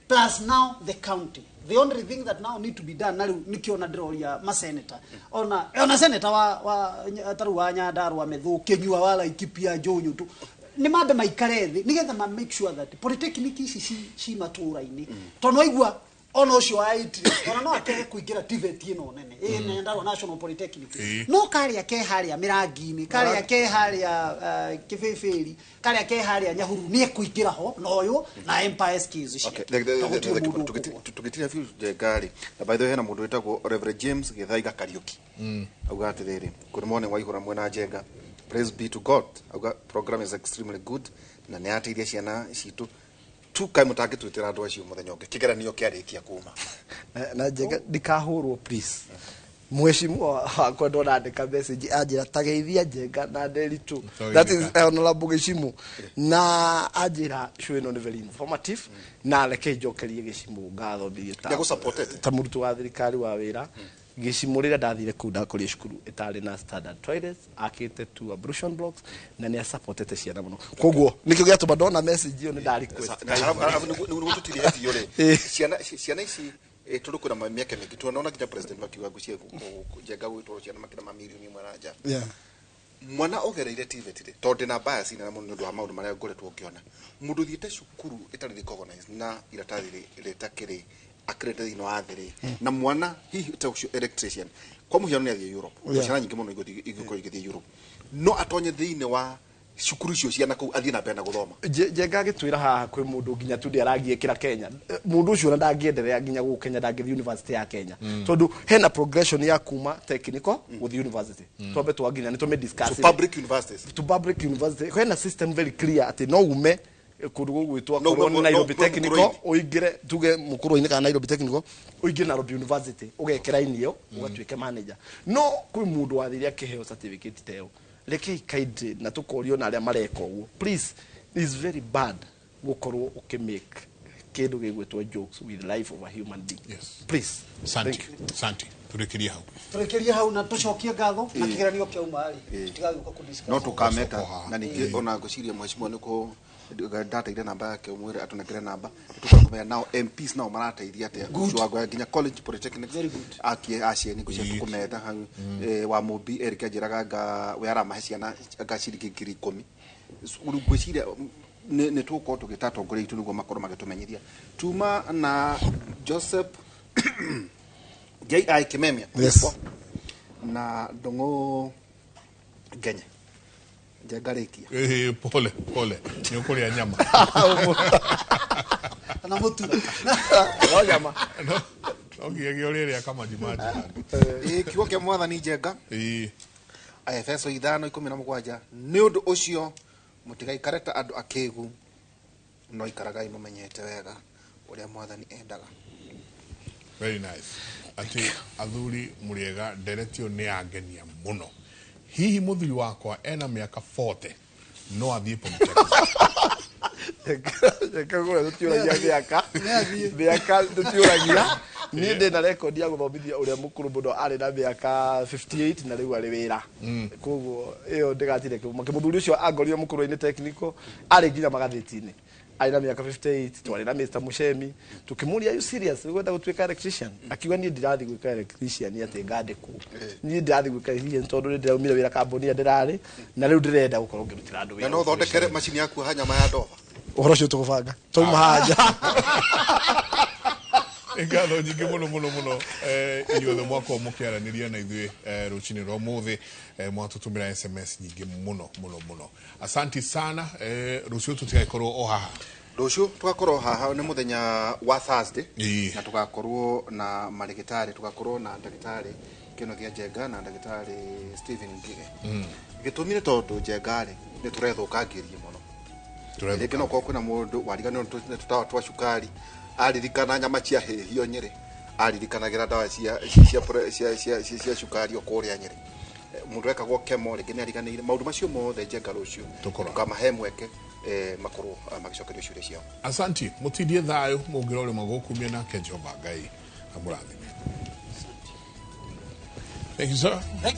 plus now the county. The only thing that now need to be done, na rĩu nĩkĩo ndĩroria maseneta, ona seneta wa tarĩu wa Nyandarua Methu Kĩnyua wa Laikipia Njũnyũ tu, nĩ mambe maikare thĩ nĩgetha ma make sure that polytechnic ici ci matũũra-inĩ, tondũ waigua Ona ũcio wa IT ona no akege kũingĩra TVET ĩno nene ĩ nendagwo National Polytechnic no karĩa ke harĩa mĩrangi-inĩ karĩa ke harĩa kĩbĩbĩri karĩa ke harĩa Nyahururu nĩ ekũingĩra ho na ũyũ na Empire Skills Okay, ciake. Tondũ gũtirĩ mũndũ ũkũgwa. tũgĩtira biũ Njenga rĩ, na by the way hena mũndũ wĩtagwo Reverend James Gĩthaiga Kariũki auga atĩrĩrĩ, good morning Waihũra mwena Njenga, praise be to God, auga program is extremely good na nĩ yateithia ciana citũ tu kaĩ mũtangĩtwĩtĩra andũ acio mũthenya ũngĩ kĩgeranio kĩarĩkia kuma na Njenga ndikahũrwo please mheshimiwa wakwa ndona andĩka message anjĩra tageithia Njenga na Nderitu, that is honorable Gĩcimu, na anjĩra show ĩno nĩ very informative na reke njokerie Gĩcimu ngatho mbirie ta Nĩagũsupportete? ta mũrutwo wa thirikari wa wĩra. Gĩcimu rĩrĩa ndathire kũu ndakorire cukuru ĩtarĩ na standard toilets, akĩte two ablution blocks na nĩ asupportete ciana mũno, koguo nĩkĩo gĩatũma ndona message ĩyo nĩ nda request. Nĩguo tũtirie biũ rĩ, ciana ici tondũ kwĩna mĩeke mĩingĩ tuona nginya president makiuga ngwĩciria Njenga gwĩtwarwo ciana makĩra ma mirioni ĩmwe na nja. Mwana ũgereire TVET rĩ, tondũ ndĩna bias nene mũno nĩ ũndũ wa maũndũ marĩa ngoretwo ngĩona, mũndũ ũthiĩte cukuru ĩtarĩ recognized na iratathi rĩtakĩrĩ accredited thĩinĩ wa thĩ rĩ, na mwana hihi ta ũcio electrician kwa mũhiano nĩ athiĩ Europe, ciana nyingĩ mũno igũkorwo igĩthiĩ Europe, no atonye thĩinĩ wa cukuru icio ciana kũu athiĩ na mbere na gũthoma. Njenga agĩtwĩra haha kwĩ mũndũ nginya tu ndĩaragiĩkĩra Kenya. Mũndũ ũcio ona ndangĩenderea nginya gũkũ Kenya, ndangĩthiĩ university ya Kenya tondũ hena progression ya kuma technical gũthiĩ university. Twambe twa nginya nĩ tũmĩ discuss To public universities. To public university hena system very clear atĩ no ume kũndũ gũgwĩtwo No akorwo ume nĩ Nairobi no ume Technical Mũkũrũ-inĩ. ũingĩre tuge Mũkũrũ-inĩ kana Nairobi Technical ũingĩre Nairobi University ũgekĩra inio ũgatuĩke manager. No kwĩ mũndũ wathire akĩheo certificate ta ĩyo, rekei kindly na tũkorio na arĩa mareka ũguo, please, is very bad gũkorwo ũkĩmake kĩndũ gĩgwĩtwo jokes with life of a human being. Yes. Please. Santi, santi, tũrĩkĩrie hau. Tũrĩkĩrie hau na tũcokie ngatho na kĩgeranio kĩauma rĩ, tũtigagĩũka kũ discuss. No tũkameta na ningĩ ona ngwĩciria mheshimiwa nĩkũ ndateire namba yake ũmwĩre atũnengere namba tũkorwo kũmenya nao MPs nao marateithia atĩa ũcio wa Ngwaya nginya college polytechnics akie acieni ngwĩciria tũkũmeta hau. Wa Mũmbi Eric anjĩraga anga we aramahe ciana anga ciringi 10,000. Rĩu ngwĩciria nĩ tũgũkorwo tũgĩta atongoria aitũ nĩguo makorwo magĩtũmenyithia tuma na Joseph J.I. Kimemia. Yes. Na Ndung'u Ngenye Njenga rĩkia. Pole pole, nĩ ũkũrĩa nyama kana mũtura. No nyama no nginyagia ũrĩrĩa kamaji maji handũ. Kiugo kĩa mwathani Njenga, Aefeso 5:17, nĩ ũndũ ũcio mũtigaikare ta andũ akĩgu, no ikaragai mũmenyete wega ũrĩa mwathani endaga. Very nice. Atĩ athuri mũrĩega, nderetio nĩ yangenia mũno. Hihi mũthuri wakwa ena mĩaka 40 no athiĩ polytechnic? Njenga kũrĩa tũtiũragia mĩaka, mĩaka tũtiũragia. Niĩ ndĩ na rekondi ya gũthomithia ũrĩa mũkũrũ mũno arĩ na mĩaka 58 na rĩu arĩ wĩra, koguo ĩyo ndĩgatire kĩmũthuri ũcio angorire Mũkũrũ-inĩ technical arĩ nginya magathĩti-inĩ arĩ na mĩaka 58. Twarĩ na Mr. Mushemi tũkĩmũria, "Are you serious ũkwenda gũtuĩka electrician?" Akiuga, "Niĩ ndirathiĩ gwĩka electrician atĩ ngandĩkwo, niĩ ndirathiĩ gwĩka electrician tondũ nĩ ndĩraumire wĩra kambuni ĩrĩa ndĩrarĩ na rĩu ndĩrenda gũkorwo ngĩrutĩra andũ Na wĩra." no ũthondekere macini ya kuoha nyama ya ndova? Ũhoro ũcio tũgũbanga twauma haja. Ngatho nyingĩ mũno mũno mũno inyuothe mwakorwo mũkĩaranĩria na ithuĩ rũcinĩ rwa ũmũthĩ, mwatũtũmĩra SMS nyingĩ mũno mũno mũno. Asanti sana. Rũciũ tũtigagĩkorwo o haha. Rũciũ tũgakorwo haha nĩ mũthenya wa Thursday na tũgakorwo na marĩgĩtarĩ, tũgakorwo na ndagĩtarĩ Kĩnothia Njenga na ndagĩtarĩ Stephen Ngige. Gĩtũmi nĩ tondũ Njenga rĩ, nĩ tũrethũkangĩrie mũno, rĩngĩ no korwo kwĩna mũndũ wariganĩrwo nĩ tũtawa twa cukari, aririkana nyama cia hĩhio Nyĩrĩ, aririkanagĩra ndawa cia cia cia cia cia cia cukari o kũrĩa Nyĩrĩ. Mũndũ ekagwo kemo rĩngĩ nĩ ariganĩire maũndũ macio mothe. Njenga rũciũ tũkamahe mweke makorwo magĩcokerio ciũria ciao. Asanti, mũtindie thayũ mũngĩra ũrĩma gũkumia nake Jehova Ngai amũrathime. Thank you, sir. Thank